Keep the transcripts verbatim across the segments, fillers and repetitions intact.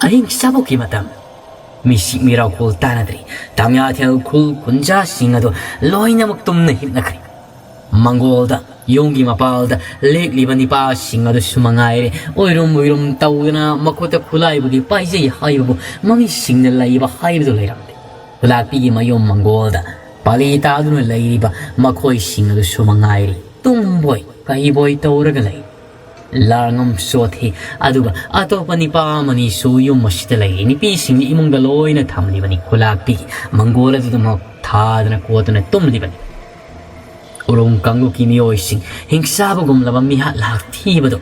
ꯑꯍꯤꯡ ꯆꯥꯕꯣꯛꯀꯤ ꯃꯇꯝ꯫ ꯃꯤꯁꯤꯛ ꯃꯤꯔꯥꯎꯈꯣꯜ ꯇꯥꯅꯗ꯭ꯔꯦ꯫ ꯇꯥꯃꯤꯌꯥꯊꯦꯜ ꯈꯨꯜ ꯈꯨꯟꯖꯥꯁꯤꯡ ꯑꯗꯨ ꯂꯣꯏꯅꯃꯛ ꯇꯨꯝꯅ ꯍꯤꯞꯅꯈ꯭ꯔꯦ꯫ ꯃꯪꯒꯣꯜꯗ, ꯌꯨꯝꯒꯤ ꯃꯄꯥꯜꯗ ꯂꯦꯛꯂꯤꯕ ꯅꯤꯄꯥꯁꯤꯡ ꯑꯗꯨꯁꯨ ꯃꯉꯥꯏꯔꯦ, ꯑꯣꯏꯔꯨꯝ ꯑꯣꯏꯔꯨꯝ ꯇꯧꯗꯅ ꯃꯈꯨꯠꯇ ꯈꯨꯠꯂꯥꯏꯕꯨꯗꯤ ꯄꯥꯏꯖꯩ ꯍꯥꯏꯕꯕꯨ ꯃꯃꯤꯠꯁꯤꯡꯅ ꯂꯩꯕ ꯍꯥꯏꯕꯗꯨ ꯂꯩꯔꯝꯗꯦ꯫ ꯈꯨꯂꯥꯛꯄꯤꯒꯤ ꯃꯌꯨꯝ ꯃꯪꯒꯣꯜꯗ ꯄꯥꯂꯤ ꯇꯥꯗꯨꯅ ꯂꯩꯔꯤꯕ ꯃꯈꯣꯏꯁꯤꯡ ꯑꯗꯨꯁꯨ ꯃꯉꯥꯏꯔꯦ, ꯇꯨꯝꯕꯣꯏ ꯀꯩꯕꯣꯏ ꯇꯧꯔꯒ ꯂꯩ꯫ ꯂꯥꯡꯉꯝ ꯆꯣꯠꯊꯤ꯫ ꯑꯗꯨꯒ ꯑꯇꯣꯞꯄ ꯅꯤꯄꯥ ꯑꯃꯅꯤꯁꯨ ꯌꯨꯝ ꯑꯁꯤꯗ ꯂꯩꯔꯤ꯫ ꯅꯨꯄꯤꯁꯤꯡꯒꯤ ꯏꯃꯨꯡꯗ ꯂꯣꯏꯅ ꯊꯝꯂꯤꯕꯅꯤ꯫ ꯈꯨꯂꯥꯛꯄꯤꯒꯤ ꯃꯪꯒꯣꯜ ꯑꯗꯨꯗꯃꯛ ꯊꯥꯗꯅ ꯀꯣꯠꯇꯨꯅ ꯇꯨꯝꯂꯤꯕꯅꯤ꯫ ꯎꯔꯨꯝ ꯀꯥꯡꯂꯨꯞꯀꯤ ꯃꯤꯑꯣꯏꯁꯤꯡ ꯍꯤꯡꯆꯥꯕꯒꯨꯝꯂꯕ ꯃꯤꯍꯥꯠ ꯂꯥꯛ ꯊꯤꯕꯗꯨ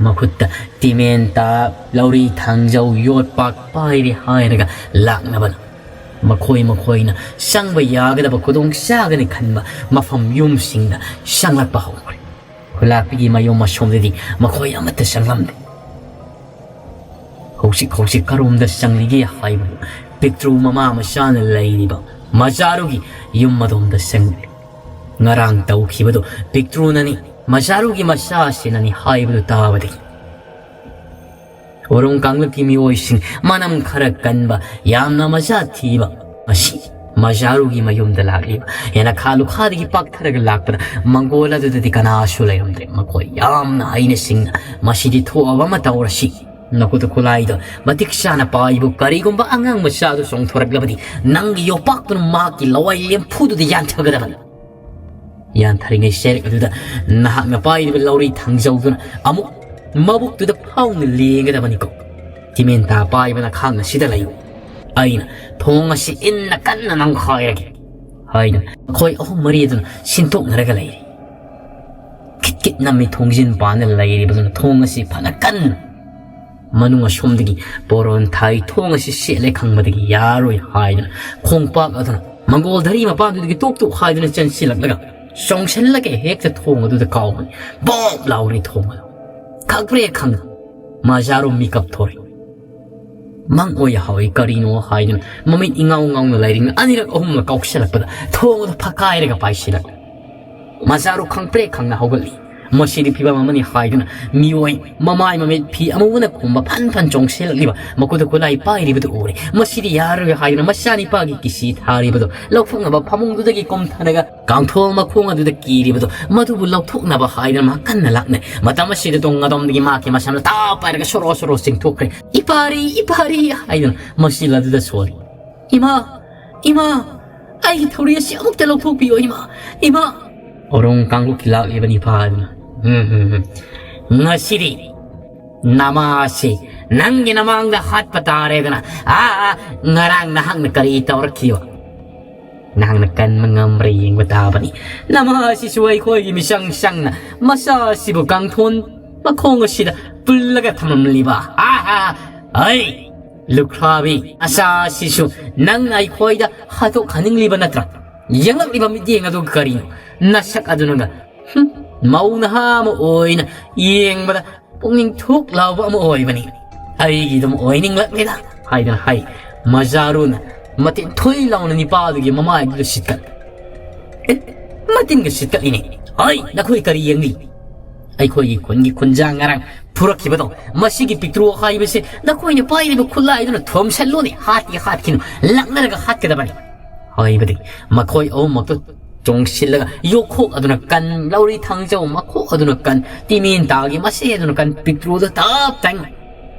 ꯃꯈꯨꯠꯇ ꯇꯤꯃꯦꯟꯇꯥ, ꯂꯧꯔꯤ ꯊꯥꯡꯖꯧ, ꯌꯣꯠꯄꯥꯛ ꯄꯥꯏꯔꯦ ꯍꯥꯏꯔꯒ ꯂꯥꯛꯅꯕꯅ ꯃꯈꯣꯏ ꯃꯈꯣꯏꯅ ꯆꯪꯕ ꯌꯥꯒꯗꯕ ꯈꯨꯗꯣꯡ ꯆꯥꯒꯅꯤ ꯈꯟꯕ ꯃꯐꯝ ꯌꯨꯝꯁꯤꯡꯗ ꯆꯪꯂꯛꯄ ꯍꯧꯈ꯭ꯔꯦ꯫ ꯈꯨꯂꯥꯛꯄꯤꯒꯤ ꯃꯌꯨꯝ ꯑꯁꯣꯝꯗꯗꯤ ꯃꯈꯣꯏ ꯑꯃꯠꯇ ꯆꯪꯂꯝꯗꯦ꯫ ꯍꯧꯖꯤꯛ ꯍꯧꯖꯤꯛ ꯀꯔꯣꯝꯗ ꯆꯪꯂꯤꯒꯦ ꯍꯥꯏꯕꯕꯨ ꯄꯤꯛꯇ꯭ꯔꯨ ꯃꯃꯥ ꯃꯆꯥꯅ ꯂꯩꯔꯤꯕ ꯃꯖꯥꯔꯨꯒꯤ ꯌꯨꯝ ꯑꯗꯣꯝꯗ ꯆꯪꯂꯤ꯫ ꯉꯔꯥꯡ ꯇꯧꯈꯤꯕꯗꯨ ꯄꯤꯛꯇ꯭ꯔꯨꯅꯅꯤ ꯃꯖꯥꯔꯨꯒꯤ ꯃꯆꯥꯁꯤꯅꯅꯤ ꯍꯥꯏꯕꯗꯨ ꯇꯥꯕꯗꯒꯤ ꯎꯔꯨꯝ ꯀꯥꯡꯂꯨꯞꯀꯤ ꯃꯤꯑꯣꯏꯁꯤꯡ ꯃꯅꯝ ꯈꯔ ꯀꯟꯕ, ꯌꯥꯝꯅ ꯃꯖꯥ ꯊꯤꯕ ꯑꯁꯤ ꯃꯖꯥꯔꯨꯒꯤ ꯃꯌꯨꯝꯗ ꯂꯥꯛꯂꯤꯕ ꯌꯦꯅꯈꯥ ꯂꯨꯈꯥꯗꯒꯤ ꯄꯥꯛꯊꯔꯒ ꯂꯥꯛꯄꯗ ꯃꯪꯒꯣꯜ ꯑꯗꯨꯗꯗꯤ ꯀꯅꯥꯁꯨ ꯂꯩꯔꯝꯗ꯭ꯔꯦ꯫ ꯃꯈꯣꯏ ꯌꯥꯝꯅ ꯍꯩꯅ ꯁꯤꯡꯅ ꯃꯁꯤꯗꯤ ꯊꯣꯛꯑꯕ ꯑꯃ ꯇꯧꯔꯁꯤ, ꯅꯈꯨꯠꯇ ꯈꯨꯠꯂꯥꯏꯗꯣ ꯃꯇꯤꯛ ꯆꯥꯅ ꯄꯥꯏꯕꯨ, ꯀꯔꯤꯒꯨꯝꯕ ꯑꯉꯥꯡ ꯃꯆꯥꯗꯨ ꯆꯣꯡꯊꯣꯔꯛꯂꯕꯗꯤ ꯅꯪꯒꯤ ꯌꯣꯄꯥꯛꯇꯨꯅ ꯃꯍꯥꯛꯀꯤ ꯂꯋꯥꯏ ꯂꯦꯝꯐꯨꯗꯨꯗ ꯌꯥꯟꯊꯒꯗꯕꯅꯤ꯫ ꯌꯥꯟꯊꯔꯤꯉꯩ ꯆꯩꯔꯛ ꯑꯗꯨꯗ ꯅꯍꯥꯛꯅ ꯄꯥꯏꯔꯤꯕ ꯂꯧꯔꯤ ꯊꯥꯡꯖꯧꯗꯨꯅ ꯑꯃꯨꯛ ꯃꯕꯨꯛꯇꯨꯗ ꯐꯥꯎꯅ ꯂꯦꯡꯒꯗꯕꯅꯤꯀꯣ꯫ ꯇꯤꯃꯦꯟꯇꯥ ꯄꯥꯏꯕꯅ ꯈꯥꯡꯅ ꯁꯤꯗ ꯂꯩꯌꯨ꯫ ꯑꯩꯅ ꯊꯣꯡ ꯑꯁꯤ ꯏꯟꯅ ꯀꯟꯅ ꯅꯝꯈꯥꯏꯔꯒꯦ ꯍꯥꯏꯗꯨꯅ ꯃꯈꯣꯏ ꯑꯍꯨꯝ ꯃꯔꯤ ꯑꯗꯨꯅ ꯁꯤꯟꯇꯣꯛꯅꯔꯒ ꯂꯩꯔꯤ꯫ ꯈꯤꯠ ꯈꯤꯠ ꯅꯝꯃꯤ ꯊꯣꯡꯖꯤꯟ ꯄꯥꯟꯗ ꯂꯩꯔꯤꯕꯗꯨꯅ ꯊꯣꯡ ꯑꯁꯤ ꯐꯅ ꯀꯟꯅ ꯃꯅꯨꯡ ꯑꯁꯣꯝꯗꯒꯤ ꯄꯣꯔꯣꯟ ꯊꯥꯏ ꯊꯣꯡ ꯑꯁꯤ ꯁꯦꯠꯂꯦ ꯈꯪꯕꯗꯒꯤ ꯌꯥꯔꯣꯏ ꯍꯥꯏꯗꯨꯅ ꯈꯣꯡꯄꯥꯛ ꯑꯗꯨꯅ ꯃꯪꯒꯣꯜ ꯙꯔꯤ ꯃꯄꯥꯟꯗꯨꯗꯒꯤ ꯇꯣꯛ ꯇꯣꯛ ꯍꯥꯏꯗꯨꯅ ꯆꯦꯟꯁꯤꯜꯂꯛꯂꯒ ꯆꯣꯡꯁꯤꯜꯂꯒ ꯍꯦꯛꯇ ꯊꯣꯡ ꯑꯗꯨꯗ ꯀꯥꯎꯕꯅꯤ꯫ ꯕꯣꯞ ꯂꯥꯎꯔꯦ ꯊꯣꯡ ꯑꯗꯨ꯫ ꯈꯪꯄ꯭ꯔꯦ ꯈꯪꯅ ꯃꯖꯥꯔꯨ ꯃꯤꯀꯞ ꯊꯣꯔꯛꯏ꯫ ꯃꯪ ꯑꯣꯏ ꯍꯥꯎꯏ ꯀꯔꯤꯅꯣ ꯍꯥꯏꯗꯨꯅ ꯃꯃꯤꯠ ꯏꯉꯥꯎ ꯉꯥꯎꯅ ꯂꯩꯔꯤꯉꯩ ꯑꯅꯤꯔꯛ ꯑꯍꯨꯝꯂꯛ ꯀꯥꯎꯁꯤꯜꯂꯛꯄꯗ ꯊꯣꯡ ꯑꯗꯨ ꯐꯛꯀꯥꯏꯔꯒ ꯄꯥꯏꯁꯤꯜꯂꯛꯂꯦ꯫ ꯃꯖꯥꯔꯨ ꯈꯪꯄ꯭ꯔꯦ ꯈꯪꯅ ꯍꯧꯒꯠꯂꯤ꯫ "ꯃꯁꯤꯗꯤ ꯐꯤꯕꯝ ꯑꯃꯅꯤ" ꯍꯥꯏꯗꯨꯅ ꯃꯤꯑꯣꯏ ꯃꯃꯥꯏ ꯃꯃꯤꯠ ꯐꯤ ꯑꯃꯨꯕꯅ ꯈꯨꯝꯕ ꯐꯟ ꯐꯟ ꯆꯣꯡꯁꯤꯜꯂꯛꯂꯤꯕ ꯃꯈꯨꯠꯇ ꯈꯨꯠꯂꯥꯏ ꯄꯥꯏꯔꯤꯕꯗꯨ ꯎꯔꯦ꯫ "ꯃꯁꯤꯗꯤ ꯌꯥꯔꯔꯣꯏ" ꯍꯥꯏꯗꯨꯅ ꯃꯆꯥꯅꯤꯄꯥꯒꯤ ꯀꯤꯁꯤ ꯊꯥꯔꯤꯕꯗꯨ ꯂꯧꯊꯣꯛꯅꯕ ꯐꯃꯨꯡꯗꯨꯗꯒꯤ ꯀꯨꯝꯊꯅꯒ ꯀꯥꯡꯊꯣꯜ ꯃꯈꯣꯡ ꯑꯗꯨꯗ ꯀꯤꯔꯤꯕꯗꯨ ꯃꯗꯨꯕꯨ ꯂꯧꯊꯣꯛꯅꯕ ꯍꯥꯏꯗꯨꯅ ꯃꯥ ꯀꯟꯅ ꯂꯥꯛꯅꯩ꯫ ꯃꯇꯝ ꯑꯁꯤꯗ ꯇꯨꯡ ꯑꯗꯣꯝꯗꯒꯤ ꯃꯍꯥꯛꯀꯤ ꯃꯁꯝꯅ ꯇꯥꯞ ꯄꯥꯏꯔꯒ ꯁꯣꯔꯣ ꯁꯣꯔꯣ ꯆꯤꯡꯊꯣꯛꯈ꯭ꯔꯦ꯫ "ꯏꯄꯥꯔꯤ, ꯏꯄꯥꯔꯤ" ꯍꯥꯏꯗꯨꯅ ꯃꯆꯤꯜ ꯑꯗꯨꯗ ꯁꯣꯜꯂꯤ꯫ "ꯏꯃꯥ, ꯏꯃꯥ, ꯑꯩꯒꯤ ꯊꯧꯔꯤ ꯑꯁꯤ ꯑꯃꯨꯛꯇ ꯂꯧꯊꯣꯛꯄꯤꯌꯣ, ꯏꯃꯥ, ꯏꯃꯥ!" ꯎꯔꯨꯝ ꯀꯥꯡꯂꯨꯞꯀꯤ ꯂꯥꯛꯂꯤꯕ ꯅꯤꯄꯥ ꯑꯗꯨꯅ, "ꯎꯝ, ꯎꯝ, ꯎꯝ꯫ ꯉꯁꯤꯗꯤ ꯅꯃꯥꯁꯤ ꯅꯪꯒꯤ ꯅꯃꯥꯡꯗ ꯍꯥꯠꯄ ꯇꯥꯔꯦꯗꯅ꯫ ꯑꯥ, ꯑꯥ, ꯉꯔꯥꯡ ꯅꯍꯥꯛꯅ ꯀꯔꯤ ꯇꯧꯔꯛꯈꯤꯕ? ꯅꯍꯥꯛꯅ ꯀꯟꯕ ꯉꯝꯕ꯭ꯔꯥ ꯌꯦꯡꯕ ꯇꯥꯕꯅꯤ꯫ ꯅꯃꯥꯁꯤꯁꯨ ꯑꯩꯈꯣꯏꯒꯤ ꯃꯤꯆꯪ ꯆꯪꯅ ꯃꯆꯥꯁꯤꯕꯨ ꯀꯥꯡꯊꯣꯟ ꯃꯈꯣꯡ ꯑꯁꯤꯗ ꯄꯨꯜꯂꯒ ꯊꯝꯂꯝꯂꯤꯕ꯫ ꯑꯥ, ꯑꯥ, ꯑꯩ ꯂꯨꯈ꯭ꯔꯥꯕꯤ, ꯅꯆꯥꯁꯤꯁꯨ ꯅꯪꯅ ꯑꯩꯈꯣꯏꯗ ꯍꯥꯠꯇꯣꯛꯍꯟꯅꯤꯡꯂꯤꯕ ꯅꯠꯇ꯭ꯔꯥ? ꯌꯦꯡꯂꯛꯂꯤꯕ ꯃꯤꯠꯌꯦꯡ ꯑꯗꯨ ꯀꯔꯤꯅꯣ? ꯅꯁꯛ ꯑꯗꯨꯅꯒ, ꯍꯨꯝ, ꯃꯧ ꯅꯍꯥ ꯑꯃ ꯑꯣꯏꯅ ꯌꯦꯡꯕꯗ ꯄꯨꯛꯅꯤꯡ ꯊꯨꯛ ꯂꯥꯎꯕ ꯑꯃ ꯑꯣꯏꯕꯅꯤ꯫ ꯑꯩꯒꯤ ꯑꯗꯨꯝ ꯑꯣꯏꯅꯤꯡꯂꯛꯂꯦꯗ" ꯍꯥꯏꯗꯅ ꯍꯥꯏ꯫ ꯃꯖꯥꯔꯨꯅ ꯃꯇꯤꯟ ꯊꯨꯏ ꯂꯥꯎꯅ ꯅꯤꯄꯥ ꯑꯗꯨꯒꯤ ꯃꯃꯥꯏꯗꯨꯗ ꯁꯤꯠꯀꯠ ꯑꯦ, ꯃꯇꯤꯟꯒ ꯁꯤꯠꯀꯠꯂꯤꯅꯦ꯫ "ꯍꯣꯏ, ꯅꯈꯣꯏ ꯀꯔꯤ ꯌꯦꯡꯂꯤ? ꯑꯩꯈꯣꯏꯒꯤ ꯈꯨꯟꯒꯤ ꯈꯨꯟꯖꯥ ꯉꯔꯥꯡ ꯐꯨꯔꯛꯈꯤꯕꯗꯣ, ꯃꯁꯤꯒꯤ ꯄꯤꯛꯇ꯭ꯔꯨ ꯍꯥꯏꯕꯁꯦ ꯅꯈꯣꯏꯅ ꯄꯥꯏꯔꯤꯕ ꯈꯨꯠꯂꯥꯏꯗꯨꯅ ꯊꯣꯝꯁꯜꯂꯨꯅꯦ, ꯍꯥꯠꯀꯦ ꯍꯥꯠꯈꯤꯅꯨ, ꯂꯥꯛꯅꯔꯒ ꯍꯥꯠꯀꯗꯕꯅꯤ" ꯍꯥꯏꯕꯗꯒꯤ ꯃꯈꯣꯏ ꯑꯍꯨꯝꯃꯛꯇꯨ ꯆꯣꯡꯁꯤꯜꯂꯒ ꯌꯣꯠꯈꯣꯛ ꯑꯗꯨꯅ ꯀꯟ, ꯂꯧꯔꯤ ꯊꯥꯡꯖꯧ ꯃꯈꯣꯛ ꯑꯗꯨꯅ ꯀꯟ, ꯇꯤꯃꯦꯟ ꯇꯥꯒꯤ ꯃꯆꯦ ꯑꯗꯨꯅ ꯀꯟ, ꯄꯤꯛꯇ꯭ꯔꯨꯗꯨ ꯇꯞ ꯇꯥꯏꯅ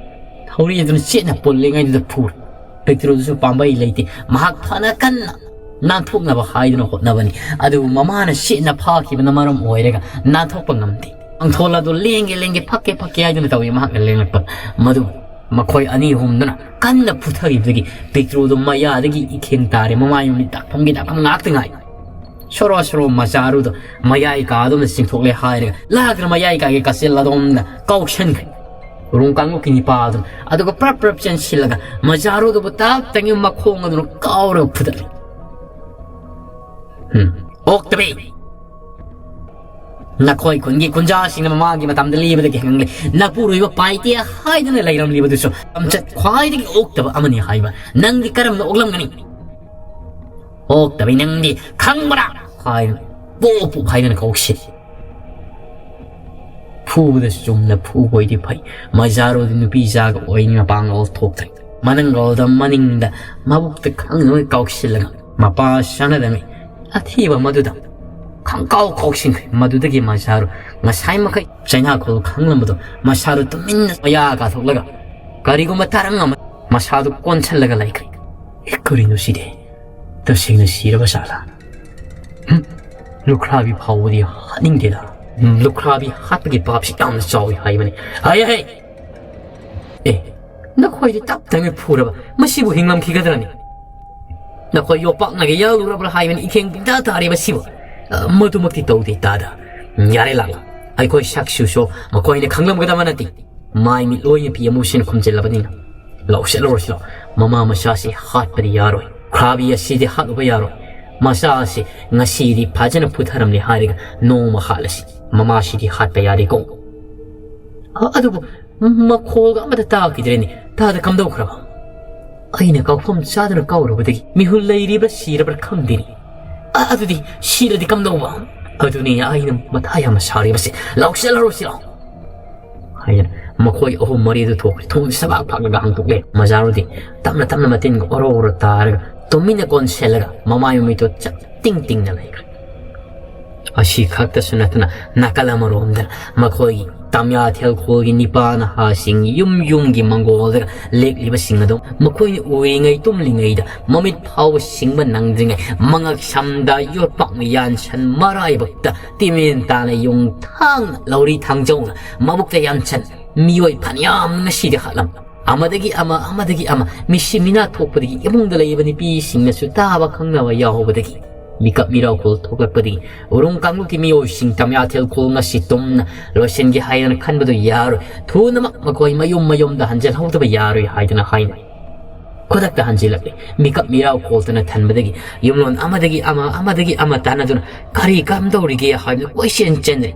ꯊꯧꯔꯤ ꯑꯗꯨꯅ ꯆꯦꯠꯅ ꯄꯨꯜꯂꯤꯉꯩꯗꯨꯗ ꯐꯨꯔꯦ꯫ ꯄꯤꯛꯇ꯭ꯔꯨꯗꯨꯁꯨ ꯄꯥꯝꯕꯩ ꯂꯩꯇꯦ꯫ ꯃꯍꯥꯛ ꯐꯅ ꯀꯟꯅ ꯅꯥꯟꯊꯣꯛꯅꯕ ꯍꯥꯏꯗꯨꯅ ꯍꯣꯠꯅꯕꯅꯤ, ꯑꯗꯨꯕꯨ ꯃꯃꯥꯅ ꯆꯦꯠꯅ ꯐꯥꯈꯤꯕꯅ ꯃꯔꯝ ꯑꯣꯏꯔꯒ ꯅꯥꯟꯊꯣꯛꯄ ꯉꯝꯗꯦ꯫ ꯀꯥꯡꯊꯣꯜ ꯑꯗꯨ ꯂꯦꯡꯒꯦ ꯂꯦꯡꯒꯦ, ꯐꯛꯀꯦ ꯐꯛꯀꯦ ꯍꯥꯏꯗꯨꯅ ꯇꯧꯏ꯫ ꯃꯍꯥꯛꯅ ꯂꯦꯡꯂꯛꯄ ꯃꯗꯨ ꯃꯈꯣꯏ ꯑꯅꯤ ꯑꯍꯨꯝꯗꯨꯅ ꯀꯟꯅ ꯐꯨꯊꯈꯤꯕꯗꯒꯤ ꯄꯤꯛꯇ꯭ꯔꯨꯗꯨ ꯃꯌꯥꯗꯒꯤ ꯏꯈꯦꯟ ꯇꯥꯔꯦ꯫ ꯃꯃꯥꯏ ꯃꯃꯤꯠ ꯗꯥꯛꯐꯝꯒꯤ ꯗꯥꯛꯐꯝ ꯉꯥꯛꯇ ꯉꯥꯏ꯫ ꯁꯣꯔꯣ ꯁꯣꯔꯣ ꯃꯆꯥꯔꯨꯗꯣ ꯃꯌꯥꯏ ꯀꯥꯗꯨꯅ ꯆꯤꯡꯊꯣꯛꯂꯦ ꯍꯥꯏꯔꯒ ꯂꯥꯛꯇ꯭ꯔ ꯃꯌꯥꯏ ꯀꯥꯒꯤ ꯀꯥꯆꯤꯜ ꯑꯗꯣꯝꯗ ꯀꯥꯎꯁꯟꯈ꯭ꯔꯦ꯫ ꯎꯔꯨꯝ ꯀꯥꯡꯂꯨꯞꯀꯤ ꯅꯤꯄꯥ ꯑꯗꯨꯅ ꯑꯗꯨꯒ ꯄ꯭ꯔꯞ ꯄ꯭ꯔꯞ ꯆꯦꯟꯁꯤꯜꯂꯒ ꯃꯖꯥꯔꯨꯗꯨꯕꯨ ꯇꯞ ꯇꯥꯏꯉꯩ ꯃꯈꯣꯡ ꯑꯗꯨꯅ ꯀꯥꯎꯔꯒ ꯐꯨꯗꯠꯂꯤ꯫ ꯎꯝ꯫ "ꯑꯣꯛꯇꯕꯤ! ꯅꯈꯣꯏ ꯈꯨꯟꯒꯤ ꯈꯨꯟꯖꯥꯁꯤꯡꯅ ꯃꯃꯥꯡꯒꯤ ꯃꯇꯝꯗ ꯂꯤꯕꯗꯒꯤ ꯍꯪꯂꯦ, ꯅꯄꯨꯔꯣꯏꯕ ꯄꯥꯏꯇꯦ ꯍꯥꯏꯗꯨꯅ ꯂꯩꯔꯝꯂꯤꯕꯗꯨꯁꯨ ꯂꯝꯆꯠ ꯈ꯭ꯋꯥꯏꯗꯒꯤ ꯑꯣꯛꯇꯕ ꯑꯃꯅꯤ ꯍꯥꯏꯕ꯫ ꯅꯪꯗꯤ ꯀꯔꯝꯅ ꯑꯣꯛꯂꯝꯒꯅꯤ? ꯑꯣꯛꯇꯕꯤ ꯅꯪꯗꯤ ꯈꯪꯕ꯭ꯔꯥ?" ꯍꯥꯏꯗꯨꯅ ꯄꯣꯞ ꯄꯣꯞ ꯍꯥꯏꯗꯨꯅ ꯀꯧꯁꯤꯜꯂꯤ꯫ ꯐꯨꯕꯗ ꯆꯨꯝꯅ ꯐꯨꯕ ꯑꯣꯏꯗꯤ ꯐꯩ꯫ ꯃꯖꯥꯔꯨꯗꯤ ꯅꯨꯄꯤ ꯆꯥꯒ ꯑꯣꯏꯅꯤ ꯃꯄꯥꯡꯒꯜ ꯊꯣꯛꯇ꯭ꯔꯦ꯫ ꯃꯅꯪꯒꯜꯗ ꯃꯅꯤꯡꯗ ꯃꯕꯨꯛꯇ ꯈꯪꯗꯉꯩ ꯀꯥꯎꯁꯤꯜꯂꯒ ꯃꯄꯥ ꯆꯥꯅꯗꯉꯩ ꯑꯊꯤꯕ ꯃꯗꯨꯗ ꯈꯪꯀꯥꯎ ꯀꯥꯎꯁꯤꯟꯈ꯭ꯔꯦ꯫ ꯃꯗꯨꯗꯒꯤ ꯃꯖꯥꯔꯨ ꯉꯁꯥꯏ ꯃꯈꯩ ꯆꯩꯅꯥꯈꯣꯜ ꯈꯪꯂꯝꯕꯗꯣ ꯃꯁꯥꯗꯨ ꯇꯨꯃꯤꯟꯅ ꯃꯌꯥ ꯀꯥꯊꯣꯛꯂꯒ ꯀꯔꯤꯒꯨꯝꯕ ꯇꯥꯔꯪ ꯑꯃ ꯃꯁꯥꯗꯨ ꯀꯣꯟꯁꯤꯜꯂꯒ ꯂꯩꯈ꯭ꯔꯦ꯫ "ꯑꯦ, ꯀꯔꯤꯅꯣ ꯁꯤꯗꯤ? ꯇꯁꯦꯡꯅ ꯁꯤꯔꯕ ꯖꯥꯠꯂꯥ? ꯍꯨꯝ, ꯂꯨꯈ꯭ꯔꯥꯕꯤ ꯐꯥꯎꯕꯗꯤ ꯍꯥꯠꯅꯤꯡꯗꯦꯗ꯫ ꯎꯝ, ꯂꯨꯈ꯭ꯔꯥꯕꯤ ꯍꯥꯠꯄꯒꯤ ꯄꯥꯞꯁꯤ ꯌꯥꯝꯅ ꯆꯥꯎꯏ ꯍꯥꯏꯕꯅꯤ꯫ ꯍꯥꯏ, ꯍꯥꯏ! ꯑꯦ, ꯅꯈꯣꯏꯗꯤ ꯇꯞ ꯇꯞꯅ ꯐꯨꯔꯕ ꯃꯁꯤꯕꯨ ꯍꯤꯡꯂꯝꯈꯤꯒꯗ꯭ꯔꯅꯤ? ꯅꯈꯣꯏ ꯌꯣꯄꯥꯛꯅꯒ ꯌꯥꯜꯂꯨꯔꯕ꯭ꯔꯥ ꯍꯥꯏꯕꯅꯤ, ꯏꯈꯦꯡ ꯄꯤꯡꯇꯥ ꯇꯥꯔꯦ ꯃꯁꯤꯕꯨ꯫ ꯑ, ꯃꯗꯨꯃꯛꯇꯤ ꯇꯧꯗꯦ ꯇꯥꯗ꯫ ꯎꯝ, ꯌꯥꯔꯦ ꯂꯥꯛꯂꯣ꯫ ꯑꯩꯈꯣꯏ ꯁꯛꯁꯨꯁꯨ ꯃꯈꯣꯏꯅ ꯈꯪꯂꯝꯒꯗꯕ ꯅꯠꯇꯦ꯫ ꯃꯥꯏ ꯃꯤꯠ ꯂꯣꯏꯅ ꯄꯤ ꯑꯃꯨꯁꯤꯅ ꯈꯨꯝꯖꯤꯜꯂꯕꯅꯤꯅ꯫ ꯂꯧꯁꯤꯜꯂꯨꯔꯁꯤ ꯂꯥꯎ꯫ ꯃꯃꯥ ꯃꯆꯥꯁꯤ ꯍꯥꯠꯄꯗꯤ ꯌꯥꯔꯣꯏ꯫ ꯈ꯭ꯔꯥꯕꯤ ꯑꯁꯤꯗꯤ ꯍꯥꯠꯂꯨꯕ ꯌꯥꯔꯣꯏ꯫ ꯃꯆꯥ ꯑꯁꯤ ꯉꯁꯤꯗꯤ ꯐꯖꯅ ꯐꯨꯊꯔꯝꯂꯦ ꯍꯥꯏꯔꯒ ꯅꯣꯡꯃ ꯍꯥꯠꯂꯁꯤ꯫ ꯃꯃꯥꯁꯤꯗꯤ ꯍꯥꯠꯄ ꯌꯥꯗꯦꯀꯣ꯫ ꯑ-, ꯑꯗꯨꯕꯨ ꯃꯈꯣꯜꯒ ꯑꯃꯠꯇ ꯇꯥꯈꯤꯗ꯭ꯔꯦꯅꯦ꯫ ꯇꯥꯗ ꯀꯝꯗꯧꯈ꯭ꯔꯕ? ꯑꯩꯅ ꯀꯥꯎꯐꯝ ꯆꯥꯗꯅ ꯀꯥꯎꯔꯨꯕꯗꯒꯤ ꯃꯤꯍꯨꯜ ꯂꯩꯔꯤꯕ꯭ꯔꯥ ꯁꯤꯔꯕ꯭ꯔꯥ ꯈꯪꯗꯦꯅꯦ꯫ ꯑ-, ꯑꯗꯨꯗꯤ ꯁꯤꯔꯗꯤ ꯀꯝꯗꯧꯕ? ꯑꯗꯨꯅꯤ ꯑꯩꯅ ꯃꯊꯥ ꯌꯥꯝꯅ ꯁꯥꯔꯤꯕꯁꯦ꯫ ꯂꯧꯁꯤꯜꯂꯨꯔꯁꯤ ꯂꯥꯎ꯫ ꯍꯥꯏꯗꯅ ꯃꯈꯣꯏ ꯑꯍꯨꯝ ꯃꯔꯤꯗꯨ ꯊꯣꯛꯈ꯭ꯔꯦ꯫ ꯊꯣꯡꯁꯦ ꯁꯕꯥꯛ ꯐꯥꯛꯂꯒ ꯍꯥꯡꯗꯣꯛꯂꯦ꯫ ꯃꯖꯥꯔꯨꯗꯤ ꯇꯞꯅ ꯇꯞꯅ ꯃꯇꯤꯟꯒ ꯑꯣꯔꯣ ꯑꯣꯔꯣ ꯇꯥꯔꯒ ꯇꯨꯃꯤꯟꯅ ꯀꯣꯟꯁꯤꯜꯂꯒ ꯃꯃꯥꯏ ꯃꯃꯤꯠꯇꯣ ꯆꯞ ꯇꯤꯡ ꯇꯤꯡꯅ ꯂꯩꯈ꯭ꯔꯦ꯫ ꯑꯁꯤ ꯈꯛꯇꯁꯨ ꯅꯠꯇꯅ ꯅꯥꯀꯜ ꯑꯃꯔꯣꯝꯗ ꯃꯈꯣꯏꯒꯤ ꯇꯥꯃꯤꯌꯥ ꯊꯦꯜꯈꯣꯜꯒꯤ ꯅꯤꯄꯥ ꯅꯍꯥꯁꯤꯡ ꯌꯨꯝ ꯌꯨꯝꯒꯤ ꯃꯪꯒꯣꯜꯗ ꯂꯦꯛꯂꯤꯕꯁꯤꯡ ꯑꯗꯨ ꯃꯈꯣꯏꯅ ꯎꯔꯤꯉꯩ ꯇꯨꯝꯂꯤꯉꯩꯗ ꯃꯃꯤꯠ ꯐꯥꯎꯕ ꯁꯤꯡꯕ ꯅꯪꯗ꯭ꯔꯤꯉꯩ ꯃꯉꯛ ꯁꯝꯗ ꯌꯣꯠꯄꯥꯛꯅ ꯌꯥꯟꯁꯟ ꯃꯔꯥꯏꯕꯛꯇ ꯇꯤꯃꯦꯟ ꯇꯥꯅ ꯌꯨꯡ ꯊꯥꯡꯅ ꯂꯧꯔꯤ ꯊꯥꯡꯖꯧꯅ ꯃꯕꯨꯛꯇ ꯌꯥꯟꯁꯟ ꯃꯤꯑꯣꯏ ꯐꯅꯌꯥꯝ ꯉꯁꯤꯗꯤ ꯍꯥꯠꯂꯝ꯫ ꯑꯃꯗꯒꯤ ꯑꯃ, ꯑꯃꯗꯒꯤ ꯑꯃ, ꯃꯤꯁꯤ ꯃꯤꯅꯥ ꯊꯣꯛꯄꯗꯒꯤ ꯏꯃꯨꯡꯗ ꯂꯩꯔꯤꯕ ꯅꯨꯄꯤꯁꯤꯡꯅꯁꯨ ꯇꯥꯕ ꯈꯪꯅꯕ ꯌꯥꯎꯍꯧꯕꯗꯒꯤ ꯃꯤꯀꯞ ꯃꯤꯔꯥꯎꯈꯣꯜ ꯊꯣꯛꯂꯛꯄꯗꯒꯤ ꯎꯔꯨꯝ ꯀꯥꯡꯂꯨꯞꯀꯤ ꯃꯤꯑꯣꯏꯁꯤꯡ ꯇꯥꯃꯤꯌꯥ ꯊꯦꯜꯈꯣꯜ ꯉꯁꯤ ꯇꯨꯝꯅ ꯂꯣꯏꯁꯤꯟꯒꯦ ꯍꯥꯏꯗꯅ ꯈꯟꯕꯗꯨ ꯌꯥꯔꯣꯏ꯫ ꯊꯨꯅꯃꯛ ꯃꯈꯣꯏ ꯃꯌꯨꯝ ꯃꯌꯨꯝꯗ ꯍꯟꯖꯤꯜꯍꯧꯗꯕ ꯌꯥꯔꯣꯏ ꯍꯥꯏꯗꯅ ꯍꯥꯏꯅꯩ꯫ ꯈꯨꯗꯛꯇ ꯍꯟꯖꯤꯜꯂꯛꯂꯦ꯫ ꯃꯤꯀꯞ ꯃꯤꯔꯥꯎꯈꯣꯜꯇꯅ ꯊꯟꯕꯗꯒꯤ ꯌꯨꯝꯂꯣꯟ ꯑꯃꯗꯒꯤ ꯑꯃ, ꯑꯃꯗꯒꯤ ꯑꯃ ꯇꯥꯟꯅꯗꯨꯅ ꯀꯔꯤ ꯀꯝꯗꯧꯔꯤꯒꯦ ꯍꯥꯏꯗꯨꯅ ꯀꯣꯏꯆꯦꯟ ꯆꯦꯟꯅꯩ꯫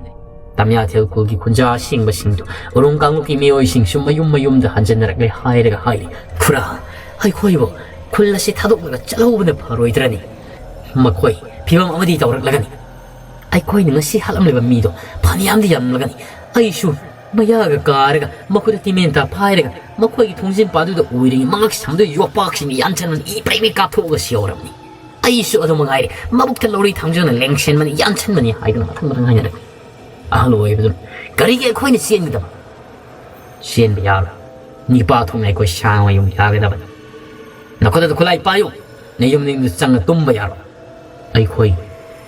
ꯇꯥꯃꯤꯌꯥ ꯊꯦꯜꯈꯣꯜꯒꯤ ꯈꯨꯟꯖꯥ ꯑꯁꯦꯡꯕꯁꯤꯡꯗꯨ ꯎꯔꯨꯝ ꯀꯥꯡꯂꯨꯞꯀꯤ ꯃꯤꯑꯣꯏꯁꯤꯡꯁꯨ ꯃꯌꯨꯝ ꯃꯌꯨꯝꯗ ꯍꯟꯖꯤꯟꯅꯔꯛꯂꯦ ꯍꯥꯏꯔꯒ ꯍꯥꯏꯔꯤ, "ꯈꯨꯔꯥ, ꯑꯩꯈꯣꯏꯕꯨ ꯈꯨꯜ ꯑꯁꯤ ꯊꯥꯗꯣꯛꯂꯒ ꯆꯠꯍꯧꯕꯅ ꯐꯔꯣꯏꯗ꯭ꯔꯅꯤ? ꯃꯈꯣꯏ ꯐꯤꯕꯝ ꯑꯃꯗꯤ ꯇꯧꯔꯛꯂꯒꯅꯤ꯫ ꯑꯩꯈꯣꯏꯅ ꯉꯁꯤ ꯍꯥꯠꯂꯝꯂꯤꯕ ꯃꯤꯗꯣ ꯐꯅꯌꯥꯝꯗꯤ ꯌꯥꯝꯂꯒꯅꯤ꯫ ꯑꯩꯁꯨ ꯃꯌꯥꯒ ꯀꯥꯔꯒ ꯃꯈꯨꯠꯇ ꯇꯤꯃꯦꯟꯇꯥ ꯄꯥꯏꯔꯒ ꯃꯈꯣꯏꯒꯤ ꯊꯣꯡꯖꯤꯟ ꯄꯥꯗꯨꯗ ꯎꯏꯔꯤꯉꯩ ꯃꯉꯛ ꯁꯝꯗꯨ ꯌꯣꯠꯄꯥꯛꯁꯤꯅ ꯌꯥꯟꯁꯟꯕꯅ ꯏ ꯄ꯭ꯔꯩ ꯄ꯭ꯔꯩ ꯀꯥꯞꯊꯣꯛꯑꯒ ꯁꯤꯍꯧꯔꯕꯅꯤ꯫ ꯑꯩꯁꯨ ꯑꯗꯨ ꯃꯉꯥꯏꯔꯦ, ꯃꯕꯨꯛꯇ ꯂꯧꯔꯤ ꯊꯥꯡꯖꯅ ꯂꯦꯡꯁꯟꯕꯅꯤ ꯌꯥꯟꯁꯟꯕꯅꯤ ꯍꯥꯏꯗꯨꯅ ꯃꯊꯪ ꯃꯊꯪ ꯍꯥꯏꯅꯔꯛꯏ꯫ ꯑꯍꯜ ꯑꯣꯏꯕꯗꯨꯅ, "ꯀꯔꯤꯒꯤ ꯑꯩꯈꯣꯏꯅ ꯆꯦꯟꯒꯗꯕ? ꯆꯦꯟꯕ ꯌꯥꯔꯣꯏ꯫ ꯅꯤꯄꯥ ꯊꯣꯛꯅ ꯑꯩꯈꯣꯏ ꯁꯥꯡꯅ ꯌꯨꯝ ꯌꯥꯒꯗꯕꯅꯤ꯫ ꯅꯈꯨꯠꯇ ꯈꯨꯠꯂꯥꯏ ꯄꯥꯏꯌꯨ꯫ ꯅꯌꯨꯝ ꯅꯌꯨꯝꯗ ꯆꯪꯉ ꯇꯨꯝꯕ ꯌꯥꯔꯣꯏ꯫ ꯑꯩꯈꯣꯏ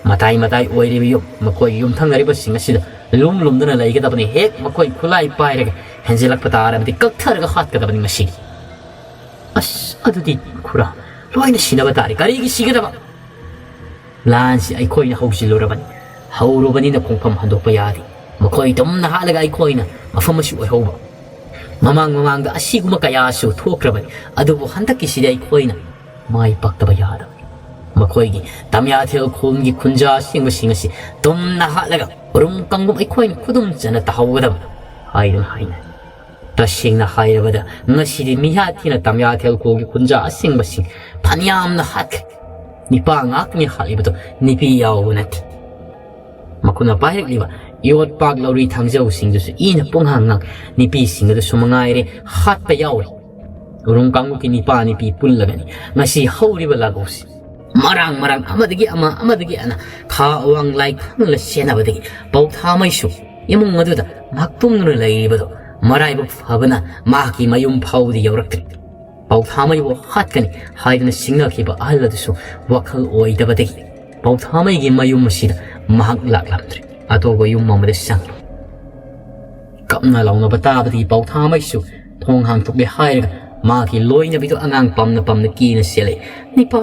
ꯃꯇꯥꯏ ꯃꯇꯥꯏ ꯑꯣꯏꯔꯤꯕ ꯌꯨꯝ, ꯃꯈꯣꯏꯒꯤ ꯌꯨꯝꯊꯪꯅꯔꯤꯕꯁꯤꯡ ꯑꯁꯤꯗ ꯂꯨꯝ ꯂꯨꯝꯗꯨꯅ ꯂꯩꯒꯗꯕꯅꯤ꯫ ꯍꯦꯛ ꯃꯈꯣꯏ ꯈꯨꯠꯂꯥꯏ ꯄꯥꯏꯔꯒ ꯍꯦꯟꯖꯤꯜꯂꯛꯄ ꯇꯥꯔꯕꯗꯤ ꯀꯛꯊꯔꯒ ꯍꯥꯠꯀꯗꯕꯅꯤ ꯉꯁꯤꯗꯤ꯫" "ꯑꯁ, ꯑꯗꯨꯗꯤ ꯈꯨꯔꯥ, ꯂꯣꯏꯅ ꯁꯤꯅꯕ ꯇꯥꯔꯦ꯫ ꯀꯔꯤꯒꯤ ꯁꯤꯒꯗꯕ? ꯂꯥꯟꯁꯤ ꯑꯩꯈꯣꯏꯅ ꯍꯧꯖꯤꯜꯂꯨꯔꯕꯅꯤ꯫ ꯍꯧꯔꯨꯕꯅꯤꯅ ꯈꯣꯡꯐꯝ ꯍꯟꯗꯣꯛꯄ ꯌꯥꯗꯦ꯫ ꯃꯈꯣꯏ ꯇꯨꯝꯅ ꯍꯥꯠꯂꯒ ꯑꯩꯈꯣꯏꯅ ꯃꯐꯝ ꯑꯁꯤ ꯑꯣꯏꯍꯧꯕ꯫ ꯃꯃꯥꯡ ꯃꯃꯥꯡꯗ ꯑꯁꯤꯒꯨꯝꯕ ꯀꯌꯥꯁꯨ ꯊꯣꯛꯈ꯭ꯔꯕꯅꯤ, ꯑꯗꯨꯕꯨ ꯍꯟꯗꯛꯀꯤꯁꯤꯗꯤ ꯑꯩꯈꯣꯏꯅ ꯃꯥꯏ ꯄꯥꯛꯇꯕ ꯌꯥꯗꯕꯅꯤ꯫ ꯃꯈꯣꯏꯒꯤ ꯇꯝꯌꯥꯊꯦꯜ ꯈꯣꯡꯒꯤ ꯈꯨꯟꯖꯥ ꯑꯁꯦꯡꯕꯁꯤꯡ ꯑꯁꯤ ꯇꯨꯝꯅ ꯍꯥꯠꯂꯒ ꯎꯔꯨꯝ ꯀꯥꯡꯂꯨꯞ ꯑꯩꯈꯣꯏꯅ ꯈꯨꯗꯨꯝ ꯆꯟꯅ ꯇꯥꯍꯧꯒꯗꯕꯅꯤ" ꯍꯥꯏꯗꯨꯅ ꯍꯥꯏꯅꯩ꯫ ꯇꯁꯦꯡꯅ ꯍꯥꯏꯔꯕꯗ, ꯉꯁꯤꯗꯤ ꯃꯤꯍꯥꯠ ꯊꯤꯅ ꯇꯝꯌꯥꯊꯦꯜ ꯈꯣꯡꯒꯤ ꯈꯨꯟꯖꯥ ꯑꯁꯦꯡꯕꯁꯤꯡ ꯐꯅꯌꯥꯝꯅ ꯍꯥꯠꯈ꯭ꯔꯦ꯫ ꯅꯤꯄꯥ ꯉꯥꯛꯇꯅꯤ ꯍꯥꯠꯂꯤꯕꯗꯨ, ꯅꯨꯄꯤ ꯌꯥꯎꯕ ꯅꯠꯇꯦ꯫ ꯃꯈꯨꯠꯅ ꯄꯥꯏꯔꯛꯂꯤꯕ ꯌꯣꯠꯄꯥꯛ ꯂꯧꯔꯤ ꯊꯥꯡꯖꯧꯁꯤꯡꯗꯨꯁꯨ ꯏꯅ ꯄꯨꯡꯍꯥꯡ ꯍꯥꯡ, ꯅꯨꯄꯤꯁꯤꯡ ꯑꯗꯨꯁꯨ ꯃꯉꯥꯏꯔꯦ ꯍꯥꯠꯄ ꯌꯥꯎꯔꯤ꯫ ꯎꯔꯨꯝ ꯀꯥꯡꯂꯨꯞꯀꯤ ꯅꯤꯄꯥ ꯅꯨꯄꯤ ꯄꯨꯜꯂꯒꯅꯤ ꯉꯁꯤ ꯍꯧꯔꯤꯕ ꯂꯥꯜꯂꯧꯁꯤ꯫ ꯃꯔꯥꯡ ꯃꯔꯥꯡ ꯑꯃꯗꯒꯤ ꯑꯃ, ꯑꯃꯗꯒꯤ ꯑꯅ ꯈꯥ ꯑꯋꯥꯡ ꯂꯥꯏ ꯈꯪꯅ ꯆꯦꯟꯅꯕꯗꯒꯤ ꯄꯧꯊꯥꯃꯩꯁꯨ ꯏꯃꯨꯡ ꯑꯗꯨꯗ ꯃꯍꯥꯛ ꯇꯨꯝꯗꯨꯅ ꯂꯩꯔꯤꯕꯗꯨ ꯃꯔꯥꯏꯕꯛ ꯐꯕꯅ ꯃꯍꯥꯛꯀꯤ ꯃꯌꯨꯝ ꯐꯥꯎꯕꯗꯤ ꯌꯧꯔꯛꯇ꯭ꯔꯤ꯫ ꯄꯧꯊꯥꯃꯩꯕꯨ ꯍꯥꯠꯀꯅꯤ ꯍꯥꯏꯗꯨꯅ ꯁꯤꯡꯅꯈꯤꯕ ꯑꯍꯜ ꯑꯗꯨꯁꯨ ꯋꯥꯈꯜ ꯑꯣꯏꯗꯕꯗꯒꯤ ꯄꯧꯊꯥꯃꯩꯒꯤ ꯃꯌꯨꯝ ꯑꯁꯤꯗ ꯃꯍꯥꯛ ꯂꯥꯛꯂꯝꯗ꯭ꯔꯦ꯫ ꯑꯇꯣꯞꯄ ꯌꯨꯝ ꯑꯃꯗ ꯆꯪꯂꯦ꯫ ꯀꯞꯅ ꯂꯥꯎꯅꯕ ꯇꯥꯕꯗꯒꯤ ꯄꯧꯊꯥꯃꯩꯁꯨ ꯊꯣꯡ ꯍꯥꯡꯗꯣꯛꯂꯦ ꯍꯥꯏꯔꯒ ꯃꯥꯒꯤ ꯂꯣꯏꯅꯕꯤꯗꯣ ꯑꯉꯥꯡ ꯄꯝꯅ ꯄꯝꯅ ꯀꯤꯅ ꯆꯦꯜꯂꯛꯏ꯫ "ꯅꯤꯄꯥ,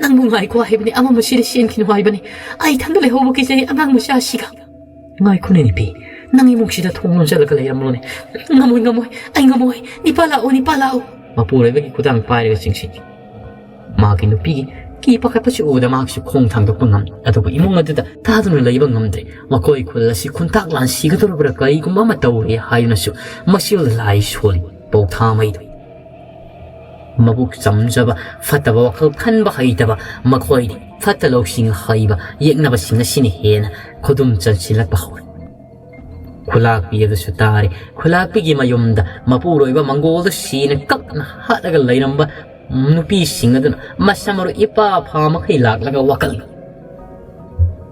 ꯅꯪꯕꯨ ꯉꯥꯏꯈꯣ ꯍꯥꯏꯕꯅꯤ, ꯑꯃ ꯃꯁꯤꯗ ꯆꯦꯟꯈꯤꯅꯨ ꯍꯥꯏꯕꯅꯤ꯫ ꯑꯩ ꯏꯊꯟꯗ ꯂꯩꯍꯧꯕ ꯀꯤꯖꯩ ꯑꯉꯥꯡ ꯃꯆꯥꯁꯤꯒ꯫" "ꯉꯥꯏꯈꯣꯅꯦ ꯅꯨꯄꯤ, ꯅꯪ ꯏꯃꯨꯡꯁꯤꯗ ꯊꯣꯡ ꯂꯣꯟꯁꯤꯜꯂꯒ ꯂꯩꯔꯝꯂꯣꯅꯦ꯫" "ꯉꯝꯃꯣꯏ, ꯉꯝꯃꯣꯏ, ꯑꯩ ꯉꯝꯃꯣꯏ꯫ ꯅꯤꯄꯥ ꯂꯥꯛꯑꯣ, ꯅꯤꯄꯥ ꯂꯥꯛꯑꯣ꯫" ꯃꯄꯨꯔꯣꯏꯕꯒꯤ ꯈꯨꯗꯥꯡ ꯄꯥꯏꯔꯒ ꯆꯤꯡꯁꯤꯜꯂꯤ꯫ ꯃꯥꯒꯤ ꯅꯨꯄꯤꯒꯤ ꯀꯤ ꯄꯥꯈꯠꯄꯁꯤ ꯎꯕꯗ ꯃꯍꯥꯛꯁꯨ ꯈꯣꯡ ꯊꯥꯡꯗꯣꯛꯄ ꯉꯝꯗꯦ꯫ ꯑꯗꯨꯕꯨ ꯏꯃꯨꯡ ꯑꯗꯨꯗ ꯊꯥꯗꯨꯅ ꯂꯩꯕ ꯉꯝꯗ꯭ꯔꯦ꯫ ꯃꯈꯣꯏ ꯈꯨꯜ ꯑꯁꯤ ꯈꯨꯟꯇꯥꯛ ꯂꯥꯟ ꯁꯤꯒꯗꯧꯔꯕ꯭ꯔꯥ, ꯀꯔꯤꯒꯨꯝꯕ ꯑꯃ ꯇꯧꯔꯦ ꯍꯥꯏꯗꯨꯅꯁꯨ ꯃꯁꯤꯕꯨ ꯂꯥꯏ ꯁꯣꯜꯂꯤ ꯄꯧꯊꯥꯃꯩꯗꯨ꯫ ꯃꯕꯨꯛ ꯆꯝꯖꯕ, ꯐꯠꯇꯕ ꯋꯥꯈꯜ ꯈꯟꯕ ꯍꯩꯇꯕ ꯃꯈꯣꯏꯗꯤ ꯐꯠꯇ ꯂꯧꯁꯤꯡ ꯍꯩꯕ ꯌꯦꯛꯅꯕꯁꯤꯡ ꯑꯁꯤꯅ ꯍꯦꯟꯅ ꯈꯨꯗꯨꯝ ꯆꯟꯁꯤꯜꯂꯛꯄ ꯍꯧꯔꯦ꯫ ꯈꯨꯂꯥꯛꯄꯤ ꯑꯗꯨꯁꯨ ꯇꯥꯔꯦ꯫ ꯈꯨꯂꯥꯛꯄꯤꯒꯤ ꯃꯌꯨꯝꯗ ꯃꯄꯨꯔꯣꯏꯕ ꯃꯪꯒꯣꯜꯗ ꯁꯤꯅ ꯀꯛꯅ ꯍꯥꯠꯂꯒ ꯂꯩꯔꯝꯕ ꯅꯨꯄꯤꯁꯤꯡ ꯑꯗꯨꯅ ꯃꯁꯝ ꯃꯔꯨ ꯏꯄꯥ ꯐꯥ ꯃꯈꯩ ꯂꯥꯛꯂꯒ ꯋꯥꯀꯠꯂꯤ꯫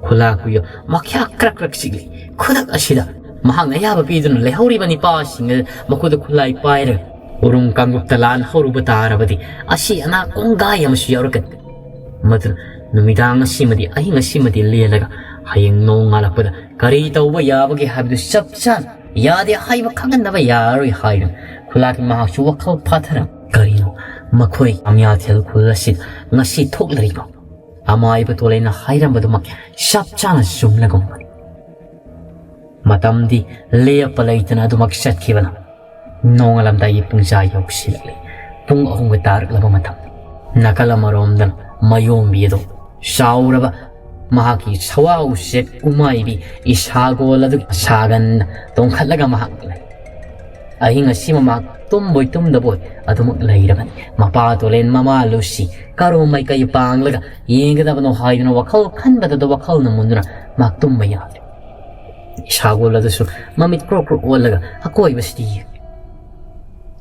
ꯈꯨꯂꯥꯛꯄꯤꯌꯨ ꯃꯈ꯭ꯌꯥ ꯀ꯭ꯔꯛ ꯀ꯭ꯔꯛ ꯆꯤꯛꯂꯤ꯫ ꯈꯨꯗꯛ ꯑꯁꯤꯗ ꯃꯍꯥꯛꯅ ꯑꯌꯥꯕ ꯄꯤꯗꯨꯅ ꯂꯩꯍꯧꯔꯤꯕ ꯅꯤꯄꯥꯁꯤꯡ ꯑꯗꯨ ꯃꯈꯨꯠꯇ ꯈꯨꯠꯂꯥꯏ ꯄꯥꯏꯔꯒ ꯎꯔꯨꯝ ꯀꯥꯡꯂꯨꯞꯇ ꯂꯥꯟ ꯍꯧꯔꯨꯕ ꯇꯥꯔꯕꯗꯤ ꯑꯁꯤ ꯑꯅꯥ ꯀꯣꯡꯒꯥꯏ ꯑꯃꯁꯨ ꯌꯥꯎꯔꯛꯀꯅꯤ꯫ ꯃꯗꯨꯅ ꯅꯨꯃꯤꯗꯥꯡ ꯑꯁꯤꯃꯗꯤ, ꯑꯍꯤꯡ ꯑꯁꯤꯃꯗꯤ ꯂꯦꯜꯂꯒ ꯍꯌꯦꯡ ꯅꯣꯡ ꯉꯥꯜꯂꯛꯄꯗ ꯀꯔꯤ ꯇꯧꯕ ꯌꯥꯕꯒꯦ ꯍꯥꯏꯕꯗꯨ ꯆꯞ ꯆꯥꯅ ꯌꯥꯗꯦ ꯍꯥꯏꯕ ꯈꯪꯍꯟꯗꯕ ꯌꯥꯔꯣꯏ ꯍꯥꯏꯗꯨꯅ ꯈꯨꯂꯥꯛꯄꯤ ꯃꯍꯥꯛꯁꯨ ꯋꯥꯈꯜ ꯐꯥꯊꯔꯝꯃꯤ꯫ ꯀꯔꯤꯅꯣ ꯃꯈꯣꯏ ꯃꯃꯤꯌꯥꯊꯦꯜ ꯈꯨꯜ ꯑꯁꯤꯗ ꯉꯁꯤ ꯊꯣꯛꯂꯔꯤꯕ ꯑꯃꯥꯏꯕ ꯇꯣꯂꯦꯟꯅ ꯍꯥꯏꯔꯝꯕꯗꯨꯃꯛ ꯆꯞ ꯆꯥꯅ ꯆꯨꯝꯂꯒꯨꯝꯕꯅꯤ꯫ ꯃꯇꯝꯗꯤ ꯂꯦꯞꯄ ꯂꯩꯇꯅ ꯑꯗꯨꯃꯛ ꯆꯠꯈꯤꯕꯅ ꯅꯣꯡꯉꯥꯜꯂꯝꯗꯥꯏꯒꯤ ꯄꯨꯡꯖꯥ ꯌꯧꯁꯤꯜꯂꯛꯂꯤ꯫ ꯄꯨꯡ ꯑꯍꯨꯝꯒ ꯇꯥꯔꯛꯂꯕ ꯃꯇꯝ꯫ ꯅꯥꯀꯜ ꯑꯃꯔꯣꯝꯗꯅ ꯃꯌꯣꯝꯕꯤ ꯑꯗꯨ ꯆꯥꯎꯔꯕ ꯃꯍꯥꯛꯀꯤ ꯁꯋꯥ ꯎꯆꯦꯛ ꯎꯃꯥꯏꯕꯤ ꯏꯁꯥꯒꯣꯜ ꯑꯗꯨ ꯁꯥꯒꯟꯅ ꯇꯣꯡꯈꯠꯂꯒ ꯃꯍꯥꯛ ꯂꯩ꯫ ꯑꯍꯤꯡ ꯑꯁꯤꯃ ꯃꯍꯥꯛ ꯇꯨꯝꯕꯣꯏ ꯇꯨꯝꯗꯕꯣꯏ ꯑꯗꯨꯃꯛ ꯂꯩꯔꯕꯅꯤ꯫ ꯃꯄꯥ ꯇꯣꯂꯦꯟ ꯃꯃꯥ ꯂꯨꯁꯤ ꯀꯔꯣꯝ ꯃꯥꯏꯀꯩ ꯄꯥꯡꯂꯒ ꯌꯦꯡꯒꯗꯕꯅꯣ ꯍꯥꯏꯗꯨꯅ ꯋꯥꯈꯜ ꯈꯟꯕꯗꯗ ꯋꯥꯈꯜꯅ ꯃꯨꯟꯗꯨꯅ ꯃꯍꯥꯛ ꯇꯨꯝꯕ ꯌꯥꯗ꯭ꯔꯦ꯫ ꯏꯁꯥꯒꯣꯜ ꯑꯗꯨꯁꯨ ꯃꯃꯤꯠ ꯀ꯭ꯔꯣꯛ ꯀ꯭ꯔꯣꯛ ꯑꯣꯜꯂꯒ ꯑꯀꯣꯏꯕꯁꯤꯗ ꯌꯦꯡꯂꯤ꯫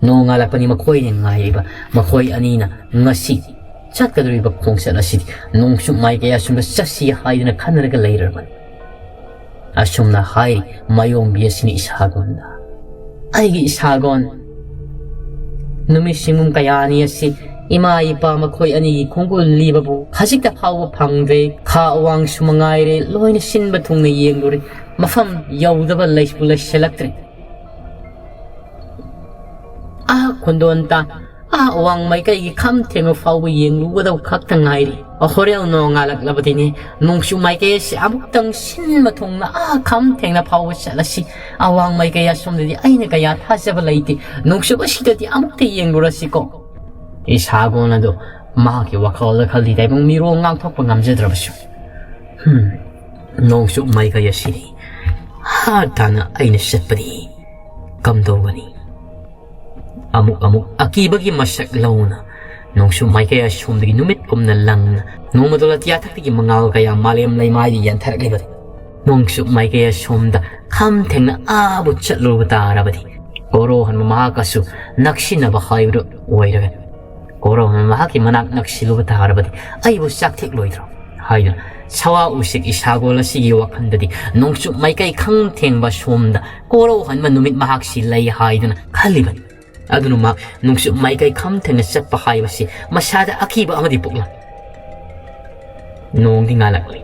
ꯅꯣꯡ ꯉꯥꯜꯂꯛꯄꯅꯤ ꯃꯈꯣꯏꯅ ꯉꯥꯏꯔꯤꯕ꯫ ꯃꯈꯣꯏ ꯑꯅꯤꯅ ꯉꯁꯤ ꯆꯠꯀꯗꯧꯔꯤꯕ ꯈꯣꯡꯆꯠ ꯑꯁꯤꯗꯤ ꯅꯣꯡꯆꯨꯞ ꯃꯥꯏꯀꯩ ꯑꯁꯣꯝꯗ ꯆꯠꯁꯤ ꯍꯥꯏꯗꯨꯅ ꯈꯟꯅꯔꯒ ꯂꯩꯔꯕꯅꯤ꯫ ꯑꯁꯨꯝꯅ ꯍꯥꯏꯔꯤ ꯃꯌꯣꯝꯕꯤ ꯑꯁꯤꯅ ꯏꯁꯥꯒꯣꯟꯗ, "ꯑꯩꯒꯤ ꯏꯁꯥꯒꯣꯟ, ꯅꯨꯃꯤꯠ ꯁꯤꯡꯒꯨꯝ ꯀꯌꯥꯅꯤ ꯑꯁꯤ ꯏꯃꯥ ꯏꯄꯥ ꯃꯈꯣꯏ ꯑꯅꯤꯒꯤ ꯈꯣꯡꯒꯨꯜ ꯂꯤꯕꯕꯨ ꯈꯖꯤꯛꯇ ꯐꯥꯎꯕ ꯐꯪꯗ꯭ꯔꯦ꯫ ꯈꯥ ꯑꯋꯥꯡꯁꯨ ꯃꯉꯥꯏꯔꯦ, ꯂꯣꯏꯅ ꯁꯤꯟꯕ ꯊꯨꯡꯅ ꯌꯦꯡꯂꯨꯔꯦ, ꯃꯐꯝ ꯌꯧꯗꯕ ꯂꯩꯁꯨ ꯂꯩꯁꯤꯜꯂꯛꯇ꯭ꯔꯦ꯫ ꯑꯥ ꯈꯨꯟꯗꯣꯟ ꯇꯥ, ꯑꯥ ꯑꯋꯥꯡ ꯃꯥꯏꯀꯩꯒꯤ ꯈꯝ ꯊꯦꯡꯕ ꯐꯥꯎꯕ ꯌꯦꯡꯂꯨꯒꯗꯕ ꯈꯛꯇ ꯉꯥꯏꯔꯤ꯫ ꯍꯣꯔꯦꯟ ꯅꯣꯡ ꯉꯥꯜꯂꯛꯂꯕꯗꯤꯅꯦ, ꯅꯣꯡꯆꯨꯞ ꯃꯥꯏꯀꯩ ꯑꯁꯤ ꯑꯃꯨꯛꯇꯪ ꯁꯤꯟꯕ ꯊꯨꯡꯅ ꯑꯥ ꯈꯝ ꯊꯦꯡꯅ ꯐꯥꯎꯕ ꯆꯠꯂꯁꯤ꯫ ꯑꯋꯥꯡ ꯃꯥꯏꯀꯩ ꯑꯁꯣꯝꯗꯗꯤ ꯑꯩꯅ ꯀꯌꯥ ꯊꯥꯖꯕ ꯂꯩꯇꯦ꯫ ꯅꯣꯡꯆꯨꯞ ꯑꯁꯤꯗꯗꯤ ꯑꯃꯨꯛꯇ ꯌꯦꯡꯂꯨꯔꯁꯤꯀꯣ꯫" ꯏꯁꯥꯒꯣꯟ ꯑꯗꯨ ꯃꯍꯥꯛꯀꯤ ꯋꯥꯈꯜꯗ ꯈꯜꯂꯤ ꯇꯥꯏꯕꯪ ꯃꯤꯔꯣꯜ ꯉꯥꯡꯊꯣꯛꯄ ꯉꯝꯖꯗ꯭ꯔꯕꯁꯨ, "ꯍꯝ, ꯅꯣꯡꯆꯨꯞ ꯃꯥꯏꯀꯩ ꯑꯁꯤꯅꯤ꯫ ꯍꯥ ꯇꯥꯅ ꯑꯩꯅ ꯆꯠꯄꯗꯤ ꯀꯝꯗꯧꯒꯅꯤ?" ꯑꯃꯨꯛ ꯑꯃꯨꯛ ꯑꯀꯤꯕꯒꯤ ꯃꯁꯛ ꯂꯧꯅ ꯅꯣꯡꯆꯨꯞ ꯃꯥꯏꯀꯩ ꯑꯁꯣꯝꯗꯒꯤ ꯅꯨꯃꯤꯠ ꯀꯨꯝꯅ ꯂꯪꯅ ꯅꯣꯡꯃꯗꯣꯜ ꯑꯇꯤꯌꯥꯊꯛꯇꯒꯤ ꯃꯉꯥꯜ ꯀꯌꯥ ꯃꯥꯂꯦꯝ ꯂꯩꯃꯥꯏꯗ ꯌꯥꯟꯊꯔꯛꯂꯤꯕꯅꯤ꯫ ꯅꯣꯡꯆꯨꯞ ꯃꯥꯏꯀꯩ ꯑꯁꯣꯝꯗ ꯈꯝ ꯊꯦꯡꯅ ꯑꯥꯕꯨ ꯆꯠꯂꯨꯕ ꯇꯥꯔꯕꯗꯤ ꯀꯣꯔꯧꯍꯟꯕ ꯃꯍꯥꯛꯀꯁꯨ ꯅꯛꯁꯤꯟꯅꯕ ꯍꯥꯏꯕꯗꯨ ꯑꯣꯏꯔꯒꯅꯤ꯫ ꯀꯣꯔꯧꯍꯟꯕ ꯃꯍꯥꯛꯀꯤ ꯃꯅꯥꯛ ꯅꯛꯁꯤꯜꯂꯨꯕ ꯇꯥꯔꯕꯗꯤ ꯑꯩꯕꯨ ꯆꯥꯛꯊꯦꯛꯂꯣꯏꯗ꯭ꯔꯣ ꯍꯥꯏꯗꯨꯅ ꯁꯋꯥ ꯎꯆꯦꯛ ꯏꯁꯥꯒꯣꯜ ꯑꯁꯤꯒꯤ ꯋꯥꯈꯜꯗꯗꯤ ꯅꯣꯡꯆꯨꯞ ꯃꯥꯏꯀꯩ ꯈꯪ ꯊꯦꯡꯕ ꯁꯣꯝꯗ ꯀꯣꯔꯧꯍꯟꯕ ꯅꯨꯃꯤꯠ ꯃꯍꯥꯛꯁꯤ ꯂꯩ ꯍꯥꯏꯗꯨꯅ ꯈꯜꯂꯤꯕꯅꯤ꯫ ꯑꯗꯨꯅ ꯃꯍꯥꯛ ꯅꯣꯡꯆꯨꯞ ꯃꯥꯏꯀꯩ ꯈꯝ ꯊꯦꯡꯅ ꯆꯠꯄ ꯍꯥꯏꯕꯁꯤ ꯃꯁꯥꯗ ꯑꯀꯤꯕ ꯑꯃꯗꯤ ꯄꯣꯛꯂꯝꯃꯤ꯫ ꯅꯣꯡꯗꯤ ꯉꯥꯜꯂꯛꯂꯤ꯫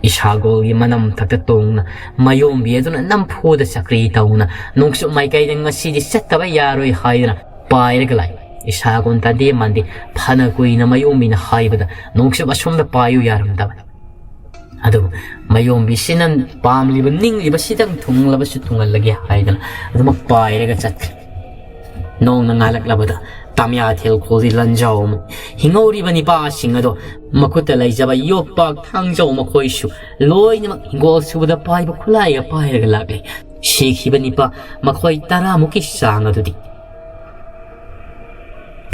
ꯏꯁꯥꯒꯣꯜꯒꯤ ꯃꯅꯝ ꯊꯛꯇ ꯇꯣꯡꯅ ꯃꯌꯣꯝꯕꯤ ꯑꯗꯨꯅ ꯅꯝꯐꯨꯗ ꯆꯀ꯭ꯔꯤ ꯇꯧꯅ ꯅꯣꯡꯆꯨꯞ ꯃꯥꯏꯀꯩꯗ ꯉꯁꯤꯗꯤ ꯆꯠꯇꯕ ꯌꯥꯔꯣꯏ ꯍꯥꯏꯗꯨꯅ ꯄꯥꯏꯔꯒ ꯂꯥꯛꯏ꯫ ꯏꯁꯥꯒꯣꯜ ꯇꯥꯗꯦ ꯃꯥꯟꯗꯦ꯫ ꯐꯅ ꯀꯨꯏꯅ ꯃꯌꯣꯝꯕꯤꯅ ꯍꯥꯏꯕꯗ ꯅꯣꯡꯆꯨꯞ ꯑꯁꯣꯝꯗ ꯄꯥꯏꯌꯨ ꯌꯥꯔꯝꯗꯕꯅꯤ꯫ ꯑꯗꯨꯕꯨ ꯃꯌꯣꯝꯕꯤꯁꯤꯅ ꯄꯥꯝꯂꯤꯕ ꯅꯤꯡꯂꯤꯕꯁꯤꯗꯪ ꯊꯨꯡꯂꯕꯁꯨ ꯊꯨꯡꯍꯜꯂꯒꯦ ꯍꯥꯏꯗꯅ ꯑꯗꯨꯃꯛ ꯄꯥꯏꯔꯒ ꯆꯠꯈ꯭ꯔꯦ꯫ ꯅꯣꯡꯅ ꯉꯥꯜꯂꯛꯂꯕꯗ ꯇꯥꯃꯤꯌꯥꯊꯦꯜ ꯈꯣꯜꯒꯤ ꯂꯟꯖꯥꯎ ꯑꯃ ꯍꯤꯡꯍꯧꯔꯤꯕ ꯅꯤꯄꯥꯁꯤꯡ ꯑꯗꯣ ꯃꯈꯨꯠꯇ ꯂꯩꯖꯕ ꯌꯣꯠꯄꯥꯛ ꯊꯥꯡꯖꯧ ꯃꯈꯣꯏꯁꯨ ꯂꯣꯏꯅꯃꯛ ꯍꯤꯡꯒꯣꯜ ꯁꯨꯕꯗ ꯄꯥꯏꯕ ꯈꯨꯠꯂꯥꯏꯒ ꯄꯥꯏꯔꯒ ꯂꯥꯛꯂꯦ꯫ ꯁꯤꯈꯤꯕ ꯅꯤꯄꯥ ꯃꯈꯣꯏ ꯇꯔꯥꯃꯨꯛꯀꯤ ꯆꯥꯡ ꯑꯗꯨꯗꯤ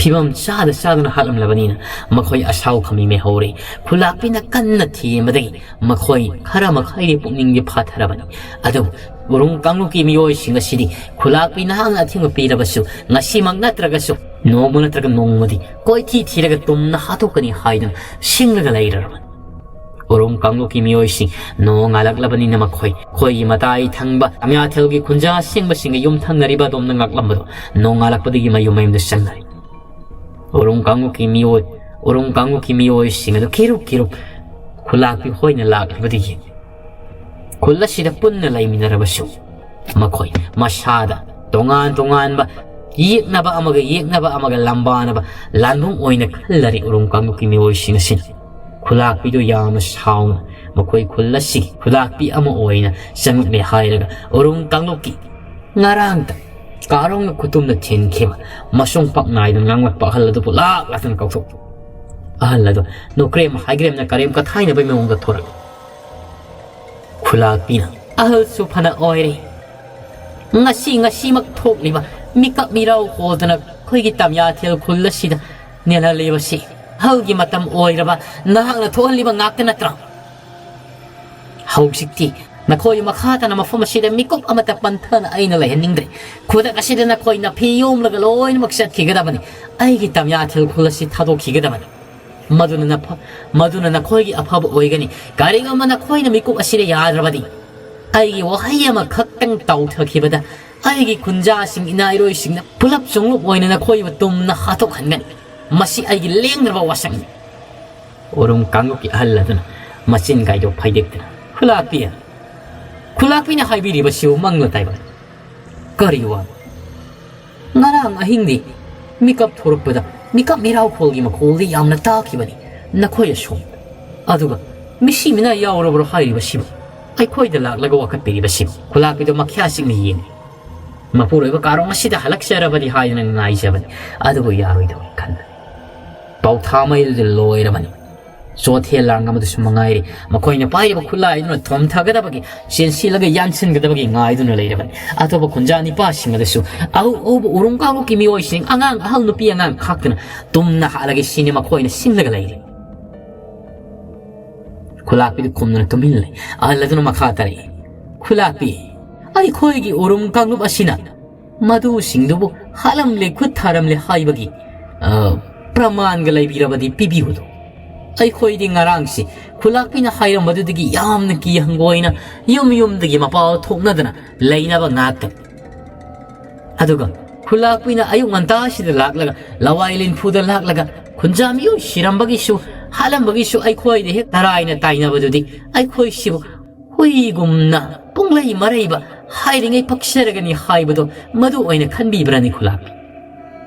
ꯐꯤꯕꯝ ꯆꯥꯗ ꯆꯥꯗꯅ ꯍꯥꯠꯂꯝꯂꯕꯅꯤꯅ ꯃꯈꯣꯏ ꯑꯁꯥꯎ ꯈꯃꯤ ꯃꯩꯍꯧꯔꯦ꯫ ꯈꯨꯂꯥꯛꯄꯤꯅ ꯀꯟꯅ ꯊꯦꯝꯕꯗꯒꯤ ꯃꯈꯣꯏ ꯈꯔ ꯃꯈꯩꯗꯤ ꯄꯨꯛꯅꯤꯡꯗꯤ ꯐꯥꯊꯔꯕꯅꯤ꯫ ꯑꯗꯨꯕꯨ ꯎꯔꯨꯝ ꯀꯥꯡꯂꯨꯞꯀꯤ ꯃꯤꯑꯣꯏꯁꯤꯡ ꯑꯁꯤꯗꯤ ꯈꯨꯂꯥꯛꯄꯤ ꯅꯍꯥꯛꯅ ꯑꯊꯤꯡꯕ ꯄꯤꯔꯕꯁꯨ ꯉꯁꯤꯃꯛ ꯅꯠꯇ꯭ꯔꯒꯁꯨ ꯅꯣꯡꯃ ꯅꯠꯇ꯭ꯔꯒ ꯅꯣꯡꯃꯗꯤ ꯀꯣꯏꯊꯤ ꯊꯤꯔꯒ ꯇꯨꯝꯅ ꯍꯥꯠꯇꯣꯛꯀꯅꯤ ꯍꯥꯏꯗꯨꯅ ꯁꯤꯡꯂꯒ ꯂꯩꯔꯔꯕꯅꯤ꯫ ꯎꯔꯨꯝ ꯀꯥꯡꯂꯨꯞꯀꯤ ꯃꯤꯑꯣꯏꯁꯤꯡ ꯅꯣꯡ ꯉꯥꯜꯂꯛꯂꯕꯅꯤꯅ ꯃꯈꯣꯏ ꯃꯈꯣꯏꯒꯤ ꯃꯇꯥꯏ ꯊꯪꯕ ꯇꯥꯃꯤꯌꯥꯊꯦꯜꯒꯤ ꯈꯨꯟꯖꯥ ꯑꯁꯦꯡꯕꯁꯤꯡꯒ ꯌꯨꯝꯊꯪꯅꯔꯤꯕ ꯑꯗꯣꯝꯗ ꯉꯥꯛꯂꯝꯕꯗꯣ ꯅꯣꯡ ꯉꯥꯜꯂꯛꯄꯗꯒꯤ ꯃꯌꯨꯝ ꯃꯌꯨꯝꯗ ꯆꯪꯅꯔꯤ꯫ ꯎꯔꯨꯝ ꯀꯥꯡꯂꯨꯞꯀꯤ ꯃꯤꯑꯣꯏ ꯎꯔꯨꯝ ꯀꯥꯡꯂꯨꯞꯀꯤ ꯃꯤꯑꯣꯏꯁꯤꯡ ꯑꯗꯨ ꯀꯤꯔꯨꯞ ꯀꯤꯔꯨꯞ ꯈꯨꯂꯥꯛꯄꯤ ꯍꯣꯏꯅ ꯂꯥꯛꯂꯤꯕꯗꯒꯤ ꯈꯨꯜ ꯑꯁꯤꯗ ꯄꯨꯟꯅ ꯂꯩꯃꯤꯟꯅꯔꯕꯁꯨ ꯃꯈꯣꯏ ꯃꯁꯥꯗ ꯇꯣꯉꯥꯟ ꯇꯣꯉꯥꯟꯕ ꯌꯦꯛꯅꯕ ꯑꯃꯒ ꯌꯦꯛꯅꯕ ꯑꯃꯒ ꯂꯝꯕꯥꯅꯕ ꯂꯥꯟꯕꯨꯡ ꯑꯣꯏꯅ ꯈꯜꯂꯔꯤ ꯎꯔꯨꯝ ꯀꯥꯡꯂꯨꯞꯀꯤ ꯃꯤꯑꯣꯏꯁꯤꯡ ꯑꯁꯤꯅ꯫ ꯈꯨꯂꯥꯛꯄꯤꯗꯨ ꯌꯥꯝꯅ ꯁꯥꯎꯅ ꯃꯈꯣꯏ ꯈꯨꯜ ꯑꯁꯤꯒꯤ ꯈꯨꯂꯥꯛꯄꯤ ꯑꯃ ꯑꯣꯏꯅ ꯆꯪꯂꯛꯂꯦ ꯍꯥꯏꯔꯒ ꯎꯔꯨꯝ ꯀꯥꯡꯂꯨꯞꯀꯤ ꯉꯔꯥꯡꯇ ꯀꯥꯔꯣꯡꯅ ꯈꯨꯇꯨꯝꯅ ꯊꯤꯟꯈꯤꯕ ꯃꯁꯨꯡ ꯄꯥꯛ ꯅꯥꯏꯗꯅ ꯉꯥꯡꯂꯛꯄ ꯑꯍꯜ ꯑꯗꯨꯕꯨ ꯂꯥꯛ ꯂꯥꯛꯇꯅ ꯀꯧꯊꯣꯛ ꯑꯍꯜ ꯑꯗꯨ ꯅꯣꯀ꯭ꯔꯦꯝ ꯍꯥꯏꯒ꯭ꯔꯦꯝꯅ ꯀꯔꯦꯝ ꯀꯊꯥꯏꯅꯕꯒꯤ ꯃꯑꯣꯡꯗ ꯊꯣꯔꯛꯏ꯫ ꯈꯨꯂꯥꯛꯄꯤꯅ ꯑꯍꯜꯁꯨ ꯐꯅ ꯑꯣꯏꯔꯦ꯫ ꯉꯁꯤ ꯉꯁꯤꯃꯛ ꯊꯣꯛꯂꯤꯕ ꯃꯤꯀꯞ ꯃꯤꯔꯥꯎ ꯍꯣꯗꯅ ꯑꯩꯈꯣꯏꯒꯤ ꯇꯥꯃꯤꯌꯥꯊꯦꯜ ꯈꯨꯜ ꯑꯁꯤꯗ ꯅꯦꯜꯍꯜꯂꯤꯕꯁꯤ ꯑꯍꯜꯒꯤ ꯃꯇꯝ ꯑꯣꯏꯔꯕ ꯅꯍꯥꯛꯅ ꯊꯣꯛꯍꯜꯂꯤꯕ ꯉꯥꯛꯇ ꯅꯠꯇ꯭ꯔꯥ? ꯍꯧꯖꯤꯛꯇꯤ ꯅꯈꯣꯏ ꯃꯈꯥ ꯇꯥꯅ ꯃꯐꯝ ꯑꯁꯤꯗ ꯃꯤꯀꯨꯞ ꯑꯃꯠꯇ ꯄꯟꯊꯅ ꯑꯩꯅ ꯂꯩꯍꯟꯅꯤꯡꯗ꯭ꯔꯦ꯫ ꯈꯨꯗꯛ ꯑꯁꯤꯗ ꯅꯈꯣꯏ ꯅꯥꯐꯤ ꯌꯣꯝꯂꯒ ꯂꯣꯏꯅꯃꯛ ꯆꯠꯈꯤꯒꯗꯕꯅꯤ꯫ ꯑꯩꯒꯤ ꯇꯝꯌꯥꯊꯦꯜ ꯈꯨꯜ ꯑꯁꯤ ꯊꯥꯗꯣꯛꯈꯤꯒꯗꯕꯅꯤ꯫ ꯃꯗꯨꯅ ꯅꯐ-, ꯃꯗꯨꯅ ꯅꯈꯣꯏꯒꯤ ꯑꯐꯕ ꯑꯣꯏꯒꯅꯤ꯫ ꯀꯔꯤꯒꯨꯝꯕ ꯅꯈꯣꯏꯅ ꯃꯤꯀꯨꯞ ꯑꯁꯤꯗ ꯌꯥꯗ꯭ꯔꯕꯗꯤ, ꯑꯩꯒꯤ ꯋꯥꯍꯩ ꯑꯃꯈꯛꯇꯪ ꯇꯥꯎꯊꯈꯤꯕꯗ, ꯑꯩꯒꯤ ꯈꯨꯟꯖꯥꯁꯤꯡ ꯏꯅꯥꯏꯔꯣꯏꯁꯤꯡꯅ ꯄꯨꯂꯞ ꯆꯣꯡꯂꯨꯞ ꯑꯣꯏꯅ ꯅꯈꯣꯏꯕꯨ ꯇꯨꯝꯅ ꯍꯥꯠꯇꯣꯛꯍꯟꯒꯅꯤ꯫ ꯃꯁꯤ ꯑꯩꯒꯤ ꯂꯦꯡꯗ꯭ꯔꯕ ꯋꯥꯁꯛꯅꯤ꯫ ꯎꯔꯨꯝ ꯀꯥꯡꯂꯨꯞꯀꯤ ꯑꯍꯜ ꯑꯗꯨꯅ ꯃꯆꯤꯟ ꯀꯥꯏꯗꯣ ꯐꯩꯗꯦꯛꯇꯨꯅ, "ꯈꯨꯂꯥꯛꯄꯤ, ꯈꯨꯂꯥꯛꯄꯤꯅ ꯍꯥꯏꯕꯤꯔꯤꯕꯁꯤꯕꯨ ꯃꯪꯂꯣ ꯇꯥꯏꯕꯪ? ꯀꯔꯤ ꯋꯥ? ꯉꯔꯥꯡ ꯑꯍꯤꯡꯗꯤ ꯃꯤꯀꯞ ꯊꯣꯔꯛꯄꯗ ꯃꯤꯀꯞ ꯃꯤꯔꯥꯎꯈꯣꯜꯒꯤ ꯃꯈꯣꯜꯗꯤ ꯌꯥꯝꯅ ꯇꯥꯈꯤꯕꯅꯤ ꯅꯈꯣꯏ ꯑꯁꯣꯝ꯫ ꯑꯗꯨꯒ ꯃꯤꯁꯤ ꯃꯤꯅꯥ ꯌꯥꯎꯔꯕ꯭ꯔꯣ ꯍꯥꯏꯔꯤꯕꯁꯤꯕꯨ? ꯑꯩꯈꯣꯏꯗ ꯂꯥꯛꯂꯒ ꯋꯥꯀꯠꯄꯤꯔꯤꯕꯁꯤꯕꯨ?" ꯈꯨꯂꯥꯛꯄꯤꯗꯣ ꯃꯈ꯭ꯌꯥ ꯆꯤꯛꯅ ꯌꯦꯡꯉꯤ꯫ "ꯃꯄꯨꯔꯣꯏꯕ ꯀꯥꯔꯣꯡ ꯑꯁꯤꯗ ꯍꯜꯂꯛꯆꯔꯕꯗꯤ ꯍꯥꯏꯗꯨꯅ ꯉꯥꯏꯖꯕꯅꯤ, ꯑꯗꯨꯕꯨ ꯌꯥꯔꯣꯏꯗꯧꯔꯤ ꯈꯟꯕꯅꯤ꯫ ꯄꯥꯎꯊꯥ ꯃꯩꯗꯨꯗ ꯂꯣꯏꯔꯕꯅꯤ꯫ ꯆꯣꯊꯦ ꯂꯥꯡ ꯑꯃꯗꯨꯁꯨ ꯃꯉꯥꯏꯔꯦ, ꯃꯈꯣꯏꯅ ꯄꯥꯏꯔꯤꯕ ꯈꯨꯠꯂꯥꯏ ꯑꯗꯨꯅ ꯊꯣꯝꯊꯒꯗꯕꯒꯤ, ꯆꯦꯟꯁꯤꯜꯂꯒ ꯌꯥꯟꯁꯤꯟꯒꯗꯕꯒꯤ ꯉꯥꯏꯗꯨꯅ ꯂꯩꯔꯕꯅꯤ꯫ ꯑꯇꯣꯞꯄ ꯈꯨꯟꯖꯥ ꯅꯤꯄꯥꯁꯤꯡ ꯑꯗꯨꯁꯨ ꯑꯎ ꯑꯎꯕ ꯎꯔꯨꯝ ꯀꯥꯡꯂꯨꯞꯀꯤ ꯃꯤꯑꯣꯏꯁꯤꯡ, ꯑꯉꯥꯡ, ꯑꯍꯜ, ꯅꯨꯄꯤ ꯑꯉꯥꯡ ꯈꯥꯛꯇꯅ ꯇꯨꯝꯅ ꯍꯥꯠꯂꯒꯦ ꯁꯤꯅꯤ ꯃꯈꯣꯏꯅ ꯁꯤꯡꯂꯒ ꯂꯩꯔꯤ꯫ ꯈꯨꯂꯥꯛꯄꯤꯗꯨ ꯈꯨꯝꯗꯨꯅ ꯇꯨꯃꯤꯟ ꯂꯩ꯫ ꯑꯍꯜ ꯑꯗꯨꯅ ꯃꯈꯥ ꯇꯥꯔꯛꯏ, "ꯈꯨꯂꯥꯛꯄꯤ, ꯑꯩꯈꯣꯏꯒꯤ ꯎꯔꯨꯝ ꯀꯥꯡꯂꯨꯞ ꯑꯁꯤꯅ ꯃꯗꯨꯁꯤꯡꯗꯨꯕꯨ ꯍꯥꯠꯂꯝꯂꯦ, ꯈꯨꯠ ꯊꯥꯔꯝꯂꯦ ꯍꯥꯏꯕꯒꯤ, ꯑ, ꯄ꯭ꯔꯃꯥꯟꯒ ꯂꯩꯕꯤꯔꯕꯗꯤ ꯄꯤꯕꯤꯌꯨꯗꯣ꯫ ꯑꯩꯈꯣꯏꯗꯤ ꯉꯔꯥꯡꯁꯤ ꯈꯨꯂꯥꯛꯄꯤꯅ ꯍꯥꯏꯔꯝꯕꯗꯨꯗꯒꯤ ꯌꯥꯝꯅ ꯀꯤ ꯍꯪꯒꯣꯏꯅ ꯌꯨꯝ ꯌꯨꯝꯗꯒꯤ ꯃꯄꯥ ꯊꯣꯛꯅꯗꯅ ꯂꯩꯅꯕ ꯉꯥꯛꯇꯅꯤ꯫ ꯑꯗꯨꯒ ꯈꯨꯂꯥꯛꯄꯤꯅ ꯑꯌꯨꯛ ꯉꯟꯇꯥꯁꯤꯗ ꯂꯥꯛꯂꯒ, ꯂꯋꯥꯏ ꯂꯤꯟꯐꯨꯗ ꯂꯥꯛꯂꯒ, ꯈꯨꯟꯖꯥ ꯃꯤꯑꯣꯏ ꯁꯤꯔꯝꯕꯒꯤꯁꯨ, ꯍꯥꯠꯂꯝꯕꯒꯤꯁꯨ ꯑꯩꯈꯣꯏꯗ ꯍꯦꯛ ꯇꯔꯥꯏꯅ ꯇꯥꯏꯅꯕꯗꯨꯗꯤ ꯑꯩꯈꯣꯏꯁꯤꯕꯨ ꯍꯨꯏꯒꯨꯝꯅ ꯄꯨꯡꯂꯩ ꯃꯔꯩꯕ ꯍꯥꯏꯔꯤꯉꯩ ꯄꯛꯆꯔꯒꯅꯤ ꯍꯥꯏꯕꯗꯣ ꯃꯗꯨ ꯑꯣꯏꯅ ꯈꯟꯕꯤꯕ꯭ꯔꯥꯅꯤ ꯈꯨꯂꯥꯛꯄꯤ?"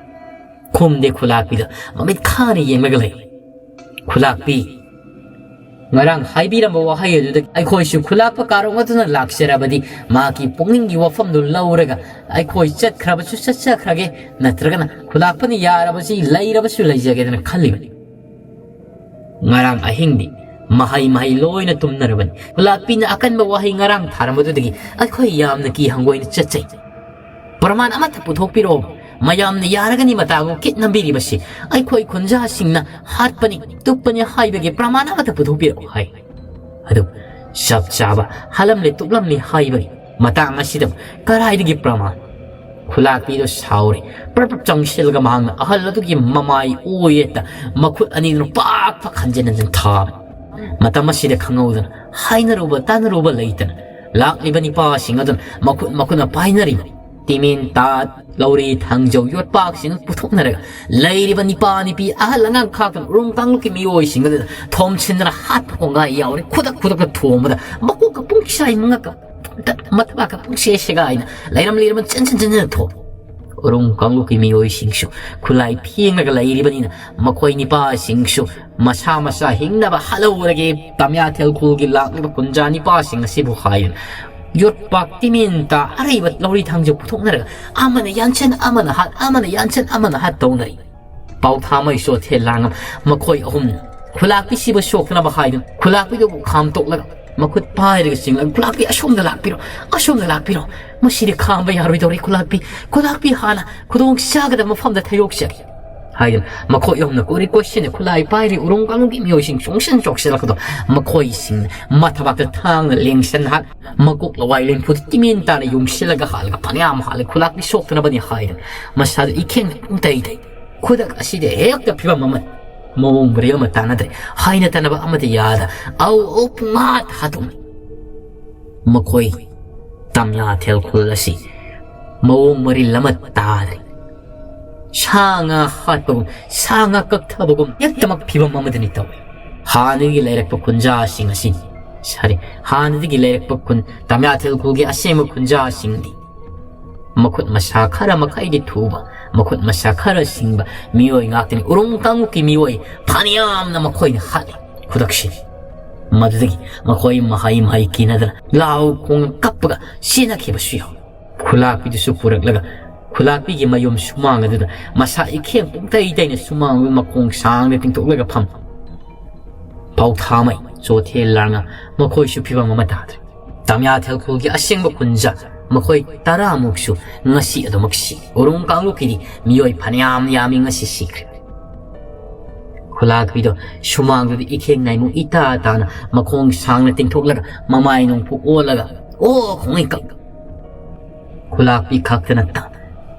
ꯈꯨꯝꯗꯦ ꯈꯨꯂꯥꯛꯄꯤꯗ, ꯃꯃꯤꯠ ꯈꯥꯅ ꯌꯦꯡꯂꯒ ꯂꯩ꯫ "ꯈꯨꯂꯥꯛꯄꯤ, ꯉꯔꯥꯡ ꯍꯥꯏꯕꯤꯔꯝꯕ ꯋꯥꯍꯩ ꯑꯗꯨꯗꯒꯤ ꯑꯩꯈꯣꯏꯁꯨ ꯈꯨꯂꯥꯛꯄ ꯀꯥꯔꯣꯡ ꯑꯗꯨꯅ ꯂꯥꯛꯆꯔꯕꯗꯤ ꯃꯍꯥꯛꯀꯤ ꯄꯨꯛꯅꯤꯡꯒꯤ ꯋꯥꯐꯝꯗꯨ ꯂꯧꯔꯒ ꯑꯩꯈꯣꯏ ꯆꯠꯈ꯭ꯔꯕꯁꯨ ꯆꯠꯆꯈ꯭ꯔꯒꯦ, ꯅꯠꯇ꯭ꯔꯒꯅ ꯈꯨꯂꯥꯛꯄꯅ ꯌꯥꯔꯕꯁꯤ ꯂꯩꯔꯕꯁꯨ ꯂꯩꯖꯒꯦꯗꯅ ꯈꯜꯂꯤꯕꯅꯤ꯫ ꯉꯔꯥꯡ ꯑꯍꯤꯡꯗꯤ ꯃꯍꯩ ꯃꯍꯩ ꯂꯣꯏꯅ ꯇꯨꯝꯅꯔꯕꯅꯤ꯫ ꯈꯨꯂꯥꯛꯄꯤꯅ ꯑꯀꯟꯕ ꯋꯥꯍꯩ ꯉꯔꯥꯡ ꯊꯥꯔꯝꯕꯗꯨꯗꯒꯤ ꯑꯩꯈꯣꯏ ꯌꯥꯝꯅ ꯀꯤ ꯍꯪꯒꯣꯏꯅ ꯆꯠꯆꯩ꯫ ꯄ꯭ꯔꯃꯥꯟ ꯑꯃꯠꯇ ꯄꯨꯊꯣꯛꯄꯤꯔꯛꯑꯣ꯫ ꯃꯌꯥꯝꯅ ꯌꯥꯔꯒꯅꯤ ꯃꯇꯥꯕꯨ ꯀꯤꯠ ꯅꯝꯕꯤꯔꯤꯕꯁꯤ ꯑꯩꯈꯣꯏ ꯈꯨꯟꯖꯥꯁꯤꯡꯅ ꯍꯥꯠꯄꯅꯤ, ꯇꯨꯞꯄꯅꯤ ꯍꯥꯏꯕꯒꯤ ꯄ꯭ꯔꯃꯥꯟ ꯑꯃꯠꯇ ꯄꯨꯊꯣꯛꯄꯤꯔꯛꯑꯣ" ꯍꯥꯏ꯫ ꯑꯗꯨ ꯆꯞ ꯆꯥꯕ ꯍꯥꯠꯂꯝꯂꯦ ꯇꯨꯞꯂꯝꯂꯦ ꯍꯥꯏꯕꯒꯤ ꯃꯇꯥꯡ ꯑꯁꯤꯗ ꯀꯗꯥꯏꯗꯒꯤ ꯄ꯭ꯔꯃꯥꯟ? ꯈꯨꯂꯥꯛꯄꯤꯗꯨ ꯁꯥꯎꯔꯦ꯫ ꯄ꯭ꯔꯞ ꯄ꯭ꯔꯞ ꯆꯪꯁꯤꯜꯂꯒ ꯃꯍꯥꯛꯅ ꯑꯍꯜ ꯑꯗꯨꯒꯤ ꯃꯃꯥꯏ ꯑꯣꯏꯌꯦꯠꯇ ꯃꯈꯨꯠ ꯑꯅꯤꯗꯨꯅ ꯄꯥꯛ ꯄꯥꯛ ꯍꯟꯖꯤꯟ ꯍꯟꯖꯤꯟ ꯊꯥꯕ꯫ ꯃꯇꯝ ꯑꯁꯤꯗ ꯈꯪꯍꯧꯗꯅ ꯍꯥꯏꯅꯔꯨꯕ ꯇꯥꯅꯔꯨꯕ ꯂꯩꯇꯅ ꯂꯥꯛꯂꯤꯕ ꯅꯤꯄꯥꯁꯤꯡ ꯑꯗꯨꯅ ꯃꯈꯨꯠ ꯃꯈꯨꯠꯅ ꯄꯥꯏꯅꯔꯤꯕ ꯇꯤꯃꯦꯟ ꯇꯥꯠ, ꯂꯧꯔꯤ ꯊꯥꯡꯖꯧ ꯌꯣꯠꯄꯥꯛꯁꯤꯡ ꯄꯨꯊꯣꯛꯅꯔꯒ ꯂꯩꯔꯤꯕ ꯅꯤꯄꯥ ꯅꯤꯄꯤ ꯑꯍꯜ ꯑꯉꯥꯡ ꯈꯥꯛꯇꯅ ꯎꯔꯨꯝ ꯀꯥꯡꯂꯨꯞꯀꯤ ꯃꯤꯑꯣꯏꯁꯤꯡ ꯑꯗꯨꯗ ꯊꯣꯝꯁꯤꯟꯗꯅ ꯍꯥꯠꯄ ꯀꯣꯡꯒꯥꯏ ꯌꯥꯎꯔꯦ꯫ ꯈꯨꯗꯛ ꯈꯨꯗꯛꯇ ꯊꯣꯝꯕꯗ ꯃꯀꯣꯛꯀ ꯄꯨꯡꯆꯥꯏ ꯃꯉꯛꯀ ꯃꯊꯕꯥꯛꯀ ꯄꯨꯡꯁꯦ ꯁꯦꯒꯥꯏꯅ ꯂꯩꯔꯝ ꯂꯩꯔꯝ ꯆꯦꯟꯁꯤꯟ ꯆꯦꯟꯁꯤꯟ ꯊꯣꯝ꯫ ꯎꯔꯨꯝ ꯀꯥꯡꯂꯨꯞꯀꯤ ꯃꯤꯑꯣꯏꯁꯤꯡꯁꯨ ꯈꯨꯠꯂꯥꯏ ꯐꯦꯡꯂꯒ ꯂꯩꯔꯤꯕꯅꯤꯅ ꯃꯈꯣꯏ ꯅꯤꯄꯥꯁꯤꯡꯁꯨ ꯃꯁꯥ ꯃꯁꯥ ꯍꯤꯡꯅꯕ ꯍꯥꯠꯍꯧꯔꯒꯦ꯫ ꯇꯥꯃꯤꯌꯥꯊꯦꯜ ꯈꯨꯜꯒꯤ ꯂꯥꯛꯂꯤꯕ ꯀꯨꯟꯖꯥ ꯅꯤꯄꯥꯁꯤꯡ ꯑꯁꯤꯕꯨ ꯍꯥꯏꯗꯨꯅ ꯌꯣꯠꯄꯥꯛ ꯇꯤꯃꯦꯟ ꯇꯥ ꯑꯔꯩꯕ ꯂꯧꯔꯤ ꯊꯥꯡꯖ ꯄꯨꯊꯣꯛꯅꯔꯒ ꯑꯃꯅ ꯌꯥꯟꯁꯟ ꯑꯃꯅ ꯍꯥꯠ ꯑꯃꯅ ꯌꯥꯟꯁꯟ ꯑꯃꯅ ꯍꯥꯠ ꯇꯧꯅꯔꯤ꯫ ꯄꯥꯎꯊꯥꯃꯩ ꯆꯣꯊꯦ ꯂꯥꯡꯉꯝ ꯃꯈꯣꯏ ꯑꯍꯨꯝꯅ ꯈꯨꯂꯥꯛꯄꯤꯁꯤꯕꯨ ꯁꯣꯛꯇꯅꯕ ꯍꯥꯏꯗꯨꯅ ꯈꯨꯂꯥꯛꯄꯤꯗꯨꯕꯨ ꯈꯥꯝꯇꯣꯛꯂꯒ ꯃꯈꯨꯠ ꯄꯥꯏꯔꯒ ꯆꯤꯡꯂꯒ, "ꯈꯨꯂꯥꯛꯄꯤ, ꯑꯁꯣꯝꯗ ꯂꯥꯛꯄꯤꯔꯣ, ꯑꯁꯣꯝꯗ ꯂꯥꯛꯄꯤꯔꯣ, ꯃꯁꯤꯗꯤ ꯈꯥꯝꯕ ꯌꯥꯔꯣꯏꯗꯧꯔꯤ꯫ ꯈꯨꯂꯥꯛꯄꯤ, ꯈꯨꯂꯥꯛꯄꯤ ꯍꯥꯟꯅ ꯈꯨꯗꯣꯡ ꯆꯥꯒꯗꯕ ꯃꯐꯝꯗ ꯊꯩꯗꯣꯛꯆꯒꯦ" ꯍꯥꯏꯗꯨꯅ ꯃꯈꯣꯏ ꯑꯍꯨꯝꯅ ꯀꯣꯔꯤ ꯀꯣꯏꯁꯤꯟꯅ ꯈꯨꯠꯂꯥꯏ ꯄꯥꯏꯔꯤ ꯎꯔꯨꯝ ꯀꯥꯡꯂꯨꯞꯀꯤ ꯃꯤꯑꯣꯏꯁꯤꯡ ꯆꯣꯡꯁꯤꯟ ꯆꯣꯡꯁꯤꯜꯂꯛꯄꯗꯣ ꯃꯈꯣꯏꯁꯤꯡꯅ ꯃꯊꯕꯥꯛꯇ ꯊꯥꯡꯅ ꯂꯦꯡꯁꯟ ꯍꯥꯠ, ꯃꯀꯣꯛ ꯂꯋꯥꯏ ꯂꯦꯡꯐꯨꯗ ꯇꯤꯃꯦꯟ ꯇꯥꯅ ꯌꯨꯡꯁꯤꯜꯂꯒ ꯍꯥꯠꯂꯒ ꯐꯅꯌꯥꯝ ꯍꯥꯠꯂꯦ꯫ ꯈꯨꯂꯥꯛꯄꯤ ꯁꯣꯛꯇꯅꯕꯅꯤ ꯍꯥꯏꯗꯨꯅ ꯃꯁꯥꯗ ꯏꯈꯦꯡ ꯄꯨꯡꯇꯩ ꯇꯩ꯫ ꯈꯨꯗꯛ ꯑꯁꯤꯗ ꯍꯦꯛꯇ ꯐꯤꯕꯝ ꯑꯃ, ꯃꯑꯣꯡ ꯃꯔꯤꯜ ꯑꯃ ꯇꯥꯟꯅꯗ꯭ꯔꯦ꯫ ꯍꯥꯏꯅ ꯇꯥꯟꯅꯕ ꯑꯃꯗꯤ ꯌꯥꯗ ꯑꯧ ꯑꯧ ꯄꯨꯡꯍꯥꯠ ꯍꯥꯠꯇꯣꯛꯅꯩ꯫ ꯃꯈꯣꯏ ꯇꯥꯃꯤꯌꯥꯊꯦꯜ ꯈꯨꯜ ꯑꯁꯤ ꯃꯑꯣꯡ ꯃꯔꯤꯜ ꯑꯃ ꯇꯥꯗ꯭ꯔꯦ꯫ ꯁꯥ ꯉꯥ ꯍꯥꯠꯄꯒꯨꯝ, ꯁꯥ ꯉꯥ ꯀꯛꯊꯕꯒꯨꯝ ꯍꯦꯛꯇꯃꯛ ꯐꯤꯕꯝ ꯑꯃꯗꯅꯤ ꯇꯧꯏ꯫ ꯍꯥꯟꯅꯗꯒꯤ ꯂꯩꯔꯛꯄ ꯈꯨꯟꯖꯥꯁꯤꯡ ꯑꯁꯤ, ꯁꯥꯔꯤ, ꯍꯥꯟꯅꯗꯒꯤ ꯂꯩꯔꯛꯄ ꯈꯨꯟ, ꯇꯥꯃꯤꯌꯥꯊꯦꯜ ꯈꯨꯜꯒꯤ ꯑꯁꯦꯡꯕ ꯈꯨꯟꯖꯥꯁꯤꯡꯗꯤ ꯃꯈꯨꯠ ꯃꯁꯥ ꯈꯔ ꯃꯈꯩꯗꯤ ꯊꯨꯕ, ꯃꯈꯨꯠ ꯃꯁꯥ ꯈꯔ ꯁꯤꯡꯕ ꯃꯤꯑꯣꯏ ꯉꯥꯛꯇꯅꯤ꯫ ꯎꯔꯨꯝ ꯀꯥꯡꯂꯨꯞꯀꯤ ꯃꯤꯑꯣꯏ ꯐꯅꯌꯥꯝꯅ ꯃꯈꯣꯏꯅ ꯍꯥꯠꯂꯤ꯫ ꯈꯨꯗꯛꯁꯤ ꯃꯗꯨꯗꯒꯤ ꯃꯈꯣꯏ ꯃꯍꯩ ꯃꯍꯩ ꯀꯤꯅꯗꯅ ꯂꯥꯎ ꯈꯣꯡ ꯀꯞꯄꯒ ꯆꯦꯟꯅꯈꯤꯕꯁꯨ ꯌꯥꯎꯏ꯫ ꯈꯨꯂꯥꯛꯄꯤꯗꯨꯁꯨ ꯄꯨꯔꯛꯂꯒ ꯈꯨꯂꯥꯛꯄꯤꯒꯤ ꯃꯌꯨꯝ ꯁꯨꯃꯥꯡ ꯑꯗꯨꯗ ꯃꯁꯥ ꯏꯈꯦꯡ ꯄꯨꯡꯇꯩ ꯇꯩꯅ ꯁꯨꯃꯥꯡ ꯑꯗꯨ ꯃꯈꯣꯡ ꯁꯥꯡꯅ ꯇꯤꯡꯊꯣꯛꯂꯒ ꯐꯝ꯫ ꯄꯥꯎꯊꯥꯃꯩ, ꯆꯣꯊꯦ ꯂꯥꯡꯉ ꯃꯈꯣꯏꯁꯨ ꯐꯤꯕꯝ ꯑꯃ ꯇꯥꯗ꯭ꯔꯦ꯫ ꯇꯥꯃꯤꯌꯥꯊꯦꯜ ꯈꯨꯜꯒꯤ ꯑꯁꯦꯡꯕ ꯈꯨꯟꯖꯥ ꯃꯈꯣꯏ ꯇꯔꯥꯃꯨꯛꯁꯨ ꯉꯁꯤ ꯑꯗꯨꯃꯛ ꯁꯤ꯫ ꯎꯔꯨꯝ ꯀꯥꯡꯂꯨꯞꯀꯤꯗꯤ ꯃꯤꯑꯣꯏ ꯐꯅꯌꯥꯝ ꯌꯥꯝꯃꯤ ꯉꯁꯤ ꯁꯤꯈ꯭ꯔꯦ꯫ ꯈꯨꯂꯥꯛꯄꯤꯗꯣ ꯁꯨꯃꯥꯡꯗꯨꯗ ꯏꯈꯦꯡ ꯅꯥꯏꯃꯨ ꯏꯇꯥ ꯇꯥꯅ ꯃꯈꯣꯡ ꯁꯥꯡꯅ ꯇꯤꯡꯊꯣꯛꯂꯒ ꯃꯃꯥꯏ ꯅꯣꯡꯄꯨ ꯑꯣꯜꯂꯒ, "ꯑꯣ ꯈꯣꯡꯉꯩ ꯀꯛ!" ꯈꯨꯂꯥꯛꯄꯤ ꯈꯛꯇ ꯅꯠꯇ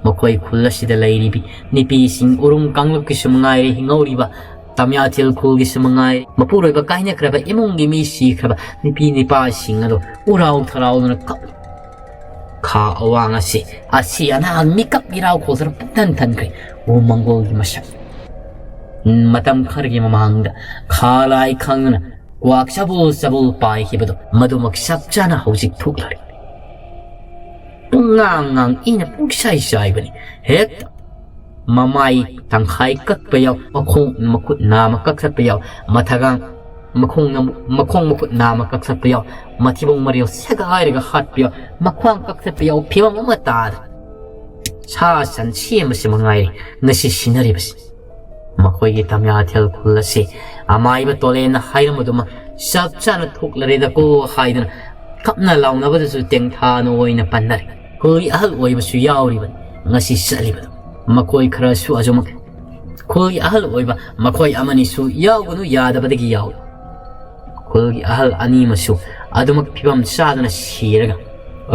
ꯃꯈꯣꯏ ꯈꯨꯜ ꯑꯁꯤꯗ ꯂꯩꯔꯤꯕꯤ ꯅꯨꯄꯤꯁꯤꯡ ꯎꯔꯨꯝ ꯀꯥꯡꯂꯨꯞꯀꯤꯁꯨ ꯃꯉꯥꯏꯔꯦ, ꯍꯤꯡꯍꯧꯔꯤꯕ ꯇꯝꯌꯥꯊꯦꯜ ꯈꯨꯜꯒꯤꯁꯨ ꯃꯉꯥꯏꯔꯦ, ꯃꯄꯨꯔꯣꯏꯕ ꯀꯥꯏꯅꯈ꯭ꯔꯕ ꯏꯃꯨꯡꯒꯤ ꯃꯤ ꯁꯤꯈ꯭ꯔꯕ ꯅꯨꯄꯤ ꯅꯨꯄꯥꯁꯤꯡ ꯑꯗꯣ ꯎꯔꯥꯎ ꯊꯔꯥꯎꯗꯨꯅ ꯀꯞ ꯈꯥ ꯑꯋꯥꯡ ꯑꯁꯤ, ꯑꯁꯤ ꯑꯅꯥ ꯃꯤꯀꯞ ꯃꯤꯔꯥꯎ ꯈꯣꯜꯗꯨꯅ ꯄꯨꯛꯊꯟ ꯊꯟꯈ꯭ꯔꯦ꯫ ꯎ ꯃꯪꯒꯣꯜꯒꯤ ꯃꯁꯛ ꯃꯇꯝ ꯈꯔꯒꯤ ꯃꯃꯥꯡꯗ ꯈꯥ ꯂꯥꯏ ꯈꯪꯗꯅ ꯀ꯭ꯋꯥꯛ ꯆꯕꯨꯜ ꯆꯕꯨꯜ ꯄꯥꯏꯈꯤꯕꯗꯣ ꯃꯗꯨꯃꯛ ꯆꯞ ꯆꯥꯅ ꯍꯧꯖꯤꯛ ꯊꯣꯛꯂꯔꯦ꯫ ꯄꯨꯡꯉꯥꯡ ꯉꯥꯡ ꯏꯅ ꯄꯨꯡꯁꯥꯏ ꯆꯥꯏꯕꯅꯤ꯫ ꯍꯦꯛꯇ ꯃꯃꯥꯏ ꯇꯪꯈꯥꯏ ꯀꯛꯄ ꯌꯥꯎ, ꯃꯈꯣꯡ ꯃꯈꯨꯠ ꯅꯥꯝꯃ ꯀꯛꯊꯠꯄ ꯌꯥꯎ, ꯃꯊꯒꯥꯡ ꯃꯈꯣꯡ ꯃꯈꯣꯡ ꯃꯈꯨꯠ ꯅꯥꯝꯃ ꯀꯛꯊꯠꯄ ꯌꯥꯎ, ꯃꯊꯤꯕꯣꯡ ꯃꯔꯤꯜ ꯁꯦꯒꯥꯏꯔꯒ ꯍꯥꯠꯄ ꯌꯥꯎ, ꯃꯈ꯭ꯋꯥꯡ ꯀꯛꯊꯠꯄ ꯌꯥꯎ, ꯐꯤꯕꯝ ꯑꯃ ꯇꯥꯗ ꯁꯥ ꯁꯟ ꯁꯦꯝꯕꯁꯤ ꯃꯉꯥꯏꯔꯦ ꯉꯁꯤ ꯁꯤꯟꯅꯔꯤꯕꯁꯤ꯫ ꯃꯈꯣꯏꯒꯤ ꯇꯝꯌꯥꯊꯦꯜ ꯈꯨꯜ ꯑꯁꯤ ꯑꯃꯥꯏꯕ ꯇꯣꯂꯦꯟꯅ ꯍꯥꯏꯔꯝꯕꯗꯨꯃ ꯆꯞ ꯆꯥꯅ ꯊꯣꯛꯂꯔꯦꯗꯀꯣ ꯍꯥꯏꯗꯨꯅ ꯀꯞꯅ ꯂꯥꯎꯅꯕꯗꯁꯨ ꯇꯦꯡꯊꯥꯅ ꯑꯣꯏꯅ ꯄꯟꯅꯔꯦ꯫ ꯈꯨꯜꯒꯤ ꯑꯍꯜ ꯑꯣꯏꯕꯁꯨ ꯌꯥꯎꯔꯤꯕꯅꯤ ꯉꯁꯤ ꯆꯠꯂꯤꯕꯗꯨ꯫ ꯃꯈꯣꯏ ꯈꯔꯁꯨ ꯑꯁꯨꯃꯛ ꯈꯨꯜꯒꯤ ꯑꯍꯜ ꯑꯣꯏꯕ ꯃꯈꯣꯏ ꯑꯃꯅꯤꯁꯨ ꯌꯥꯎꯒꯅꯨ ꯌꯥꯗꯕꯗꯒꯤ ꯌꯥꯎꯏ꯫ ꯈꯨꯜꯒꯤ ꯑꯍꯜ ꯑꯅꯤꯃꯁꯨ ꯑꯗꯨꯃꯛ ꯐꯤꯕꯝ ꯆꯥꯗꯅ ꯁꯤꯔꯒ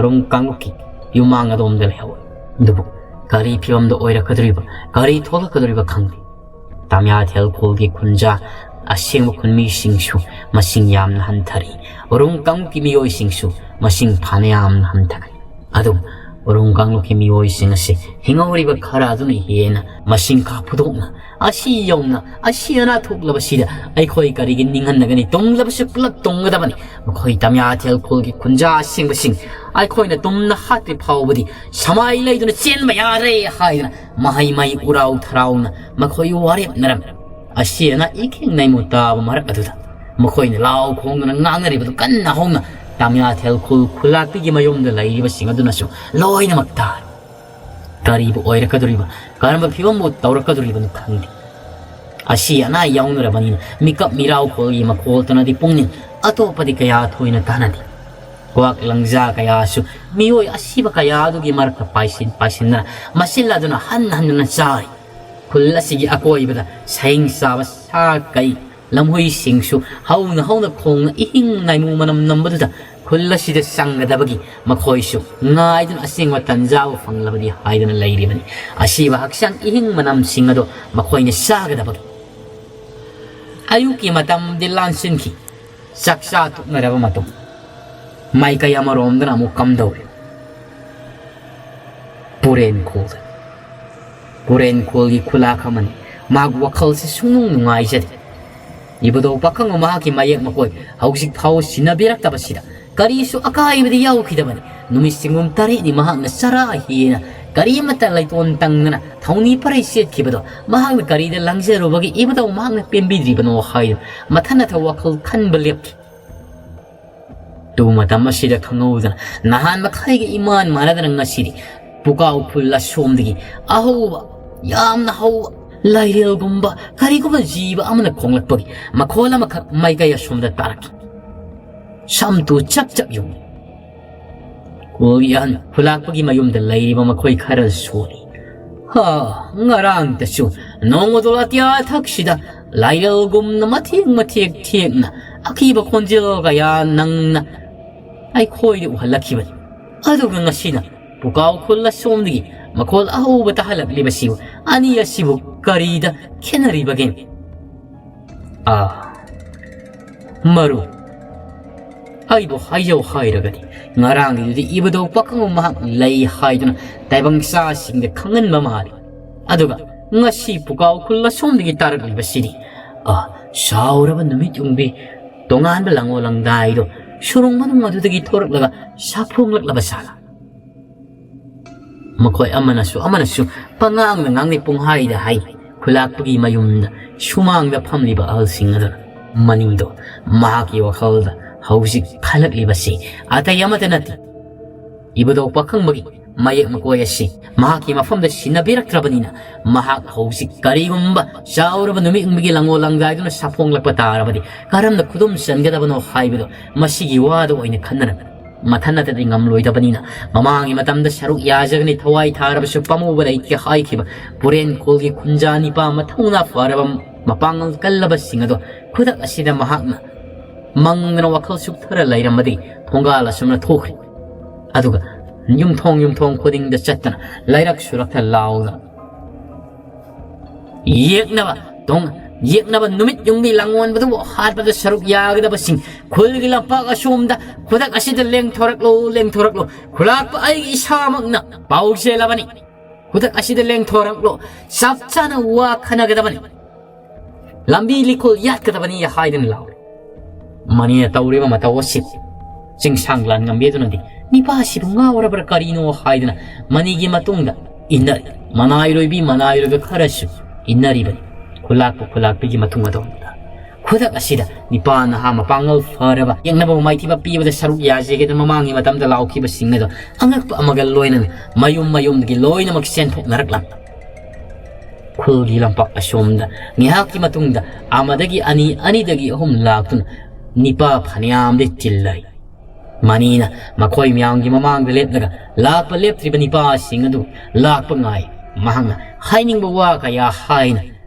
ꯔꯨꯝ ꯀꯥꯡꯂꯨꯞꯀꯤ ꯌꯨꯝꯃꯥꯡ ꯑꯗꯣꯝꯗ ꯂꯩꯍꯧꯏ꯫ ꯑꯗꯨꯕꯨ ꯀꯔꯤ ꯐꯤꯕꯝꯗ ꯑꯣꯏꯔꯛꯀꯗꯧꯔꯤꯕ, ꯀꯔꯤ ꯊꯣꯛꯂꯛꯀꯗꯧꯔꯤꯕ ꯈꯪꯗꯦ꯫ ꯇꯥꯃꯤꯌꯥꯊꯦꯜ ꯈꯨꯜꯒꯤ ꯈꯨꯟꯖꯥ ꯑꯁꯦꯡꯕ ꯈꯨꯟꯃꯤꯁꯤꯡꯁꯨ ꯃꯁꯤꯡ ꯌꯥꯝꯅ ꯍꯟꯊꯔꯤ꯫ ꯔꯨꯝ ꯀꯥꯡꯂꯨꯞꯀꯤ ꯃꯤꯑꯣꯏꯁꯤꯡꯁꯨ ꯃꯁꯤꯡ ꯐꯅ ꯌꯥꯝꯅ ꯍꯟꯊꯔꯤ꯫ ꯑꯗꯨꯕꯨ ꯎꯔꯨꯝ ꯀꯥꯡꯂꯨꯞꯀꯤ ꯃꯤꯑꯣꯏꯁꯤꯡ ꯑꯁꯤ ꯍꯤꯡꯍꯧꯔꯤꯕ ꯈꯔ ꯑꯗꯨꯅ ꯍꯦꯟꯅ ꯃꯁꯤꯡ ꯀꯥ ꯐꯨꯗꯣꯛꯅ ꯑꯁꯤ ꯌꯧꯅ ꯑꯁꯤ ꯑꯅꯥ ꯊꯣꯛꯂꯕꯁꯤꯗ ꯑꯩꯈꯣꯏ ꯀꯔꯤꯒꯤ ꯅꯤꯡꯍꯟꯅꯒꯅꯤ? ꯇꯨꯡꯂꯕꯁꯨ ꯄꯨꯂꯞ ꯇꯨꯡꯒꯗꯕꯅꯤ꯫ ꯃꯈꯣꯏ ꯇꯥꯃꯤꯌꯥꯊꯦꯜ ꯈꯨꯜꯒꯤ ꯈꯨꯟꯖꯥ ꯑꯁꯦꯡꯕꯁꯤꯡ ꯑꯩꯈꯣꯏꯅ ꯇꯨꯝꯅ ꯍꯥꯠꯇ꯭ꯔꯤ ꯐꯥꯎꯕꯗꯤ ꯁꯃꯥꯏ ꯂꯩꯗꯨꯅ ꯆꯦꯟꯕ ꯌꯥꯔꯦ ꯍꯥꯏꯗꯅ ꯃꯍꯩ ꯃꯍꯩ ꯎꯔꯥꯎ ꯊꯔꯥꯎꯅ ꯃꯈꯣꯏ ꯋꯥꯔꯦꯞꯅꯔꯝꯃꯤ꯫ ꯑꯁꯤ ꯑꯅꯥ ꯏꯈꯦꯡ ꯅꯩꯃꯨ ꯇꯥꯕ ꯃꯔꯛ ꯑꯗꯨꯗ ꯃꯈꯣꯏꯅ ꯂꯥꯎ ꯈꯣꯡꯗꯨꯅ ꯉꯥꯡꯅꯔꯤꯕꯗꯨ ꯀꯟꯅ ꯍꯧꯅ ꯇꯥꯃꯤꯌꯥꯊꯦꯜ ꯈꯨꯜ ꯈꯨꯜꯂꯥꯛꯄꯤꯒꯤ ꯃꯌꯨꯝꯗ ꯂꯩꯔꯤꯕꯁꯤꯡ ꯑꯗꯨꯅꯁꯨ ꯂꯣꯏꯅꯃꯛ ꯇꯥꯔꯦ꯫ ꯀꯔꯤꯕꯨ ꯑꯣꯏꯔꯛꯀꯗꯧꯔꯤꯕ, ꯀꯔꯝꯕ ꯐꯤꯕꯝꯕꯨ ꯇꯧꯔꯛꯀꯗꯧꯔꯤꯕꯅꯣ ꯈꯪꯗꯦ꯫ ꯑꯁꯤ ꯑꯅꯥ ꯌꯥꯎꯅꯔꯕꯅꯤꯅ ꯃꯤꯀꯞ ꯃꯤꯔꯥꯎꯈꯣꯜꯒꯤ ꯃꯈꯣꯜꯇꯅꯗꯤ ꯄꯨꯛꯅꯤꯡ ꯑꯇꯣꯞꯄꯗꯤ ꯀꯌꯥ ꯊꯣꯏꯅ ꯇꯥꯅꯗꯦ꯫ ꯀ꯭ꯋꯥꯛ ꯂꯪꯖꯥ ꯀꯌꯥꯁꯨ ꯃꯤꯑꯣꯏ ꯑꯁꯤꯕ ꯀꯌꯥ ꯑꯗꯨꯒꯤ ꯃꯔꯛꯇ ꯄꯥꯏꯁꯤꯟ ꯄꯥꯏꯁꯤꯟꯗꯅ ꯃꯁꯤꯜꯂꯗꯨꯅ ꯍꯟ ꯍꯟꯗꯨꯅ ꯆꯥꯔꯤ꯫ ꯈꯨꯜ ꯑꯁꯤꯒꯤ ꯑꯀꯣꯏꯕꯗ ꯁꯍꯤꯡ ꯆꯥꯕ ꯁꯥ ꯀꯩ, ꯂꯝꯍꯨꯏꯁꯤꯡꯁꯨ ꯍꯧꯅ ꯍꯧꯅ ꯈꯣꯡꯅ ꯏꯍꯤꯡ ꯉꯥꯏꯃꯨ ꯃꯅꯝ ꯅꯝꯕꯗꯨꯗ ꯈꯨꯜ ꯑꯁꯤꯗ ꯆꯪꯒꯗꯕꯒꯤ ꯃꯈꯣꯏꯁꯨ ꯉꯥꯏꯗꯨꯅ ꯑꯁꯦꯡꯕ ꯇꯟꯖꯥꯕꯨ ꯐꯪꯂꯕꯗꯤ ꯍꯥꯏꯗꯨꯅ ꯂꯩꯔꯤꯕꯅꯤ꯫ ꯑꯁꯤꯕ ꯍꯛꯆꯥꯡ ꯏꯍꯤꯡ ꯃꯅꯝꯁꯤꯡ ꯑꯗꯣ ꯃꯈꯣꯏꯅ ꯆꯥꯒꯗꯕꯒꯤ꯫ ꯑꯌꯨꯛꯀꯤ ꯃꯇꯝꯗꯤ ꯂꯥꯟꯁꯤꯟꯈꯤ꯫ ꯆꯥꯛ ꯆꯥ ꯇꯣꯛꯅꯔꯕ ꯃꯇꯨꯡ ꯃꯥꯏꯀꯩ ꯑꯃꯔꯣꯝꯗꯅ ꯑꯃꯨꯛ ꯀꯝꯗꯧꯔꯤ? ꯄꯨꯔꯦꯟꯈꯣꯜꯗ꯫ ꯄꯨꯔꯦꯟꯈꯣꯜꯒꯤ ꯈꯨꯂꯥꯛ ꯑꯃꯅꯤ꯫ ꯃꯍꯥꯛ ꯋꯥꯈꯜꯁꯦ ꯁꯨꯡꯅꯨꯡ ꯅꯨꯡꯉꯥꯏꯖꯗꯦ꯫ ꯏꯕꯨꯙꯧ ꯄꯥꯈꯪꯕ ꯃꯍꯥꯛꯀꯤ ꯃꯌꯦꯛ ꯃꯈꯣꯏ ꯍꯧꯖꯤꯛ ꯐꯥꯎ ꯁꯤꯟꯅꯕꯤꯔꯛꯇꯕꯁꯤꯗ ꯀꯔꯤꯁꯨ ꯑꯀꯥꯏꯕꯗꯤ ꯌꯥꯎꯈꯤꯗꯕꯅꯤ꯫ ꯅꯨꯃꯤꯠ ꯆꯤꯡꯒꯨꯝ ꯇꯔꯦꯠꯅꯤ ꯃꯍꯥꯛꯅ ꯆꯔꯥ ꯍꯦꯟꯅ ꯀꯔꯤꯃꯠꯇ ꯂꯩꯇꯣꯟ ꯇꯪꯗꯅ ꯊꯧꯅꯤ ꯄꯔꯩ ꯆꯦꯠꯈꯤꯕꯗꯣ ꯃꯍꯥꯛꯅ ꯀꯔꯤꯗ ꯂꯪꯖꯔꯨꯕꯒꯤ ꯏꯕꯨꯙꯧ ꯃꯍꯥꯛꯅ ꯄꯦꯟꯕꯤꯗ꯭ꯔꯤꯕꯅꯣ ꯍꯥꯏꯗꯨꯅ ꯃꯊꯟ ꯃꯊꯧ ꯋꯥꯈꯜ ꯈꯟꯕ ꯂꯦꯞꯈꯤ꯫ ꯇꯨ ꯃꯇꯝ ꯑꯁꯤꯗ ꯈꯪꯍꯧꯗꯅ ꯅꯍꯥꯟ ꯃꯈꯩꯒ ꯏꯃꯥꯟ ꯃꯥꯟꯅꯗꯅ ꯉꯁꯤꯗꯤ ꯄꯨꯀꯥꯎ ꯈꯨꯜ ꯑꯁꯣꯝꯗꯒꯤ ꯑꯍꯧꯕ, ꯌꯥꯝꯅ ꯍꯧꯕ ꯂꯥꯏꯔꯦꯜꯒꯨꯝꯕ ꯀꯔꯤꯒꯨꯝꯕ ꯖꯤꯕ ꯑꯃꯅ ꯈꯣꯡꯂꯛꯄꯒꯤ ꯃꯈꯣꯜ ꯑꯃꯈꯛ ꯃꯥꯏꯀꯩ ꯑꯁꯣꯝꯗ ꯇꯥꯔꯛꯈꯤ꯫ ꯁꯝꯇꯨ ꯆꯞ ꯆꯞ ꯌꯨꯡꯏ꯫ ꯀꯣꯜꯒꯤ ꯑꯍꯟ ꯈꯨꯂꯥꯛꯄꯒꯤ ꯃꯌꯨꯝꯗ ꯂꯩꯔꯤꯕ ꯃꯈꯣꯏ ꯈꯔ ꯁꯣꯜꯂꯤ꯫ ꯍꯥ, ꯉꯔꯥꯡꯇꯁꯨ ꯅꯣꯡꯃꯗꯣ ꯑꯇꯤꯌꯥ ꯊꯛꯁꯤꯗ ꯂꯥꯏꯔꯦꯜꯒꯨꯝꯅ ꯃꯊꯦꯛ ꯃꯊꯦꯛ ꯊꯦꯛꯅ ꯑꯀꯤꯕ ꯈꯣꯟꯖꯦꯜ ꯀꯌꯥ ꯅꯪꯅ ꯑꯩꯈꯣꯏꯗ ꯎꯍꯜꯂꯛꯈꯤꯕꯅꯤ꯫ ꯑꯗꯨꯒ ꯉꯁꯤꯅ ꯄꯨꯀꯥꯎ ꯈꯨꯜ ꯑꯁꯣꯝꯗꯒꯤ ꯃꯈꯣꯜ ꯑꯍꯧꯕ ꯇꯥꯍꯜꯂꯛꯂꯤꯕꯁꯤꯕꯨ ꯑꯅꯤ ꯑꯁꯤꯕꯨ ꯀꯔꯤꯗ ꯈꯦꯠꯅꯔꯤꯕꯒꯦ? ꯑꯥ, ꯃꯔꯨꯞ, ꯑꯩꯕꯨ ꯍꯥꯏꯖꯧ ꯍꯥꯏꯔꯒꯗꯤ ꯉꯔꯥꯡꯒꯤꯗꯨꯗꯤ ꯏꯕꯨꯙꯧ ꯄꯥꯈꯪꯕ ꯃꯍꯥꯛ ꯂꯩ ꯍꯥꯏꯗꯨꯅ ꯇꯥꯏꯕꯪ ꯆꯥꯁꯤꯡꯗ ꯈꯪꯍꯟꯕ ꯃꯥꯜꯂꯤ꯫ ꯑꯗꯨꯒ ꯉꯁꯤ ꯄꯨꯀꯥꯎ ꯈꯨꯜ ꯑꯁꯣꯝꯗꯒꯤ ꯇꯥꯔꯛꯂꯤꯕꯁꯤꯗꯤ, ꯑꯥ, ꯆꯥꯎꯔꯕ ꯅꯨꯃꯤꯠ ꯌꯨꯡꯕꯤ ꯇꯣꯉꯥꯟꯕ ꯂꯪꯉꯣ ꯂꯪꯗꯥꯏꯗꯣ ꯁꯨꯔꯨꯡ ꯃꯅꯨꯡ ꯑꯗꯨꯗꯒꯤ ꯊꯣꯔꯛꯂꯒ ꯁꯥꯐꯣꯡꯂꯛꯂꯕ ꯁꯥꯂꯥ꯫ ꯃꯈꯣꯏ ꯑꯃꯅꯁꯨ ꯑꯃꯅꯁꯨ ꯄꯉꯥꯡꯗ ꯉꯥꯡꯅꯩ, ꯄꯨꯡꯍꯥꯏꯗ ꯍꯥꯏ꯫ ꯈꯨꯂꯥꯛꯄꯒꯤ ꯃꯌꯨꯝꯗ ꯁꯨꯃꯥꯡꯗ ꯐꯝꯂꯤꯕ ꯑꯍꯜꯁꯤꯡ ꯑꯗꯨꯅ ꯃꯅꯤꯡꯗꯣ ꯃꯍꯥꯛꯀꯤ ꯋꯥꯈꯜꯗ ꯍꯧꯖꯤꯛ ꯈꯜꯂꯛꯂꯤꯕꯁꯤ ꯑꯇꯩ ꯑꯃꯠꯇ ꯅꯠꯇꯦ꯫ ꯏꯕꯨꯙꯧ ꯄꯥꯈꯪꯕꯒꯤ ꯃꯌꯦꯛ ꯃꯀꯣꯏ ꯑꯁꯤ ꯃꯍꯥꯛꯀꯤ ꯃꯐꯝꯗ ꯁꯤꯟꯅꯕꯤꯔꯛꯇ꯭ꯔꯕꯅꯤꯅ ꯃꯍꯥꯛ ꯍꯧꯖꯤꯛ ꯀꯔꯤꯒꯨꯝꯕ ꯆꯥꯎꯔꯕ ꯅꯨꯃꯤꯠ ꯌꯨꯡꯕꯤꯒꯤ ꯂꯪꯉꯣ ꯂꯪꯗꯥꯏꯗꯨꯅ ꯁꯥꯐꯣꯡꯂꯛꯄ ꯇꯥꯔꯕꯗꯤ ꯀꯔꯝꯅ ꯈꯨꯗꯨꯝ ꯆꯟꯒꯗꯕꯅꯣ ꯍꯥꯏꯕꯗꯨ ꯃꯁꯤꯒꯤ ꯋꯥꯗ ꯑꯣꯏꯅ ꯈꯟꯅꯔꯝꯃꯤ꯫ ꯃꯊꯟ ꯅꯠꯇꯗꯤ ꯉꯝꯂꯣꯏꯗꯕꯅꯤꯅ ꯃꯃꯥꯡꯒꯤ ꯃꯇꯝꯗ ꯁꯔꯨꯛ ꯌꯥꯖꯒꯅꯤ, ꯊꯋꯥꯏ ꯊꯥꯔꯕꯁꯨ ꯄꯥꯝꯃꯨꯕ ꯂꯩꯇꯦ ꯍꯥꯏꯈꯤꯕ ꯄꯨꯔꯦꯟꯈꯣꯜꯒꯤ ꯈꯨꯟꯖꯥ ꯅꯤꯄꯥ ꯃꯊꯧꯅꯥ ꯐꯔꯕ ꯃꯄꯥꯡꯒꯜ ꯀꯜꯂꯕꯁꯤꯡ ꯑꯗꯣ ꯈꯨꯗꯛ ꯑꯁꯤꯗ ꯃꯍꯥꯛꯅ ꯃꯪꯗꯅ ꯋꯥꯈꯜ ꯆꯨꯞꯊꯔ ꯂꯩꯔꯝꯕꯗꯒꯤ ꯊꯣꯡꯒꯥꯜ ꯑꯁꯨꯝꯅ ꯊꯣꯛꯈ꯭ꯔꯦ꯫ ꯑꯗꯨꯒ ꯌꯨꯝꯊꯣꯡ ꯌꯨꯝꯊꯣꯡ ꯈꯨꯗꯤꯡꯗ ꯆꯠꯇꯅ ꯂꯩꯔꯛ ꯁꯨꯔꯛꯇ ꯂꯥꯎꯗꯅ ꯌꯦꯛꯅꯕ ꯊꯣꯡ ꯌꯦꯛꯅꯕ ꯅꯨꯃꯤꯠ ꯌꯨꯡꯕꯤ ꯂꯥꯡꯑꯣꯟꯕꯗꯨꯕꯨ ꯍꯥꯠꯄꯗ ꯁꯔꯨꯛ ꯌꯥꯒꯗꯕꯁꯤꯡ ꯈꯨꯜꯒꯤ ꯂꯝꯄꯥꯛ ꯑꯁꯣꯝꯗ ꯈꯨꯗꯛ ꯑꯁꯤꯗ ꯂꯦꯡꯊꯣꯔꯛꯂꯣ, ꯂꯦꯡꯊꯣꯔꯛꯂꯣ꯫ ꯈꯨꯂꯥꯛꯄ ꯑꯩꯒꯤ ꯏꯁꯥꯃꯛꯅ ꯄꯥꯎ ꯆꯦꯜꯂꯕꯅꯤ꯫ ꯈꯨꯗꯛ ꯑꯁꯤꯗ ꯂꯦꯡꯊꯣꯔꯛꯂꯣ꯫ ꯆꯞ ꯆꯥꯅ ꯋꯥ ꯈꯟꯅꯒꯗꯕꯅꯤ꯫ ꯂꯝꯕꯤ ꯂꯤꯈꯣꯜ ꯌꯥꯠꯀꯗꯕꯅꯤ ꯍꯥꯏꯗꯨꯅ ꯂꯥꯎꯔꯦ꯫ ꯃꯅꯤꯅ ꯇꯧꯔꯤꯕ ꯃꯇꯧ ꯑꯁꯤ ꯆꯤꯡꯁꯥꯡ ꯂꯥꯟꯉꯝꯕꯤ ꯑꯗꯨꯅꯗꯤ ꯅꯤꯄꯥꯁꯤꯕꯨ ꯉꯥꯎꯔꯕ꯭ꯔꯥ ꯀꯔꯤꯅꯣ ꯍꯥꯏꯗꯨꯅ ꯃꯅꯤꯒꯤ ꯃꯇꯨꯡꯗ ꯏꯟꯅꯔꯤ꯫ ꯃꯅꯥꯏꯔꯣꯏꯕꯤ ꯃꯅꯥꯏꯔꯣꯏꯕ ꯈꯔꯁꯨ ꯏꯟꯅꯔꯤꯕꯅꯤ꯫ ꯈꯨꯂꯥꯛꯄ ꯈꯨꯂꯥꯛꯄꯤꯒꯤ ꯃꯇꯨꯡ ꯑꯗꯣꯝꯗ ꯈꯨꯗꯛ ꯑꯁꯤꯗ ꯅꯤꯄꯥ ꯅꯍꯥ ꯃꯄꯥꯡꯒꯜ ꯐꯔꯕ ꯌꯦꯛꯅꯕ ꯃꯥꯏꯊꯤꯕ ꯄꯤꯕꯗ ꯁꯔꯨꯛ ꯌꯥꯖꯒꯦꯗꯅ ꯃꯃꯥꯡꯒꯤ ꯃꯇꯝꯗ ꯂꯥꯎꯈꯤꯕꯁꯤꯡ ꯑꯗꯣ ꯑꯉꯛꯄ ꯑꯃꯒ ꯂꯣꯏꯅꯅ ꯃꯌꯨꯝ ꯃꯌꯨꯝꯗꯒꯤ ꯂꯣꯏꯅꯃꯛ ꯆꯦꯟꯊꯣꯛꯅꯔꯛꯂꯝꯃꯤ꯫ ꯈꯨꯜꯒꯤ ꯂꯝꯄꯥꯛ ꯑꯁꯣꯝꯗ ꯉꯥꯏꯍꯥꯛꯀꯤ ꯃꯇꯨꯡꯗ ꯑꯃꯗꯒꯤ ꯑꯅꯤ, ꯑꯅꯤꯗꯒꯤ ꯑꯍꯨꯝ ꯂꯥꯛꯇꯨꯅ ꯅꯤꯄꯥ ꯐꯅꯌꯥꯝꯗꯤ ꯆꯤꯜꯂꯔꯤ꯫ ꯃꯅꯤꯅ ꯃꯈꯣꯏ ꯃꯌꯥꯝꯒꯤ ꯃꯃꯥꯡꯗ ꯂꯦꯞꯂꯒ ꯂꯥꯛꯄ ꯂꯦꯞꯇ꯭ꯔꯤꯕ ꯅꯤꯄꯥꯁꯤꯡ ꯑꯗꯨ ꯂꯥꯛꯄ ꯉꯥꯏ꯫ ꯃꯍꯥꯛꯅ ꯍꯥꯏꯅꯤꯡꯕ ꯋꯥ ꯀꯌꯥ ꯍꯥꯏꯅ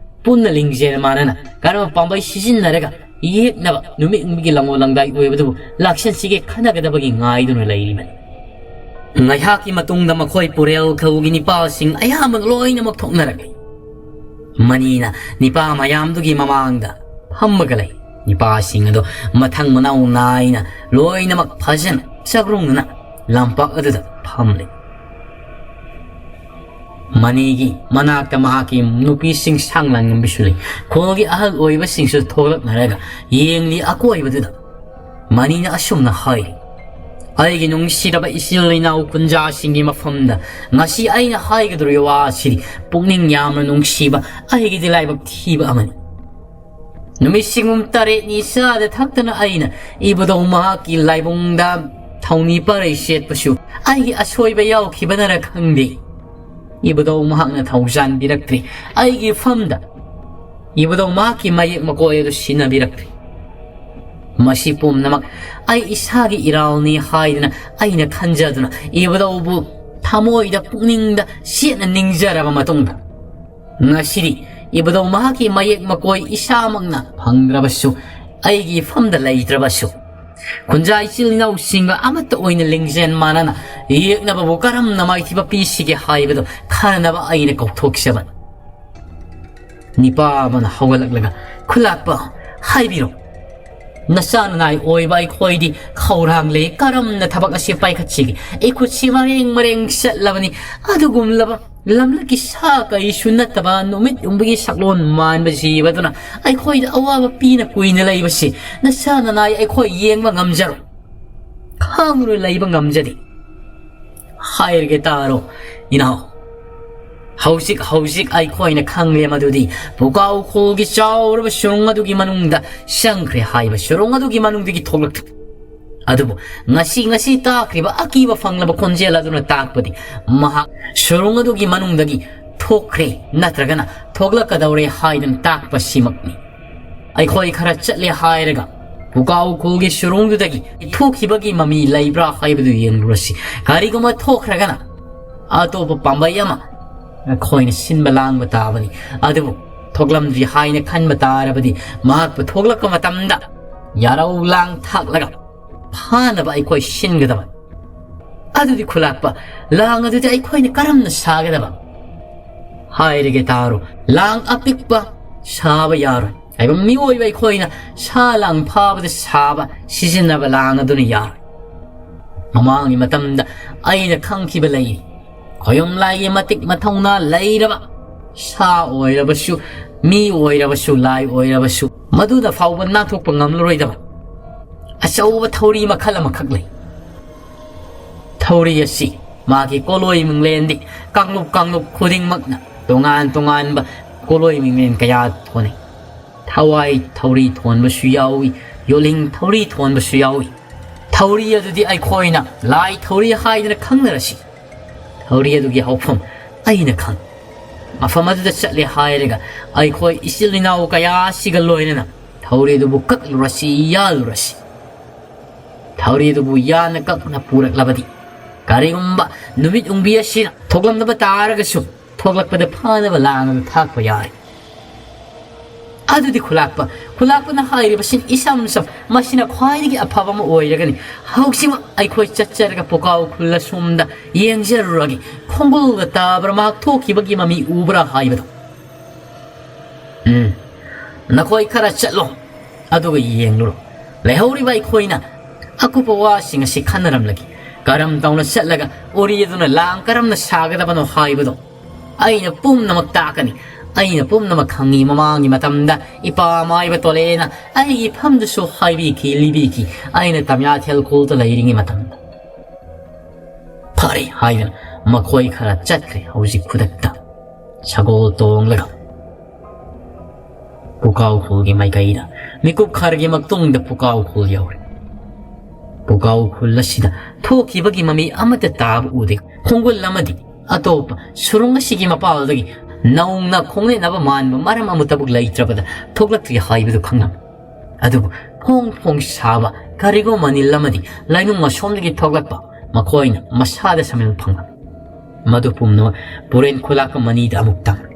ꯄꯨꯟꯅ ꯂꯤꯡꯖꯦꯜ ꯃꯥꯟꯅꯅ ꯀꯔꯝꯕ ꯄꯥꯝꯕꯩ ꯁꯤꯖꯤꯟꯅꯔꯒ ꯌꯦꯛꯅꯕ ꯅꯨꯃꯤꯠ ꯌꯨꯡꯕꯤꯒꯤ ꯂꯥꯡꯑꯣꯜ ꯂꯥꯡꯗꯥꯏ ꯑꯣꯏꯕꯗꯨꯕꯨ ꯂꯥꯛꯁꯤꯟꯁꯤꯒꯦ ꯈꯟꯅꯒꯗꯕꯒꯤ ꯉꯥꯏꯗꯨꯅ ꯂꯩꯔꯤꯕꯅꯤ꯫ ꯉꯥꯏꯍꯥꯛꯀꯤ ꯃꯇꯨꯡꯗ ꯃꯈꯣꯏ ꯄꯨꯔꯦꯜ ꯈꯧꯒꯤ ꯅꯤꯄꯥꯁꯤꯡ ꯑꯌꯥꯝꯕ ꯂꯣꯏꯅꯃꯛ ꯊꯣꯛꯅꯔꯛꯂꯤ꯫ ꯃꯅꯤꯅ ꯅꯤꯄꯥ ꯃꯌꯥꯝꯗꯨꯒꯤ ꯃꯃꯥꯡꯗ ꯐꯝꯃꯒ ꯂꯩ꯫ ꯅꯤꯄꯥꯁꯤꯡ ꯑꯗꯨ ꯃꯊꯪ ꯃꯅꯥꯎ ꯅꯥꯏꯅ ꯂꯣꯏꯅꯃꯛ ꯐꯖꯅ ꯆꯥꯛꯔꯨꯡꯗꯨꯅ ꯂꯝꯄꯥꯛ ꯑꯗꯨꯗ ꯐꯝꯂꯤ꯫ ꯃꯅꯤꯒꯤ ꯃꯅꯥꯛꯇ ꯃꯍꯥꯛꯀꯤ ꯅꯨꯄꯤꯁꯤꯡ ꯁꯥꯡꯂꯥꯟ ꯉꯝꯕꯤꯁꯨ ꯂꯩ꯫ ꯈꯨꯜꯒꯤ ꯑꯍꯜ ꯑꯣꯏꯕꯁꯤꯡꯁꯨ ꯊꯣꯛꯂꯛꯅꯔꯒ ꯌꯦꯡꯂꯤ꯫ ꯑꯀꯣꯏꯕꯗꯨꯗ ꯃꯅꯤꯅ ꯑꯁꯨꯝꯅ ꯍꯥꯏꯔꯤ, "ꯑꯩꯒꯤ ꯅꯨꯡꯁꯤꯔꯕ ꯏꯆꯤꯜ ꯏꯅꯥꯎ ꯀꯨꯟꯖꯥꯁꯤꯡꯒꯤ ꯃꯐꯝꯗ ꯉꯁꯤ ꯑꯩꯅ ꯍꯥꯏꯒꯗꯧꯔꯤꯕ ꯋꯥ ꯑꯁꯤꯗꯤ ꯄꯨꯛꯅꯤꯡ ꯌꯥꯝꯅ ꯅꯨꯡꯁꯤꯕ ꯑꯩꯒꯤꯗꯤ ꯂꯥꯏꯕꯛ ꯊꯤꯕ ꯑꯃꯅꯤ꯫ ꯅꯨꯃꯤꯠ ꯁꯤꯡꯒꯨꯝ ꯇꯔꯦꯠꯅꯤ ꯆꯥꯗ ꯊꯛꯇꯅ ꯑꯩꯅ ꯏꯕꯨꯙꯧ ꯃꯍꯥꯛꯀꯤ ꯂꯥꯏꯕꯨꯡꯗ ꯊꯧꯅꯤ ꯄꯔꯩ ꯁꯦꯠꯄꯁꯨ ꯑꯩꯒꯤ ꯑꯁꯣꯏꯕ ꯌꯥꯎꯈꯤꯕꯅꯔ ꯈꯪꯗꯦ꯫ ꯏꯕꯨꯙꯧ ꯃꯍꯥꯛꯅ ꯊꯧꯖꯥꯟꯕꯤꯔꯛꯇ꯭ꯔꯤ꯫ ꯑꯩꯒꯤ ꯐꯝꯗ ꯏꯕꯨꯙꯧ ꯃꯍꯥꯛꯀꯤ ꯃꯌꯦꯛ ꯃꯀꯣꯏ ꯑꯗꯨ ꯁꯤꯟꯅꯕꯤꯔꯛꯇ꯭ꯔꯤ꯫ ꯃꯁꯤ ꯄꯨꯝꯅꯃꯛ ꯑꯩ ꯏꯁꯥꯒꯤ ꯏꯔꯥꯜꯅꯤ ꯍꯥꯏꯗꯅ ꯑꯩꯅ ꯈꯟꯖꯗꯨꯅ ꯏꯕꯨꯙꯧꯕꯨ ꯊꯃꯣꯏꯗ ꯄꯨꯛꯅꯤꯡꯗ ꯆꯦꯠꯅ ꯅꯤꯡꯖꯔꯕ ꯃꯇꯨꯡꯗ ꯉꯁꯤꯗꯤ ꯏꯕꯗꯧ ꯃꯍꯥꯛꯀꯤ ꯃꯌꯦꯛ ꯃꯀꯣꯏ ꯏꯁꯥꯃꯛꯅ ꯐꯪꯗ꯭ꯔꯕꯁꯨ, ꯑꯩꯒꯤ ꯏꯐꯝꯗ ꯂꯩꯇ꯭ꯔꯕꯁꯨ, ꯈꯨꯟꯖꯥ ꯏꯆꯤꯜ ꯏꯅꯥꯎꯁꯤꯡꯒ ꯑꯃꯠꯇ ꯑꯣꯏꯅ ꯂꯤꯡꯖꯦꯜ ꯃꯥꯟꯅꯅ ꯌꯦꯛꯅꯕꯕꯨ ꯀꯔꯝꯅ ꯃꯥꯏꯊꯤꯕ ꯄꯤꯁꯤꯒꯦ ꯍꯥꯏꯕꯗꯨ ꯈꯟꯅꯅꯕ ꯑꯩꯅ ꯀꯧꯊꯣꯛꯆꯕꯅꯤ꯫ ꯅꯤꯄꯥ ꯑꯃꯅ ꯍꯧꯒꯠꯂꯛꯂꯒ, "ꯈꯨꯂꯥꯛꯄ, ꯍꯥꯏꯕꯤꯔꯣ꯫ ꯅꯆꯥ ꯅꯅꯥꯏ ꯑꯣꯏꯕ ꯑꯩꯈꯣꯏꯗꯤ ꯈꯧꯔꯥꯡꯂꯦ꯫ ꯀꯔꯝꯅ ꯊꯕꯛ ꯑꯁꯤ ꯄꯥꯏꯈꯠꯁꯤꯒꯦ? ꯏꯈꯨꯠꯁꯤ ꯃꯔꯦꯡ ꯃꯔꯦꯡ ꯆꯠꯂꯕꯅꯤ꯫ ꯑꯗꯨꯒꯨꯝꯂꯕ ꯂꯝꯂꯛꯀꯤ ꯁꯥ ꯀꯩꯁꯨ ꯅꯠꯇꯕ ꯅꯨꯃꯤꯠ ꯌꯨꯡꯕꯒꯤ ꯁꯛꯂꯣꯟ ꯃꯥꯟꯕ ꯖꯤꯕ ꯑꯗꯨꯅ ꯑꯩꯈꯣꯏꯗ ꯑꯋꯥꯕ ꯄꯤꯅ ꯀꯨꯏꯅ ꯂꯩꯕꯁꯤ ꯅꯆꯥ ꯅꯅꯥꯏ ꯑꯩꯈꯣꯏ ꯌꯦꯡꯕ ꯉꯝꯖꯔꯣꯏ꯫ ꯈꯥꯡꯂꯣꯏ ꯂꯩꯕ ꯉꯝꯖꯗꯦ" ꯍꯥꯏꯔꯒꯦ ꯇꯥꯔꯣ, ꯏꯅꯥꯎ꯫ ꯍꯧꯖꯤꯛ, ꯍꯧꯖꯤꯛ ꯑꯩꯈꯣꯏꯅ ꯈꯪꯂꯦ ꯃꯗꯨꯗꯤ ꯄꯨꯀꯥꯎ ꯈꯨꯜꯒꯤ ꯆꯥꯎꯔꯕ ꯁꯨꯔꯨꯡ ꯑꯗꯨꯒꯤ ꯃꯅꯨꯡꯗ ꯆꯪꯈ꯭ꯔꯦ ꯍꯥꯏꯕ ꯁꯨꯔꯨꯡ ꯑꯗꯨꯒꯤ ꯃꯅꯨꯡꯗꯒꯤ ꯊꯣꯛꯂꯛꯇꯦ꯫ ꯑꯗꯨꯕꯨ ꯉꯁꯤ, ꯉꯁꯤ ꯇꯥꯈ꯭ꯔꯤꯕ ꯑꯀꯤꯕ ꯐꯪꯂꯕ ꯈꯣꯟꯖꯦꯜ ꯑꯗꯨꯅ ꯇꯥꯛꯄꯗꯤ ꯃꯍꯥꯛ ꯁꯨꯔꯨꯡ ꯑꯗꯨꯒꯤ ꯃꯅꯨꯡꯗꯒꯤ ꯊꯣꯛꯈ꯭ꯔꯦ ꯅꯠꯇ꯭ꯔꯒꯅ ꯊꯣꯛꯂꯛꯀꯗꯧꯔꯦ ꯍꯥꯏꯗꯨꯅ ꯇꯥꯛꯄꯁꯤꯃꯛꯅꯤ꯫ ꯑꯩꯈꯣꯏ ꯈꯔ ꯆꯠꯂꯦ ꯍꯥꯏꯔꯒ ꯄꯨꯀꯥꯎ ꯈꯨꯜꯒꯤ ꯁꯨꯔꯨꯡꯗꯨꯗꯒꯤ ꯊꯣꯛꯈꯤꯕꯒꯤ ꯃꯃꯤ ꯂꯩꯕ꯭ꯔꯥ ꯍꯥꯏꯕꯗꯨ ꯌꯦꯡꯂꯨꯔꯁꯤ꯫ ꯀꯔꯤꯒꯨꯝꯕ ꯊꯣꯛꯈ꯭ꯔꯒꯅ ꯑꯇꯣꯞꯄ ꯄꯥꯝꯕꯩ ꯑꯃ ꯑꯩꯈꯣꯏꯅ ꯁꯤꯟꯕ ꯂꯥꯡꯕ ꯇꯥꯕꯅꯤ꯫ ꯑꯗꯨꯕꯨ ꯊꯣꯛꯂꯝꯗ꯭ꯔꯤ ꯍꯥꯏꯅ ꯈꯟꯕ ꯇꯥꯔꯕꯗꯤ ꯃꯍꯥꯛꯄꯨ ꯊꯣꯛꯂꯛꯄ ꯃꯇꯝꯗ ꯌꯥꯔꯧ ꯂꯥꯡ ꯊꯥꯛꯂꯒ ꯐꯥꯅꯕ ꯑꯩꯈꯣꯏ ꯁꯤꯟꯒꯗꯕ꯫ ꯑꯗꯨꯗꯤ ꯈꯨꯂꯥꯛꯄ, ꯂꯥꯡ ꯑꯗꯨꯗꯤ ꯑꯩꯈꯣꯏꯅ ꯀꯔꯝꯅ ꯁꯥꯒꯗꯕ? ꯍꯥꯏꯔꯒꯦ ꯇꯥꯔꯣ, ꯂꯥꯡ ꯑꯄꯤꯛꯄ ꯁꯥꯕ ꯌꯥꯔꯣꯏ꯫ ꯍꯥꯏꯕ ꯃꯤꯑꯣꯏꯕ ꯑꯩꯈꯣꯏꯅ ꯁꯥ ꯂꯥꯡ ꯐꯥꯕꯗ ꯁꯥꯕ, ꯁꯤꯖꯤꯟꯅꯕ ꯂꯥꯡ ꯑꯗꯨꯅ ꯌꯥꯔꯣꯏ꯫ ꯃꯃꯥꯡꯒꯤ ꯃꯇꯝꯗ ꯑꯩꯅ ꯈꯪꯈꯤꯕ ꯂꯩꯔꯤ꯫ ꯈꯣꯌꯨꯝ ꯂꯥꯏꯒꯤ ꯃꯇꯤꯛ ꯃꯊꯧꯅꯥ ꯂꯩꯔꯕ ꯁꯥ ꯑꯣꯏꯔꯕꯁꯨ, ꯃꯤ ꯑꯣꯏꯔꯕꯁꯨ, ꯂꯥꯏ ꯑꯣꯏꯔꯕꯁꯨ, ꯃꯗꯨꯗ ꯐꯥꯎꯕ ꯅꯥꯟꯊꯣꯛꯄ ꯉꯝꯂꯔꯣꯏꯗꯕ ꯑꯆꯧꯕ ꯊꯧꯔꯤ ꯃꯈꯜ ꯑꯃꯈꯛ ꯂꯩ꯫ ꯊꯧꯔꯤ ꯑꯁꯤ ꯃꯥꯒꯤ ꯀꯣꯂꯣꯏ ꯃꯤꯡꯂꯦꯟꯗꯤ ꯀꯥꯡꯂꯨꯞ ꯀꯥꯡꯂꯨꯞ ꯈꯨꯗꯤꯡꯃꯛꯅ ꯇꯣꯉꯥꯟ ꯇꯣꯉꯥꯟꯕ ꯀꯣꯂꯣꯏ ꯃꯤꯡꯂꯦꯟ ꯀꯌꯥ ꯊꯣꯟꯅꯩ꯫ ꯊꯋꯥꯏ ꯊꯧꯔꯤ ꯊꯣꯟꯕꯁꯨ ꯌꯥꯎꯏ, ꯌꯣꯠꯂꯤꯡ ꯊꯧꯔꯤ ꯊꯣꯟꯕꯁꯨ ꯌꯥꯎꯏ꯫ ꯊꯧꯔꯤ ꯑꯗꯨꯗꯤ ꯑꯩꯈꯣꯏꯅ ꯂꯥꯏ ꯊꯧꯔꯤ ꯍꯥꯏꯗꯅ ꯈꯪꯅꯔꯁꯤ꯫ ꯊꯧꯔꯤ ꯑꯗꯨꯒꯤ ꯍꯧꯐꯝ ꯑꯩꯅ ꯈꯪ꯫ ꯃꯐꯝ ꯑꯗꯨꯗ ꯆꯠꯂꯦ ꯍꯥꯏꯔꯒ ꯑꯩꯈꯣꯏ ꯏꯆꯤꯜ ꯏꯅꯥꯎ ꯀꯌꯥ ꯑꯁꯤꯒ ꯂꯣꯏꯅꯅ ꯊꯧꯔꯤ ꯑꯗꯨꯕꯨ ꯀꯛꯂꯨꯔꯁꯤ, ꯌꯥꯜꯂꯨꯔꯁꯤ꯫ ꯊꯧꯔꯤ ꯑꯗꯨꯕꯨ ꯌꯥꯟꯅ ꯀꯛꯅ ꯄꯨꯔꯛꯂꯕꯗꯤ, ꯀꯔꯤꯒꯨꯝꯕ ꯅꯨꯃꯤꯠ ꯎꯪꯕꯤ ꯑꯁꯤꯅ ꯊꯣꯛꯂꯝꯗꯕ ꯇꯥꯔꯒꯁꯨ, ꯊꯣꯛꯂꯛꯄꯗ ꯐꯅꯕ ꯂꯥꯡ ꯑꯗꯨ ꯊꯥꯛꯄ ꯌꯥꯔꯦ꯫ ꯑꯗꯨꯗꯤ ꯈꯨꯂꯥꯛꯄ, ꯈꯨꯂꯥꯛꯄꯅ ꯍꯥꯏꯔꯤꯕꯁꯤ ꯏꯁꯝ ꯁꯝ, ꯃꯁꯤꯅ ꯈ꯭ꯋꯥꯏꯗꯒꯤ ꯑꯐꯕ ꯑꯃ ꯑꯣꯏꯔꯒꯅꯤ꯫ ꯍꯧꯖꯤꯛꯃꯛ ꯑꯩꯈꯣꯏ ꯆꯠꯆꯔꯒ ꯄꯨꯀꯥꯎ ꯈꯨꯜ ꯑꯁꯣꯝꯗ ꯌꯦꯡꯖꯔꯨꯔꯒꯦ꯫ ꯈꯣꯡꯒꯨꯜꯒ ꯇꯥꯕ꯭ꯔꯥ, ꯃꯍꯥꯛ ꯊꯣꯛꯈꯤꯕꯒꯤ ꯃꯃꯤ ꯎꯕ꯭ꯔꯥ ꯍꯥꯏꯕꯗꯣ꯫ ꯎꯝ, ꯅꯈꯣꯏ ꯈꯔ ꯆꯠꯂꯣ, ꯑꯗꯨꯒ ꯌꯦꯡꯂꯨꯔꯣ꯫ ꯂꯩꯍꯧꯔꯤꯕ ꯑꯩꯈꯣꯏꯅ ꯑꯀꯨꯞꯄ ꯋꯥꯁꯤꯡ ꯑꯁꯤ ꯈꯟꯅꯔꯝꯂꯒꯦ꯫ ꯀꯔꯝ ꯇꯧꯅ ꯆꯠꯂꯒ ꯎꯔꯤ ꯑꯗꯨꯅ ꯂꯥꯡ ꯀꯔꯝꯅ ꯁꯥꯒꯗꯕꯅꯣ ꯍꯥꯏꯕꯗꯣ ꯑꯩꯅ ꯄꯨꯝꯅꯃꯛ ꯇꯥꯛꯀꯅꯤ꯫ ꯑꯩꯅ ꯄꯨꯝꯅꯃꯛ ꯈꯪꯉꯤ꯫ ꯃꯃꯥꯡꯒꯤ ꯃꯇꯝꯗ ꯏꯄꯥ ꯃꯥꯏꯕ ꯇꯣꯂꯦꯅ ꯑꯩꯒꯤ ꯏꯐꯝꯗꯁꯨ ꯍꯥꯏꯕꯤꯈꯤ, ꯂꯤꯕꯤꯈꯤ꯫ ꯑꯩꯅ ꯇꯃꯤꯌꯥꯊꯦꯜ ꯈꯨꯜꯗ ꯂꯩꯔꯤꯉꯩ ꯃꯇꯝꯗ꯫ ꯐꯔꯦ ꯍꯥꯏꯗꯨꯅ ꯃꯈꯣꯏ ꯈꯔ ꯆꯠꯈ꯭ꯔꯦ ꯍꯧꯖꯤꯛ ꯈꯨꯗꯛꯇ꯫ ꯁꯒꯣꯜ ꯇꯣꯡꯂꯒ ꯄꯨꯀꯥꯎ ꯈꯨꯜꯒꯤ ꯃꯥꯏꯀꯩꯗ꯫ ꯃꯤꯀꯨꯞ ꯈꯔꯒꯤ ꯃꯇꯨꯡꯗ ꯄꯨꯀꯥꯎ ꯈꯨꯜ ꯌꯧꯔꯦ꯫ ꯄꯨꯀꯥꯎ ꯈꯨꯜ ꯑꯁꯤꯗ ꯊꯣꯛꯈꯤꯕꯒꯤ ꯃꯃꯤ ꯑꯃꯠꯇ ꯇꯥꯕ ꯎꯗꯦ꯫ ꯈꯣꯡꯒꯨꯜ ꯑꯃꯗꯤ ꯑꯇꯣꯞꯄ ꯁꯨꯔꯨꯡ ꯑꯁꯤꯒꯤ ꯃꯄꯥꯜꯗꯒꯤ ꯅꯧꯅ ꯈꯣꯡꯅꯦꯠꯅꯕ ꯃꯥꯟꯕ ꯃꯔꯝ ꯑꯃꯠꯇꯕꯨ ꯂꯩꯇ꯭ꯔꯕꯗ ꯊꯣꯛꯂꯛꯇ꯭ꯔꯤ ꯍꯥꯏꯕꯗꯨ ꯈꯪꯂꯝꯃꯤ꯫ ꯑꯗꯨꯕꯨ ꯐꯣꯡ ꯐꯣꯡ ꯁꯥꯕ ꯀꯔꯤꯒꯨꯝꯕ ꯃꯅꯤꯜ ꯑꯃꯗꯤ ꯂꯩꯅꯨꯡ ꯑꯁꯣꯝꯗꯒꯤ ꯊꯣꯛꯂꯛꯄ ꯃꯈꯣꯏꯅ ꯃꯁꯥꯗ ꯁꯃꯤꯜ ꯐꯪꯂꯝꯃꯤ꯫ ꯃꯗꯨ ꯄꯨꯝꯅꯃꯛ ꯄꯨꯔꯦꯟ ꯈꯨꯂꯥꯛꯄ ꯃꯅꯤꯗ ꯑꯃꯨꯛ ꯇꯝꯂꯦ꯫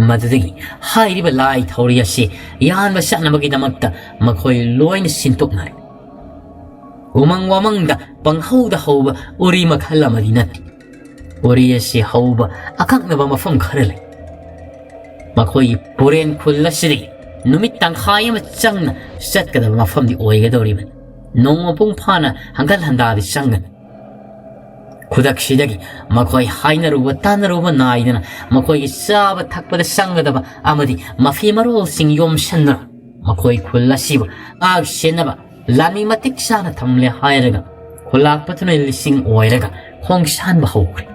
ꯃꯗꯨꯗꯒꯤ ꯍꯥꯏꯔꯤꯕ ꯂꯥꯏ ꯊꯧꯔꯤ ꯑꯁꯤ ꯌꯥꯟꯕ ꯆꯠꯅꯕꯒꯤꯗꯃꯛꯇ ꯃꯈꯣꯏ ꯂꯣꯏꯅ ꯁꯤꯟꯇꯣꯛꯅꯔꯦ꯫ ꯎꯃꯪ ꯋꯥꯃꯪꯗ ꯄꯪꯍꯧꯗ ꯍꯧꯕ ꯎꯔꯤ ꯃꯈꯜ ꯑꯃꯗꯤ ꯅꯠꯇꯦ꯫ ꯎꯔꯤ ꯑꯁꯤ ꯍꯧꯕ ꯑꯀꯛꯅꯕ ꯃꯐꯝ ꯈꯔ ꯂꯩ꯫ ꯃꯈꯣꯏꯒꯤ ꯄꯨꯔꯦꯟ ꯈꯨꯜ ꯑꯁꯤꯗꯒꯤ ꯅꯨꯃꯤꯠ ꯇꯪꯈꯥꯏ ꯑꯃ ꯆꯪꯅ ꯆꯠꯀꯗꯕ ꯃꯐꯝꯗꯤ ꯑꯣꯏꯒꯗꯧꯔꯤꯕꯅꯤ꯫ ꯅꯣꯡꯃ ꯃꯄꯨꯡ ꯐꯥꯅ ꯍꯪꯒꯠ ꯍꯟꯗꯥꯗꯤ ꯆꯪꯒꯅꯤ꯫ ꯈꯨꯗꯛꯁꯤꯗꯒꯤ ꯃꯈꯣꯏ ꯍꯥꯏꯅꯔꯨꯕ ꯇꯥꯅꯔꯨꯕ ꯅꯥꯏꯗꯅ ꯃꯈꯣꯏꯒꯤ ꯆꯥꯕ ꯊꯛꯄꯗ ꯆꯪꯒꯗꯕ ꯑꯃꯗꯤ ꯃꯐꯤ ꯃꯔꯣꯜꯁꯤꯡ ꯌꯣꯝꯁꯤꯟꯗꯨꯅ ꯃꯈꯣꯏ ꯈꯨꯜ ꯑꯁꯤꯕꯨ ꯉꯥꯛ ꯁꯦꯟꯅꯕ ꯂꯥꯟꯃꯤ ꯃꯇꯤꯛ ꯆꯥꯅ ꯊꯝꯂꯦ ꯍꯥꯏꯔꯒ ꯈꯨꯂꯥꯛꯄꯗꯨꯅ ꯂꯤꯁꯤꯡ ꯑꯣꯏꯔꯒ ꯈꯣꯡꯁꯥꯟꯕ ꯍꯧꯈ꯭ꯔꯦ꯫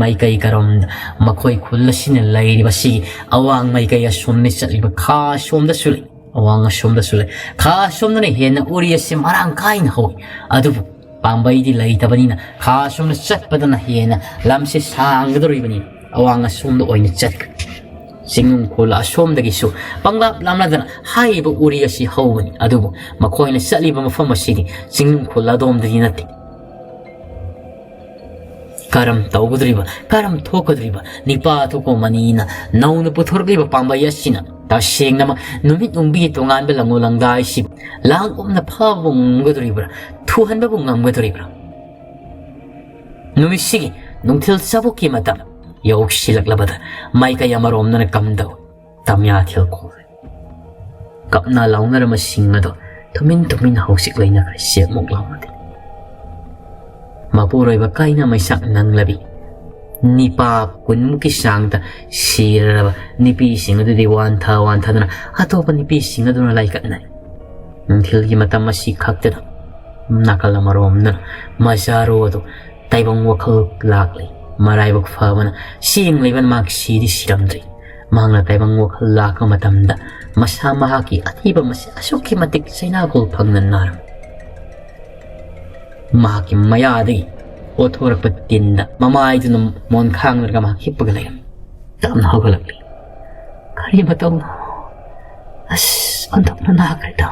ꯃꯥꯏꯀꯩ ꯀꯔꯣꯝꯗ ꯃꯈꯣꯏ ꯈꯨꯜ ꯑꯁꯤꯅ ꯂꯩꯔꯤꯕꯁꯤ ꯑꯋꯥꯡ ꯃꯥꯏꯀꯩ ꯑꯁꯣꯝꯅ ꯆꯠꯂꯤꯕ ꯈꯥ ꯑꯁꯣꯝꯗꯁꯨ ꯂꯩ, ꯑꯋꯥꯡ ꯑꯁꯣꯝꯗꯁꯨ ꯂꯩ꯫ ꯈꯥ ꯑꯁꯣꯝꯗꯅ ꯍꯦꯟꯅ ꯎꯔꯤ ꯑꯁꯤ ꯃꯔꯥꯡ ꯀꯥꯏꯅ ꯍꯧꯏ꯫ ꯑꯗꯨꯕꯨ ꯄꯥꯝꯕꯩꯗꯤ ꯂꯩꯇꯕꯅꯤꯅ ꯈꯥ ꯑꯁꯣꯝꯗ ꯆꯠꯄꯗꯅ ꯍꯦꯟꯅ ꯂꯝꯁꯤ ꯁꯥꯡꯒꯗꯧꯔꯤꯕꯅꯤꯅ ꯑꯋꯥꯡ ꯑꯁꯣꯝꯗ ꯑꯣꯏꯅ ꯆꯠꯈ꯭ꯔꯦ꯫ ꯆꯤꯡꯅꯨꯡ ꯈꯨꯜ ꯑꯁꯣꯝꯗꯒꯤꯁꯨ ꯄꯪꯂꯥꯞ ꯂꯥꯞꯅꯗꯅ ꯍꯥꯏꯔꯤꯕ ꯎꯔꯤ ꯑꯁꯤ ꯍꯧꯕꯅꯤ꯫ ꯑꯗꯨꯕꯨ ꯃꯈꯣꯏꯅ ꯆꯠꯂꯤꯕ ꯃꯐꯝ ꯑꯁꯤꯗꯤ ꯆꯤꯡꯅꯨꯡ ꯈꯨꯜ ꯑꯗꯣꯝꯗꯗꯤ ꯅꯠꯇꯦ꯫ ꯀꯔꯝ ꯇꯧꯒꯗꯧꯔꯤꯕ, ꯀꯔꯝ ꯊꯣꯛꯀꯗꯧꯔꯤꯕ? ꯅꯤꯄꯥ ꯊꯣꯛꯄ ꯃꯅꯤꯅ ꯅꯧꯅ ꯄꯨꯊꯣꯔꯛꯂꯤꯕ ꯄꯥꯝꯕꯩ ꯑꯁꯤꯅ ꯇꯁꯦꯡꯅꯃꯛ ꯅꯨꯃꯤꯠ ꯅꯨꯡꯕꯤꯒꯤ ꯇꯣꯉꯥꯟꯕ ꯂꯪꯉꯨ ꯂꯪꯗꯥꯏꯁꯤꯕꯨ ꯂꯥꯡꯒꯨꯝꯅ ꯐꯥꯕ ꯉꯝꯒꯗꯧꯔꯤꯕ꯭ꯔꯥ? ꯊꯨꯍꯟꯕꯕꯨ ꯉꯝꯒꯗꯧꯔꯤꯕ꯭ꯔꯥ? ꯅꯨꯃꯤꯠꯁꯤꯒꯤ ꯅꯨꯡꯊꯤꯜ ꯆꯕꯨꯛꯀꯤ ꯃꯇꯝ ꯌꯧꯁꯤꯜꯂꯛꯂꯕꯗ ꯃꯥꯏꯀꯩ ꯑꯃꯔꯣꯝꯗꯅ ꯀꯝꯗꯧ ꯇꯝꯌꯥꯊꯦꯜ ꯈꯣꯡ ꯀꯞꯅ ꯂꯥꯎꯅꯔꯝꯕꯁꯤꯡ ꯑꯗꯣ ꯇꯨꯃꯤꯟ ꯇꯨꯃꯤꯟ ꯍꯧꯖꯤꯛ ꯂꯩꯅꯈ꯭ꯔꯦ, ꯆꯦꯛꯃꯨꯛ ꯂꯥꯎꯅꯗꯦ꯫ ꯃꯄꯨꯔꯣꯏꯕ ꯀꯥꯏꯅ ꯃꯩꯁꯥꯛ ꯅꯪꯂꯕꯤ ꯅꯤꯄꯥ ꯀꯨꯟꯃꯨꯛꯀꯤ ꯆꯥꯡꯗ ꯁꯤꯔꯔꯕ ꯅꯨꯄꯤꯁꯤꯡ ꯑꯗꯨꯗꯤ ꯋꯥꯟꯊ ꯋꯥꯟꯊꯗꯨꯅ ꯑꯇꯣꯞꯄ ꯅꯨꯄꯤꯁꯤꯡ ꯑꯗꯨꯅ ꯂꯥꯏꯀꯠꯅꯩ꯫ ꯅꯨꯡꯊꯤꯜꯒꯤ ꯃꯇꯝ ꯑꯁꯤ ꯈꯛꯇꯗ ꯅꯥꯀꯜ ꯑꯃꯔꯣꯝꯗꯅ ꯃꯆꯥꯔꯣ ꯑꯗꯨ ꯇꯥꯏꯕꯪ ꯋꯥꯈꯜ ꯂꯥꯛꯂꯤ꯫ ꯃꯔꯥꯏꯕꯛ ꯐꯕꯅ ꯆꯦꯡ ꯂꯩꯕꯅ ꯃꯍꯥꯛ ꯁꯤꯗꯤ ꯁꯤꯔꯝꯗ꯭ꯔꯤ꯫ ꯃꯍꯥꯛꯅ ꯇꯥꯏꯕꯪ ꯋꯥꯈꯜ ꯂꯥꯛꯄ ꯃꯇꯝꯗ ꯃꯁꯥ ꯃꯍꯥꯛꯀꯤ ꯑꯊꯤꯕ ꯃꯁꯤ ꯑꯁꯨꯛꯀꯤ ꯃꯇꯤꯛ ꯆꯩꯅꯥꯒꯣꯜ ꯐꯪꯅ ꯅꯥꯔꯝꯃꯤ꯫ ꯃꯍꯥꯛꯀꯤ ꯃꯌꯥꯗꯒꯤ ꯑꯣꯊꯣꯔꯛꯄ ꯇꯤꯟꯗ ꯃꯃꯥꯏꯗꯨꯅ ꯃꯣꯟ ꯈꯥꯡꯅꯔꯒ ꯃꯍꯥꯛ ꯍꯤꯞꯄꯒ ꯂꯩꯔꯝꯃꯤ꯫ ꯇꯞꯅ ꯍꯧꯒꯠꯂꯛꯂꯤ꯫ "ꯀꯔꯤ ꯃꯇꯧꯅꯣ? ꯑꯁ, ꯑꯣꯟꯊꯣꯛꯅ ꯅꯥꯈ꯭ꯔꯦꯗ꯫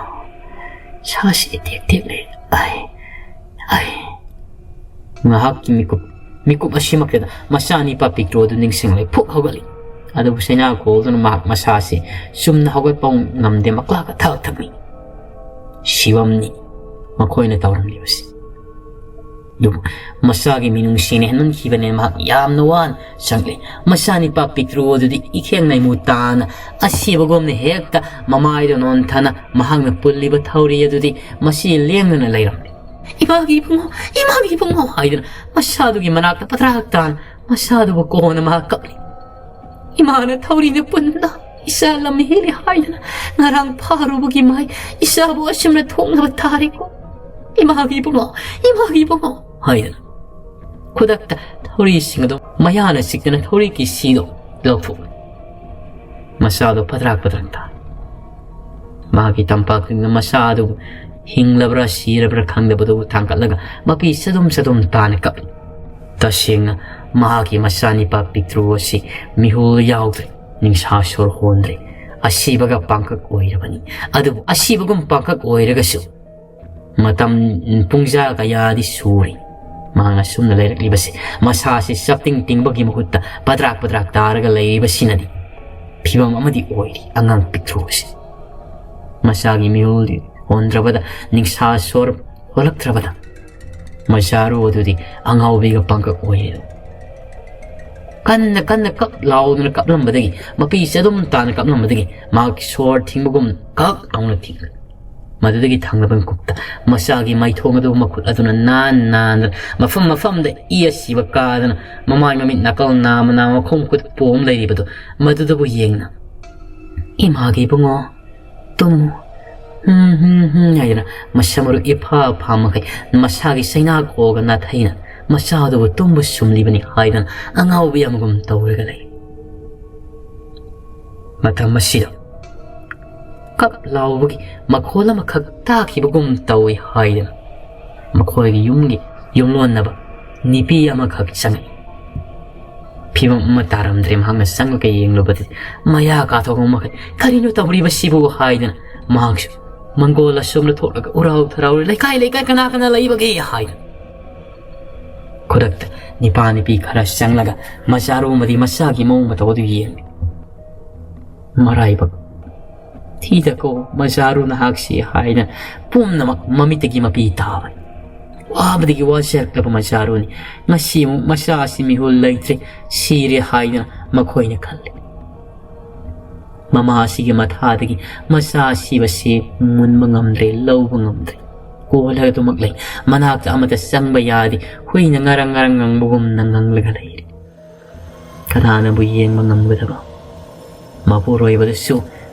ꯁꯥꯁꯤ ꯇꯦꯛ ꯇꯦꯛ ꯂꯩ꯫ ꯑꯩ, ꯑꯩ!" ꯉꯥꯏꯍꯥꯛꯀꯤ ꯃꯤꯀꯨꯞ, ꯃꯤꯀꯨꯞ ꯑꯁꯤꯃꯛꯇꯗ ꯃꯆꯥꯅꯤꯄꯥ ꯄꯤꯛꯇ꯭ꯔꯨ ꯑꯗꯨ ꯅꯤꯡꯁꯤꯡꯂꯦ꯫ ꯐꯨꯛ ꯍꯧꯒꯠꯂꯤ꯫ ꯑꯗꯨꯕꯨ ꯆꯩꯅꯥ ꯀꯣꯜꯗꯨꯅ ꯃꯍꯥꯛ ꯃꯁꯥꯁꯤ ꯆꯨꯝꯅ ꯍꯧꯒꯠꯄ ꯉꯝꯗꯦ꯫ ꯃꯀ꯭ꯂꯥꯛ ꯑꯊꯛ ꯊꯛꯅꯤ꯫ ꯁꯤꯕꯝꯅꯤ ꯃꯈꯣꯏꯅ ꯇꯧꯔꯝꯂꯤꯕꯁꯤ꯫ ꯑꯗꯨꯕꯨ ꯃꯆꯥꯒꯤ ꯃꯤꯅꯨꯡꯁꯤꯅ ꯍꯦꯟꯃꯟꯈꯤꯕꯅꯦ꯫ ꯃꯍꯥꯛ ꯌꯥꯝꯅ ꯋꯥꯅ ꯆꯪꯂꯤ꯫ ꯃꯆꯥꯅꯤꯄꯥ ꯄꯤꯛꯇ꯭ꯔꯨ ꯑꯗꯨꯗꯤ ꯏꯈꯦꯡ ꯅꯩꯃꯨ ꯇꯥꯅ ꯑꯁꯤꯕꯒꯨꯝꯅ ꯍꯦꯛꯇ ꯃꯃꯥꯏꯗꯣ ꯅꯣꯟꯊꯅ ꯃꯍꯥꯛꯅ ꯄꯨꯜꯂꯤꯕ ꯊꯧꯔꯤ ꯑꯗꯨꯗꯤ ꯃꯁꯤ ꯂꯦꯡꯗꯅ ꯂꯩꯔꯝꯂꯤ꯫ "ꯏꯃꯥꯒꯤ ꯏꯕꯨꯡꯉꯣ, ꯏꯃꯥꯒꯤ ꯏꯕꯨꯡꯉꯣ!" ꯍꯥꯏꯗꯨꯅ ꯃꯆꯥꯗꯨꯒꯤ ꯃꯅꯥꯛꯇ ꯄꯊ꯭ꯔꯥꯛ ꯇꯥꯅ ꯃꯆꯥꯗꯨꯕꯨ ꯀꯣꯟꯅ ꯃꯍꯥꯛ ꯀꯞꯂꯤ꯫ "ꯏꯃꯥꯅ ꯊꯧꯔꯤꯅ ꯄꯨꯟꯅ ꯏꯆꯥ ꯂꯝ ꯍꯦꯜꯂꯤ ꯍꯥꯏꯗꯅ ꯉꯔꯥꯡ ꯐꯥꯔꯨꯕꯒꯤ ꯃꯍꯩ ꯏꯆꯥꯕꯨ ꯑꯁꯨꯝꯅ ꯊꯣꯛꯅꯕ ꯇꯥꯔꯦꯀꯣ꯫ ꯏꯃꯥꯒꯤ ꯏꯕꯨꯡꯉꯣ, ꯏꯃꯥꯒꯤ ꯏꯕꯨꯡꯉꯣ!" ꯍꯥꯏꯗꯅ ꯈꯨꯗꯛꯇ ꯊꯧꯔꯤꯁꯤꯡ ꯑꯗꯨ ꯃꯌꯥꯅ ꯆꯤꯛꯇꯅ ꯊꯧꯔꯤ ꯀꯤꯁꯤꯗꯨ ꯂꯧꯊꯣꯛꯂꯦ꯫ ꯃꯆꯥꯗꯨ ꯄꯗ꯭ꯔꯥꯛ ꯄꯗ꯭ꯔꯥꯛ ꯇꯥꯔꯦ꯫ ꯃꯍꯥꯛꯀꯤ ꯇꯝꯄꯥꯛꯁꯤꯡꯗ ꯃꯆꯥ ꯑꯗꯨꯕꯨ ꯍꯤꯡꯂꯕ꯭ꯔꯥ ꯁꯤꯔꯕ꯭ꯔꯥ ꯈꯪꯗꯕꯗꯨꯕꯨ ꯊꯥꯡꯒꯠꯂꯒ ꯃꯄꯤ ꯆꯗꯨꯝ ꯆꯗꯨꯝ ꯇꯥꯅ ꯀꯞꯂꯤ꯫ ꯇꯁꯦꯡꯅ ꯃꯍꯥꯛꯀꯤ ꯃꯆꯥꯅꯤꯄꯥ ꯄꯤꯛꯇ꯭ꯔꯨ ꯑꯁꯤ ꯃꯤꯍꯨꯜ ꯌꯥꯎꯗ꯭ꯔꯦ, ꯅꯤꯡꯁꯥ ꯁꯣꯔ ꯍꯣꯟꯗ꯭ꯔꯦ꯫ ꯑꯁꯤꯕꯒ ꯄꯥꯡꯀꯛ ꯑꯣꯏꯔꯕꯅꯤ꯫ ꯑꯗꯨꯕꯨ ꯑꯁꯤꯕꯒꯨꯝ ꯄꯥꯡꯀꯛ ꯑꯣꯏꯔꯒꯁꯨ ꯃꯇꯝ ꯄꯨꯡꯖꯥ ꯀꯌꯥꯗꯤ ꯁꯨꯔꯦ꯫ ꯃꯍꯥꯛꯅ ꯁꯨꯝꯅ ꯂꯩꯔꯛꯂꯤꯕꯁꯤ, ꯃꯁꯥꯁꯤ ꯆꯞꯇꯤꯡ ꯇꯤꯡꯕꯒꯤ ꯃꯍꯨꯠꯇ ꯄꯗ꯭ꯔꯥꯛ ꯄꯗ꯭ꯔꯥꯛ ꯇꯥꯔꯒ ꯂꯩꯔꯤꯕꯁꯤꯅꯗꯤ ꯐꯤꯕꯝ ꯑꯃꯗꯤ ꯑꯣꯏꯔꯤ ꯑꯉꯥꯡ ꯄꯤꯛꯇ꯭ꯔꯨ ꯑꯁꯤ꯫ ꯃꯁꯥꯒꯤ ꯃꯤꯍꯨꯜꯗꯤ ꯍꯣꯟꯗ꯭ꯔꯕꯗ, ꯅꯤꯡꯁꯥ ꯁꯣꯔ ꯍꯣꯜꯂꯛꯇ꯭ꯔꯕꯗ, ꯃꯆꯥꯔꯨ ꯑꯗꯨꯗꯤ ꯑꯉꯥꯎꯕꯤꯒ ꯄꯥꯡꯀꯛ ꯑꯣꯏꯔꯦ꯫ ꯀꯟꯅ ꯀꯟꯅ ꯀꯞ ꯂꯥꯎꯗꯨꯅ ꯀꯞꯂꯝꯕꯗꯒꯤ, ꯃꯄꯤ ꯆꯗꯨꯝ ꯇꯥꯅ ꯀꯞꯂꯝꯕꯗꯒꯤ ꯃꯍꯥꯛꯀꯤ ꯁꯣꯔ ꯊꯤꯡꯕꯒꯨꯝ ꯀꯛ ꯂꯥꯎꯅ ꯊꯤꯡꯂꯦ꯫ ꯃꯗꯨꯗꯒꯤ ꯊꯪꯅꯕ ꯃꯤꯀꯨꯞꯇ ꯃꯆꯥꯒꯤ ꯃꯥꯏꯊꯣꯡ ꯑꯗꯨ ꯃꯈꯨꯠ ꯑꯗꯨꯅ ꯅꯥꯟ ꯅꯥꯟꯗꯅ ꯃꯐꯝ ꯃꯐꯝꯗ ꯏ ꯑꯁꯤꯕ ꯀꯥꯗꯅ ꯃꯃꯥꯏ ꯃꯃꯤꯠ ꯅꯥꯀꯜ ꯅꯥꯝꯃ ꯅꯥꯝꯃ ꯃꯈꯣꯡ ꯃꯈꯨꯠ ꯄꯣꯝ ꯂꯩꯔꯤꯕꯗꯨ, ꯃꯗꯨꯗꯕꯨ ꯌꯦꯡꯅ, "ꯏꯃꯥꯒꯤ ꯏꯕꯨꯡꯉꯣ, ꯇꯨꯝꯃꯨ, ꯍꯨꯝ ꯍꯨꯝ ꯍꯨꯝ" ꯍꯥꯏꯗꯅ ꯃꯁꯝ ꯃꯔꯨ ꯏꯐꯥ ꯐꯥ ꯃꯈꯩ ꯃꯁꯥꯒꯤ ꯆꯩꯅꯥ ꯀꯣꯛꯒ ꯅꯥꯊꯩꯅ ꯃꯆꯥꯗꯨꯕꯨ ꯇꯨꯝꯕ ꯁꯨꯝꯂꯤꯕꯅꯤ ꯍꯥꯏꯗꯅ ꯑꯉꯥꯎꯕꯤ ꯑꯃꯒꯨꯝ ꯇꯧꯔꯒ ꯂꯩ꯫ ꯃꯇꯝ ꯑꯁꯤꯗ ꯀꯞ ꯂꯥꯎꯕꯒꯤ ꯃꯈꯣꯜ ꯑꯃꯈꯛ ꯇꯥꯈꯤꯕꯒꯨꯝ ꯇꯧꯏ ꯍꯥꯏꯗꯅ ꯃꯈꯣꯏꯒꯤ ꯌꯨꯝꯒꯤ ꯌꯨꯝꯂꯣꯟꯅꯕ ꯅꯨꯄꯤ ꯑꯃꯈꯛ ꯆꯪꯉꯛꯏ꯫ ꯐꯤꯕꯝ ꯑꯃ ꯇꯥꯔꯝꯗ꯭ꯔꯦ꯫ ꯃꯍꯥꯛꯅ ꯆꯪꯂꯒ ꯌꯦꯡꯂꯨꯕꯗꯗꯤ ꯃꯌꯥ ꯀꯥꯊꯣꯛꯄ ꯃꯈꯩ, "ꯀꯔꯤꯅꯣ ꯇꯧꯔꯤꯕꯁꯤꯕꯨ?" ꯍꯥꯏꯗꯅ ꯃꯍꯥꯛꯁꯨ ꯃꯪꯒꯣꯜ ꯑꯁꯣꯝꯗ ꯊꯣꯛꯂꯒ ꯎꯔꯥꯎ ꯊꯔꯥꯎꯔꯦ, "ꯂꯩꯀꯥꯏ ꯂꯩꯀꯥꯏ ꯀꯅꯥ ꯀꯅꯥ ꯂꯩꯕꯒꯦ?" ꯍꯥꯏꯗꯅ꯫ ꯈꯨꯗꯛꯇ ꯅꯤꯄꯥ ꯅꯨꯄꯤ ꯈꯔ ꯆꯪꯂꯒ ꯃꯆꯥꯔꯣꯝꯕꯗꯤ ꯃꯆꯥꯒꯤ ꯃꯑꯣꯡ ꯃꯇꯧ ꯑꯗꯨ ꯌꯦꯡꯂꯤ꯫ "ꯃꯔꯥꯏꯕꯛ ꯊꯤꯗꯀꯣ ꯃꯆꯥꯔꯨ ꯅꯍꯥꯛꯁꯤ" ꯍꯥꯏꯅ ꯄꯨꯝꯅꯃꯛ ꯃꯃꯤꯠꯇꯒꯤ ꯃꯄꯤ ꯇꯥꯕꯅꯤ꯫ ꯋꯥꯕꯗꯒꯤ ꯋꯥꯖꯔꯛꯂꯕ ꯃꯆꯥꯔꯨꯅꯤ꯫ ꯉꯁꯤ ꯑꯃꯨꯛ ꯃꯆꯥ ꯑꯁꯤ ꯃꯤꯍꯨꯜ ꯂꯩꯇ꯭ꯔꯦ, ꯁꯤꯔꯦ ꯍꯥꯏꯗꯅ ꯃꯈꯣꯏꯅ ꯈꯜꯂꯤ꯫ ꯃꯃꯥ ꯑꯁꯤꯒꯤ ꯃꯊꯥꯗꯒꯤ ꯃꯆꯥ ꯑꯁꯤꯕꯁꯤ ꯃꯨꯟꯕ ꯉꯝꯗ꯭ꯔꯦ, ꯂꯧꯕ ꯉꯝꯗ꯭ꯔꯦ꯫ ꯀꯣꯜꯂꯒ ꯑꯗꯨꯃꯛ ꯂꯩ꯫ ꯃꯅꯥꯛꯇ ꯑꯃꯠꯇ ꯆꯪꯕ ꯌꯥꯗꯦ꯫ ꯍꯨꯏꯅ ꯉꯔꯪ ꯉꯔꯪ ꯉꯪꯕꯒꯨꯝꯅ ꯉꯪꯂꯒ ꯂꯩꯔꯦ꯫ ꯀꯅꯥꯅꯕꯨ ꯌꯦꯡꯕ ꯉꯝꯒꯗꯕ? ꯃꯄꯨꯔꯣꯏꯕꯗꯨꯁꯨ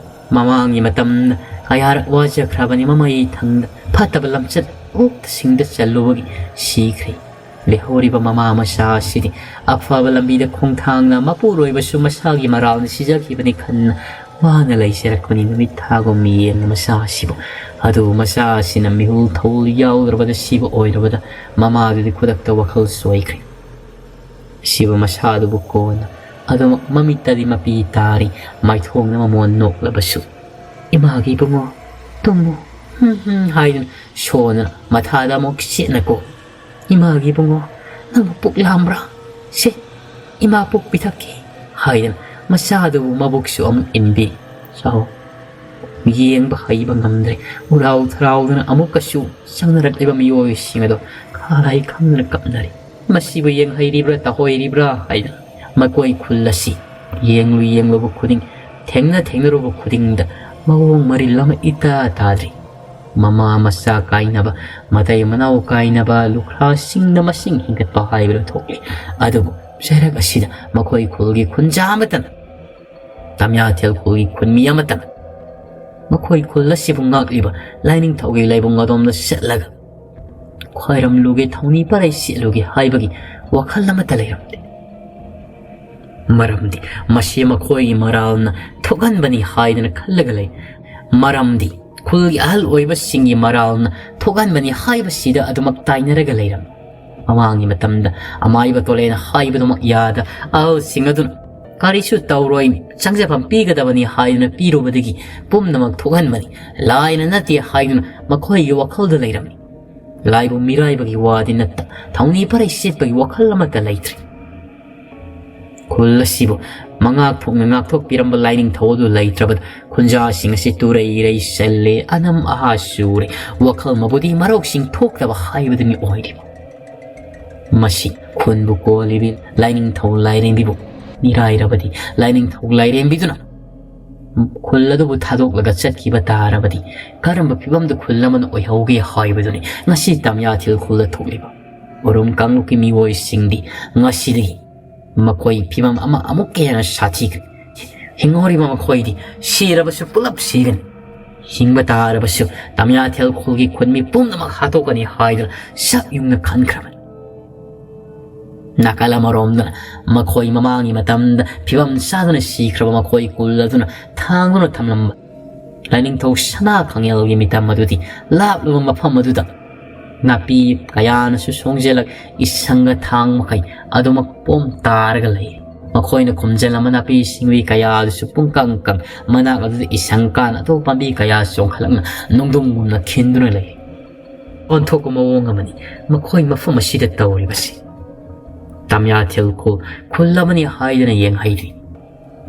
ꯃꯃꯥꯡꯒꯤ ꯃꯇꯝꯗ ꯀꯌꯥꯔꯛ ꯋꯥꯖꯈ꯭ꯔꯕꯅꯤ꯫ ꯃꯃꯩ ꯊꯪꯗ ꯐꯠꯇꯕ ꯂꯝꯆꯠ ꯀꯣꯛꯇ ꯁꯤꯡꯗ ꯆꯜꯂꯨꯕꯒꯤ ꯁꯤꯈ꯭ꯔꯦ꯫ ꯂꯩꯍꯧꯔꯤꯕ ꯃꯃꯥ ꯃꯆꯥ ꯑꯁꯤꯗꯤ ꯑꯐꯕ ꯂꯝꯕꯤꯗ ꯈꯣꯡꯊꯥꯡꯅ ꯃꯄꯨꯔꯣꯏꯕꯁꯨ ꯃꯁꯥꯒꯤ ꯃꯔꯥꯜꯅ ꯁꯤꯖꯈꯤꯕꯅꯤ ꯈꯟꯅ ꯋꯥꯅ ꯂꯩꯖꯔꯛꯄꯅꯤ꯫ ꯅꯨꯃꯤꯠ ꯊꯥꯒꯨꯝ ꯌꯦꯡꯅ ꯃꯆꯥ ꯑꯁꯤꯕꯨ, ꯑꯗꯨꯕꯨ ꯃꯆꯥ ꯑꯁꯤꯅ ꯃꯤꯍꯨꯜ ꯊꯧꯜ ꯌꯥꯎꯗ꯭ꯔꯕꯗ ꯁꯤꯕ ꯑꯣꯏꯔꯕꯗ ꯃꯃꯥꯗꯨꯗꯤ ꯈꯨꯗꯛꯇ ꯋꯥꯈꯜ ꯆꯣꯏꯈ꯭ꯔꯦ꯫ ꯁꯤꯕ ꯃꯁꯥꯗꯨꯕꯨ ꯀꯣꯟꯅ ꯑꯗꯨꯃꯛ ꯃꯃꯤꯠꯇꯗꯤ ꯃꯄꯤ ꯇꯥꯔꯤ꯫ ꯃꯥꯏꯊꯣꯡꯅ ꯃꯃꯣꯟ ꯅꯣꯛꯂꯕꯁꯨ, "ꯏꯃꯥꯒꯤ ꯏꯕꯨꯡꯉꯣ, ꯇꯨꯝꯃꯨ, ꯍꯨꯝ ꯍꯨꯝ" ꯍꯥꯏꯗꯨꯅ ꯁꯣꯟꯗꯨꯅ ꯃꯊꯥꯗ ꯑꯃꯨꯛ ꯆꯦꯠꯅ ꯀꯣ "ꯏꯃꯥꯒꯤ ꯏꯕꯨꯡꯉꯣ, ꯅꯪꯕꯨ ꯄꯨꯛ ꯂꯥꯝꯕ꯭ꯔꯥ? ꯁꯦ, ꯏꯃꯥ ꯄꯨꯛ ꯄꯤꯊꯛꯀꯦ" ꯍꯥꯏꯗꯅ ꯃꯆꯥꯗꯨꯕꯨ ꯃꯕꯨꯛꯁꯨ ꯑꯃꯨꯛ ꯏꯟꯕꯤ꯫ ꯆꯥꯎ, ꯌꯦꯡꯕ ꯍꯩꯕ ꯉꯝꯗ꯭ꯔꯦ꯫ ꯎꯔꯥꯎ ꯊꯔꯥꯎꯗꯨꯅ ꯑꯃꯨꯛꯀꯁꯨ ꯆꯪꯅꯔꯛꯂꯤꯕ ꯃꯤꯑꯣꯏꯁꯤꯡ ꯑꯗꯣ ꯈꯥꯏ ꯈꯪꯗꯅ ꯀꯞꯅꯔꯤ꯫ "ꯃꯁꯤꯕꯨ ꯌꯦꯡꯍꯩꯔꯤꯕ꯭ꯔꯥ ꯇꯥꯍꯣꯏꯔꯤꯕ꯭ꯔꯥ?" ꯍꯥꯏꯗꯅ ꯃꯈꯣꯏ ꯈꯨꯜ ꯑꯁꯤ ꯌꯦꯡꯂꯨ ꯌꯦꯡꯂꯨꯕ ꯈꯨꯗꯤꯡ, ꯊꯦꯡꯅ ꯊꯦꯡꯅꯔꯨꯕ ꯈꯨꯗꯤꯡꯗ ꯃꯑꯣꯡ ꯃꯔꯤꯜ ꯑꯃ ꯏꯇꯥ ꯇꯥꯗ꯭ꯔꯤ꯫ ꯃꯃꯥ ꯃꯆꯥ ꯀꯥꯏꯅꯕ, ꯃꯇꯩ ꯃꯅꯥꯎ ꯀꯥꯏꯅꯕ, ꯂꯨꯈ꯭ꯔꯥꯁꯤꯡꯅ ꯃꯁꯤꯡ ꯍꯦꯟꯒꯠꯄ ꯍꯥꯏꯕꯗꯨ ꯊꯣꯛꯂꯤ꯫ ꯑꯗꯨꯕꯨ ꯆꯩꯔꯛ ꯑꯁꯤꯗ ꯃꯈꯣꯏ ꯈꯨꯜꯒꯤ ꯈꯨꯟꯖꯥ ꯑꯃꯠꯇꯅ, ꯇꯝꯌꯥꯊꯦꯜ ꯈꯨꯜꯒꯤ ꯈꯨꯟꯃꯤ ꯑꯃꯠꯇꯅ ꯃꯈꯣꯏ ꯈꯨꯜ ꯑꯁꯤꯕꯨ ꯉꯥꯛꯂꯤꯕ ꯂꯥꯏꯅꯤꯡꯊꯧꯒꯤ ꯂꯥꯏꯕꯨꯡ ꯑꯗꯣꯝꯗ ꯆꯠꯂꯒ ꯈ꯭ꯋꯥꯏꯔꯝꯂꯨꯒꯦ, ꯊꯧꯅꯤ ꯄꯔꯩ ꯁꯦꯠꯂꯨꯒꯦ ꯍꯥꯏꯕꯒꯤ ꯋꯥꯈꯜ ꯑꯃꯠꯇ ꯂꯩꯔꯝꯗꯦ꯫ ꯃꯔꯝꯗꯤ ꯃꯁꯤ ꯃꯈꯣꯏꯒꯤ ꯃꯔꯥꯜꯅ ꯊꯣꯛꯍꯟꯕꯅꯤ ꯍꯥꯏꯗꯅ ꯈꯜꯂꯒ ꯂꯩ꯫ ꯃꯔꯝꯗꯤ ꯈꯨꯜꯒꯤ ꯑꯍꯜ ꯑꯣꯏꯕꯁꯤꯡꯒꯤ ꯃꯔꯥꯜꯅ ꯊꯣꯛꯍꯟꯕꯅꯤ ꯍꯥꯏꯕꯁꯤꯗ ꯑꯗꯨꯃꯛ ꯇꯥꯏꯅꯔꯒ ꯂꯩꯔꯝꯃꯤ꯫ ꯃꯃꯥꯡꯒꯤ ꯃꯇꯝꯗ ꯑꯃꯥꯏꯕ ꯇꯣꯂꯦꯅ ꯍꯥꯏꯕꯗꯨꯃꯛ ꯌꯥꯗ ꯑꯍꯜꯁꯤꯡ ꯑꯗꯨꯅ "ꯀꯔꯤꯁꯨ ꯇꯧꯔꯣꯏ, ꯆꯪꯖꯐꯝ ꯄꯤꯒꯗꯕꯅꯤ" ꯍꯥꯏꯗꯨꯅ ꯄꯤꯔꯨꯕꯗꯒꯤ ꯄꯨꯝꯅꯃꯛ ꯊꯣꯛꯍꯟꯕꯅꯤ, ꯂꯥꯏꯅ ꯅꯠꯇꯦ ꯍꯥꯏꯗꯨꯅ ꯃꯈꯣꯏꯒꯤ ꯋꯥꯈꯜꯗ ꯂꯩꯔꯝꯃꯤ꯫ ꯂꯥꯏꯕꯨ ꯃꯤꯔꯥꯏꯕꯒꯤ ꯋꯥꯗꯤ ꯅꯠꯇ, ꯊꯧꯅꯤ ꯄꯔꯩ ꯁꯦꯠꯄꯒꯤ ꯋꯥꯈꯜ ꯑꯃꯠꯇ ꯂꯩꯇ꯭ꯔꯤ꯫ ꯈꯨꯜ ꯑꯁꯤꯕꯨ ꯃꯉꯥꯛ ꯊꯣꯛꯅ ꯉꯥꯛꯊꯣꯛꯄꯤꯔꯝꯕ ꯂꯥꯏꯅꯤꯡꯊꯧ ꯑꯗꯨ ꯂꯩꯇ꯭ꯔꯕꯗ ꯈꯨꯟꯖꯥꯁꯤꯡ ꯑꯁꯤ ꯇꯨꯔꯩ ꯏꯔꯩ ꯆꯜꯂꯦ, ꯑꯅꯝ ꯑꯍꯥ ꯆꯨꯔꯦ, ꯋꯥꯈꯜ ꯃꯕꯨꯗꯤ ꯃꯔꯧꯁꯤꯡ ꯊꯣꯛꯇꯕ ꯍꯥꯏꯕꯗꯨꯅꯤ ꯑꯣꯏꯔꯤꯕ꯫ ꯃꯁꯤ ꯈꯨꯟꯕꯨ ꯀꯣꯜꯂꯤꯕꯤ ꯂꯥꯏꯅꯤꯡꯊꯧ ꯂꯥꯏꯔꯦꯝꯕꯤꯕꯨ ꯃꯤꯔꯥꯏꯔꯕꯗꯤ, ꯂꯥꯏꯅꯤꯡꯊꯧ ꯂꯥꯏꯔꯦꯝꯕꯤꯗꯨꯅ ꯈꯨꯜ ꯑꯗꯨꯕꯨ ꯊꯥꯗꯣꯛꯂꯒ ꯆꯠꯈꯤꯕ ꯇꯥꯔꯕꯗꯤ ꯀꯔꯝꯕ ꯐꯤꯕꯝꯗ ꯈꯨꯜ ꯑꯃꯅ ꯑꯣꯏꯍꯧꯒꯦ ꯍꯥꯏꯕꯗꯨꯅꯤ ꯉꯁꯤ ꯇꯝꯌꯥꯊꯦꯜ ꯈꯨꯜꯗ ꯊꯣꯛꯂꯤꯕ꯫ ꯎꯔꯨꯝ ꯀꯥꯡꯂꯨꯞꯀꯤ ꯃꯤꯑꯣꯏꯁꯤꯡꯗꯤ ꯉꯁꯤꯗꯒꯤ ꯃꯈꯣꯏ ꯐꯤꯕꯝ ꯑꯃ ꯑꯃꯨꯛꯀ ꯍꯦꯟꯅ ꯁꯥꯊꯤꯈ꯭ꯔꯦ꯫ ꯍꯤꯡꯍꯧꯔꯤꯕ ꯃꯈꯣꯏꯗꯤ ꯁꯤꯔꯕꯁꯨ ꯄꯨꯂꯞ ꯁꯤꯒꯅꯤ꯫ ꯍꯤꯡꯕ ꯇꯥꯔꯕꯁꯨ ꯇꯝꯌꯥꯊꯦꯜ ꯈꯨꯜꯒꯤ ꯈꯨꯟꯃꯤ ꯄꯨꯝꯅꯃꯛ ꯍꯥꯠꯇꯣꯛꯀꯅꯤ ꯍꯥꯏꯗꯨꯅ ꯁꯛ ꯌꯨꯡꯅ ꯈꯟꯈ꯭ꯔꯕꯅꯤ꯫ ꯅꯥꯀꯜ ꯑꯃꯔꯣꯝꯗꯅ ꯃꯈꯣꯏ ꯃꯃꯥꯡꯒꯤ ꯃꯇꯝꯗ ꯐꯤꯕꯝ ꯆꯥꯗꯅ ꯁꯤꯈ꯭ꯔꯕ ꯃꯈꯣꯏ ꯀꯨꯜ ꯑꯗꯨꯅ ꯊꯥꯡꯗꯨꯅ ꯊꯝꯂꯝꯕ ꯂꯥꯏꯅꯤꯡꯊꯧ ꯁꯅꯥ ꯈꯥꯡꯉꯦꯜꯒꯤ ꯃꯤꯇꯝ ꯑꯗꯨꯗꯤ ꯂꯥꯞꯂꯕ ꯃꯐꯝ ꯑꯗꯨꯗ ꯅꯥꯄꯤ ꯀꯌꯥꯅꯁꯨ ꯁꯣꯡꯖꯦꯜꯂꯛ ꯏꯁꯪꯒ ꯊꯥꯡ ꯃꯈꯩ ꯑꯗꯨꯃꯛ ꯄꯣꯝ ꯇꯥꯔꯒ ꯂꯩ꯫ ꯃꯈꯣꯏꯅ ꯈꯨꯝꯖꯤꯜꯂꯝꯕ ꯅꯥꯄꯤ ꯁꯤꯡꯕꯤ ꯀꯌꯥ ꯑꯗꯨꯁꯨ ꯄꯨꯡꯀꯪ ꯀꯪ, ꯃꯅꯥꯛ ꯑꯗꯨꯗ ꯏꯁꯪ ꯀꯥꯅ ꯑꯇꯣꯞꯄ ꯄꯥꯝꯕꯤ ꯀꯌꯥ ꯆꯣꯡꯈꯠꯂꯛꯅ ꯅꯨꯡꯗꯨꯝꯒꯨꯝꯅ ꯈꯤꯟꯗꯨꯅ ꯂꯩ꯫ ꯑꯣꯟꯊꯣꯛꯄ ꯃꯑꯣꯡ ꯑꯃꯅꯤ ꯃꯈꯣꯏ ꯃꯐꯝ ꯑꯁꯤꯗ ꯇꯧꯔꯤꯕꯁꯤ꯫ ꯇꯥꯃꯤꯌꯥ ꯊꯦꯜꯈꯨꯜ ꯈꯨꯜ ꯑꯃꯅꯤ ꯍꯥꯏꯗꯨꯅ ꯌꯦꯡꯍꯩꯔꯤ꯫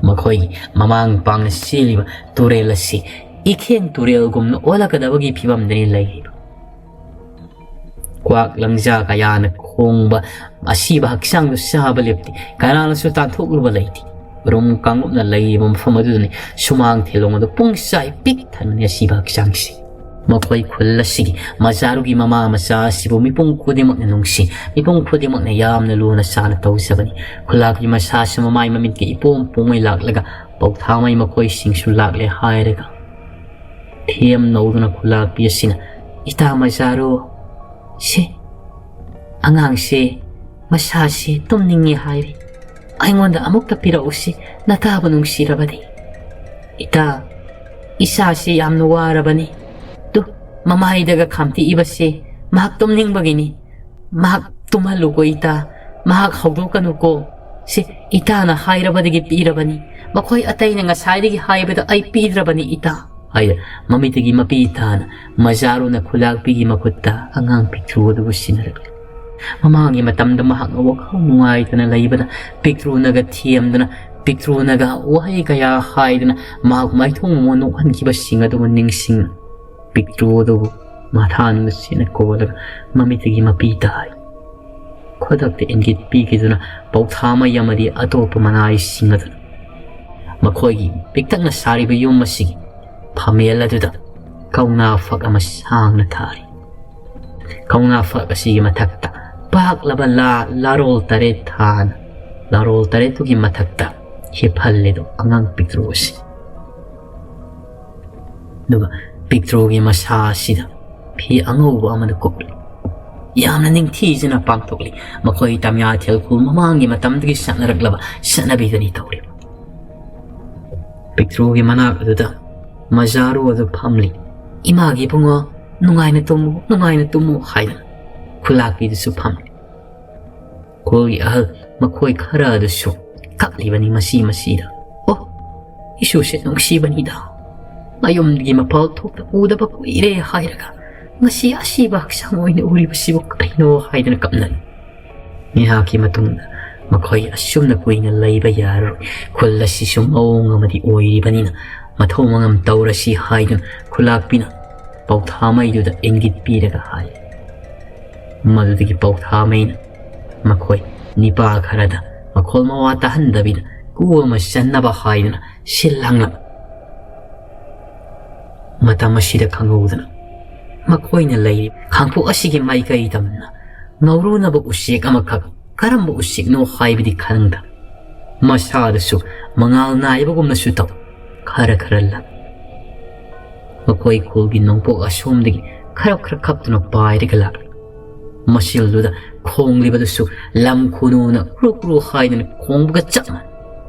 ꯃꯈꯣꯏꯒꯤ ꯃꯃꯥꯡ ꯄꯥꯡꯅ ꯆꯦꯜꯂꯤꯕ ꯇꯨꯔꯦꯜ ꯑꯁꯤ ꯏꯈꯦꯡ ꯇꯨꯔꯦꯜꯒꯨꯝꯅ ꯑꯣꯜꯂꯛꯀꯗꯕꯒꯤ ꯐꯤꯕꯝꯗꯅꯤ ꯂꯩꯔꯤꯕ꯫ ꯀ꯭ꯋꯥꯛ ꯂꯪꯖꯥ ꯀꯌꯥꯅ ꯈꯣꯡꯕ ꯑꯁꯤꯕ ꯍꯛꯆꯥꯡꯗꯨ ꯆꯥꯕ ꯂꯦꯞꯇꯦ꯫ ꯀꯅꯥꯅꯁꯨ ꯇꯥꯟꯊꯣꯛꯂꯨꯕ ꯂꯩꯇꯦ꯫ ꯔꯨꯝ ꯀꯥꯡꯂꯨꯞꯅ ꯂꯩꯔꯤꯕ ꯃꯐꯝ ꯑꯗꯨꯗꯅꯤ ꯁꯨꯃꯥꯡ ꯊꯦꯂꯣꯡ ꯑꯗꯨ ꯄꯨꯡꯆꯥꯏ ꯄꯤꯛ ꯊꯟꯕꯅꯤ ꯑꯁꯤꯕ ꯍꯛꯆꯥꯡꯁꯤ꯫ ꯃꯈꯣꯏ ꯈꯨꯜ ꯑꯁꯤꯒꯤ ꯃꯖꯥꯔꯨꯒꯤ ꯃꯃꯥ ꯃꯆꯥ ꯑꯁꯤꯕꯨ ꯃꯤꯄꯨꯝ ꯈꯨꯗꯤꯡꯃꯛꯅ ꯅꯨꯡꯁꯤ, ꯃꯤꯄꯨꯝ ꯈꯨꯗꯤꯡꯃꯛꯅ ꯌꯥꯝꯅ ꯂꯨꯅ ꯆꯥꯅ ꯇꯧꯖꯕꯅꯤ꯫ ꯈꯨꯜꯂꯥꯛꯄꯤ ꯃꯁꯥꯁꯨ ꯃꯃꯥꯏ ꯃꯃꯤꯠꯀ ꯏꯄꯣꯝ ꯄꯣꯝꯉꯩ ꯂꯥꯛꯂꯒ ꯄꯧꯊꯥꯃꯩ ꯃꯈꯣꯏꯁꯤꯡꯁꯨ ꯂꯥꯛꯂꯦ ꯍꯥꯏꯔꯒ ꯊꯦꯝ ꯅꯧꯗꯨꯅ ꯈꯨꯜꯂꯥꯛꯄꯤ ꯑꯁꯤꯅ, "ꯏꯇꯥ ꯃꯖꯥꯔꯨ, ꯁꯦ, ꯑꯉꯥꯡꯁꯦ ꯃꯁꯥꯁꯦ ꯇꯨꯝꯅꯤꯡꯉꯦ ꯍꯥꯏꯔꯤ꯫ ꯑꯩꯉꯣꯟꯗ ꯑꯃꯨꯛꯇ ꯄꯤꯔꯛꯎꯁꯤ, ꯅꯇꯥꯕꯨ ꯅꯨꯡꯁꯤꯔꯕꯗꯤ꯫ ꯏꯇꯥ, ꯏꯆꯥꯁꯤ ꯌꯥꯝꯅ ꯋꯥꯔꯕꯅꯤ꯫ ꯇꯨ, ꯃꯃꯥꯏꯗꯒ ꯈꯥꯝꯇꯤꯛꯏꯕꯁꯦ ꯃꯍꯥꯛ ꯇꯨꯝꯅꯤꯡꯕꯒꯤꯅꯤ꯫ ꯃꯍꯥꯛ ꯇꯨꯝꯍꯜꯂꯨꯀꯣ ꯏꯇꯥ, ꯃꯍꯥꯛ ꯍꯧꯗꯣꯛꯀꯅꯨꯀꯣ꯫ ꯁꯤ ꯏꯇꯥꯅ ꯍꯥꯏꯔꯕꯗꯒꯤ ꯄꯤꯔꯕꯅꯤ꯫ ꯃꯈꯣꯏ ꯑꯇꯩꯅ ꯉꯁꯥꯏꯗꯒꯤ ꯍꯥꯏꯕꯗ ꯑꯩ ꯄꯤꯗ꯭ꯔꯕꯅꯤ ꯏꯇꯥ," ꯍꯥꯏꯅ ꯃꯃꯤꯠꯇꯒꯤ ꯃꯄꯤ ꯇꯥꯅ ꯃꯖꯥꯔꯨꯅ ꯈꯨꯂꯥꯛꯄꯤꯒꯤ ꯃꯈꯨꯠꯇ ꯑꯉꯥꯡ ꯄꯤꯛꯇ꯭ꯔꯨ ꯑꯗꯨꯕꯨ ꯁꯤꯟꯅꯔꯛꯂꯤ꯫ ꯃꯃꯥꯡꯒꯤ ꯃꯇꯝꯗ ꯃꯍꯥꯛꯅ ꯋꯥꯈꯜ ꯅꯨꯡꯉꯥꯏꯇꯅ ꯂꯩꯕꯗ ꯄꯤꯛꯇ꯭ꯔꯨꯅꯒ ꯊꯦꯝꯗꯅ, ꯄꯤꯛꯇ꯭ꯔꯨꯅꯒ ꯋꯥꯍꯩ ꯀꯌꯥ ꯍꯥꯏꯗꯅ ꯃꯍꯥꯛ ꯃꯥꯏꯊꯣꯡ ꯃꯃꯣꯟ ꯅꯣꯛꯍꯟꯈꯤꯕꯁꯤꯡ ꯑꯗꯨꯕꯨ ꯅꯤꯡꯁꯤꯡꯅ ꯄꯤꯛꯇ꯭ꯔꯨ ꯑꯗꯨꯕꯨ ꯃꯊꯥ ꯅꯨꯡꯁꯤꯅ ꯀꯣꯜꯂꯒ ꯃꯃꯤꯠꯇꯒꯤ ꯃꯄꯤ ꯇꯥꯏ꯫ ꯈꯨꯗꯛꯇ ꯏꯪꯒꯤꯠ ꯄꯤꯈꯤꯗꯨꯅ ꯄꯧꯊꯥꯃꯩ ꯑꯃꯗꯤ ꯑꯇꯣꯞꯄ ꯃꯅꯥꯏꯁꯤꯡ ꯑꯗꯨꯅ ꯃꯈꯣꯏꯒꯤ ꯄꯤꯛꯇꯛꯅ ꯁꯥꯔꯤꯕ ꯌꯨꯝ ꯑꯁꯤꯒꯤ ꯐꯝꯃꯦꯜ ꯑꯗꯨꯗ ꯀꯧꯅꯥ ꯐꯛ ꯑꯃ ꯁꯥꯡꯅ ꯊꯥꯔꯤ꯫ ꯀꯧꯅꯥ ꯐꯛ ꯑꯁꯤꯒꯤ ꯃꯊꯛꯇ ꯄꯥꯛꯂꯕ ꯂꯥ ꯂꯥꯔꯣꯜ ꯇꯔꯦꯠ ꯊꯥꯅ, ꯂꯥꯔꯣꯜ ꯇꯔꯦꯠꯇꯨꯒꯤ ꯃꯊꯛꯇ ꯍꯤꯞꯍꯜꯂꯤꯗꯣ ꯑꯉꯥꯡ ꯄꯤꯛꯇ꯭ꯔꯨ ꯑꯁꯤ꯫ ꯑꯗꯨꯒ ꯄꯤꯛꯇ꯭ꯔꯨꯒꯤ ꯃꯁꯥ ꯑꯁꯤꯗ ꯐꯤ ꯑꯉꯧꯕ ꯑꯃꯅ ꯀꯨꯞꯂꯤ꯫ ꯌꯥꯝꯅ ꯅꯤꯡꯊꯤꯖꯅ ꯄꯥꯡꯊꯣꯛꯂꯤ꯫ ꯃꯈꯣꯏ ꯇꯥꯃꯤꯌꯥ ꯊꯦꯜꯈꯨꯜ ꯃꯃꯥꯡꯒꯤ ꯃꯇꯝꯗꯒꯤ ꯆꯠꯅꯔꯛꯂꯕ ꯆꯠꯅꯕꯤꯗꯅꯤ ꯇꯧꯔꯤꯕ꯫ ꯄꯤꯛꯇ꯭ꯔꯨꯒꯤ ꯃꯅꯥꯛ ꯑꯗꯨꯗ ꯃꯖꯥꯔꯨ ꯑꯗꯨ ꯐꯝꯂꯤ꯫ "ꯏꯃꯥꯒꯤ ꯏꯕꯨꯡꯉꯣ, ꯅꯨꯡꯉꯥꯏꯅ ꯇꯨꯝꯃꯨ, ꯅꯨꯡꯉꯥꯏꯅ ꯇꯨꯝꯃꯨ," ꯍꯥꯏꯗꯅ ꯈꯨꯂꯥꯛꯄꯤꯗꯨꯁꯨ ꯐꯝꯂꯤ꯫ ꯈꯨꯜꯒꯤ ꯑꯍꯜ ꯃꯈꯣꯏ ꯈꯔ ꯑꯗꯨꯁꯨ ꯀꯞꯂꯤꯕꯅꯤ ꯃꯁꯤ ꯃꯁꯤꯗ꯫ "ꯑꯣ, ꯏꯁꯨꯁꯦ ꯅꯨꯡꯁꯤꯕꯅꯤꯗ꯫ ꯃꯌꯨꯝꯒꯤ ꯃꯄꯥꯜ ꯊꯣꯛꯇ ꯎꯗꯕ ꯀꯨꯏꯔꯦ ꯍꯥꯏꯔꯒ "ꯉꯁꯤ ꯑꯁꯤꯕ ꯍꯛꯆꯥꯡ ꯑꯣꯏꯅ ꯎꯔꯤꯕꯁꯤꯕꯨ ꯀꯔꯤꯅꯣ?" ꯍꯥꯏꯗꯨꯅ ꯀꯞꯅꯔꯤ꯫ ꯉꯥꯏꯍꯥꯛꯀꯤ ꯃꯇꯨꯡꯗ ꯃꯈꯣꯏ ꯑꯁꯨꯝꯅ ꯀꯨꯏꯅ ꯂꯩꯕ ꯌꯥꯔꯔꯣꯏ, ꯈꯨꯜ ꯑꯁꯤꯁꯨ ꯃꯑꯣꯡ ꯑꯃꯗꯤ ꯑꯣꯏꯔꯤꯕꯅꯤꯅ ꯃꯊꯧ ꯃꯉꯝ ꯇꯧꯔꯁꯤ ꯍꯥꯏꯗꯨꯅ ꯈꯨꯂꯥꯛꯄꯤꯅ ꯄꯧꯊꯥꯃꯩꯗꯨꯗ ꯏꯪꯒꯤꯠ ꯄꯤꯔꯒ ꯍꯥꯏ꯫ ꯃꯗꯨꯗꯒꯤ ꯄꯧꯊꯥꯃꯩꯅ ꯃꯈꯣꯏ ꯅꯤꯄꯥ ꯈꯔꯗ ꯃꯈꯣꯜ ꯃꯋꯥ ꯇꯥꯍꯟꯗꯕꯤꯗ ꯀꯨ ꯑꯃ ꯆꯟꯅꯕ ꯍꯥꯏꯗꯨꯅ ꯁꯤꯜ ꯂꯥꯡꯂꯝꯃꯤ꯫ ꯃꯇꯝ ꯑꯁꯤꯗ ꯈꯪꯍꯧꯗꯅ ꯃꯈꯣꯏꯅ ꯂꯩꯔꯤꯕ ꯈꯥꯡꯄꯣꯛ ꯑꯁꯤꯒꯤ ꯃꯥꯏꯀꯩ ꯇꯝꯅ ꯉꯧꯔꯨꯅꯕ ꯎꯆꯦꯛ ꯑꯃꯈꯛ, ꯀꯔꯝꯕ ꯎꯆꯦꯛꯅꯣ ꯍꯥꯏꯕꯗꯤ ꯈꯪꯗ, ꯃꯁꯥꯗꯁꯨ ꯃꯉꯥꯜ ꯅꯥꯏꯕꯒꯨꯝꯅꯁꯨ ꯇꯧ, ꯈꯔ ꯈꯔ ꯂꯪ꯫ ꯃꯈꯣꯏ ꯈꯨꯜꯒꯤ ꯅꯣꯡꯄꯣꯛ ꯑꯁꯣꯝꯗꯒꯤ ꯈꯔ ꯈꯔ ꯈꯞꯇꯨꯅ ꯄꯥꯏꯔꯒ ꯂꯥꯛꯂꯤ꯫ ꯃꯁꯤꯜꯗꯨꯗ ꯈꯣꯡꯂꯤꯕꯗꯨꯁꯨ ꯂꯝ ꯈꯨꯅꯨꯅ ꯀ꯭ꯔꯨ ꯀ꯭ꯔꯨ ꯍꯥꯏꯗꯨꯅ ꯈꯣꯡꯕꯒ ꯆꯞ ꯃꯥꯟꯅꯩ꯫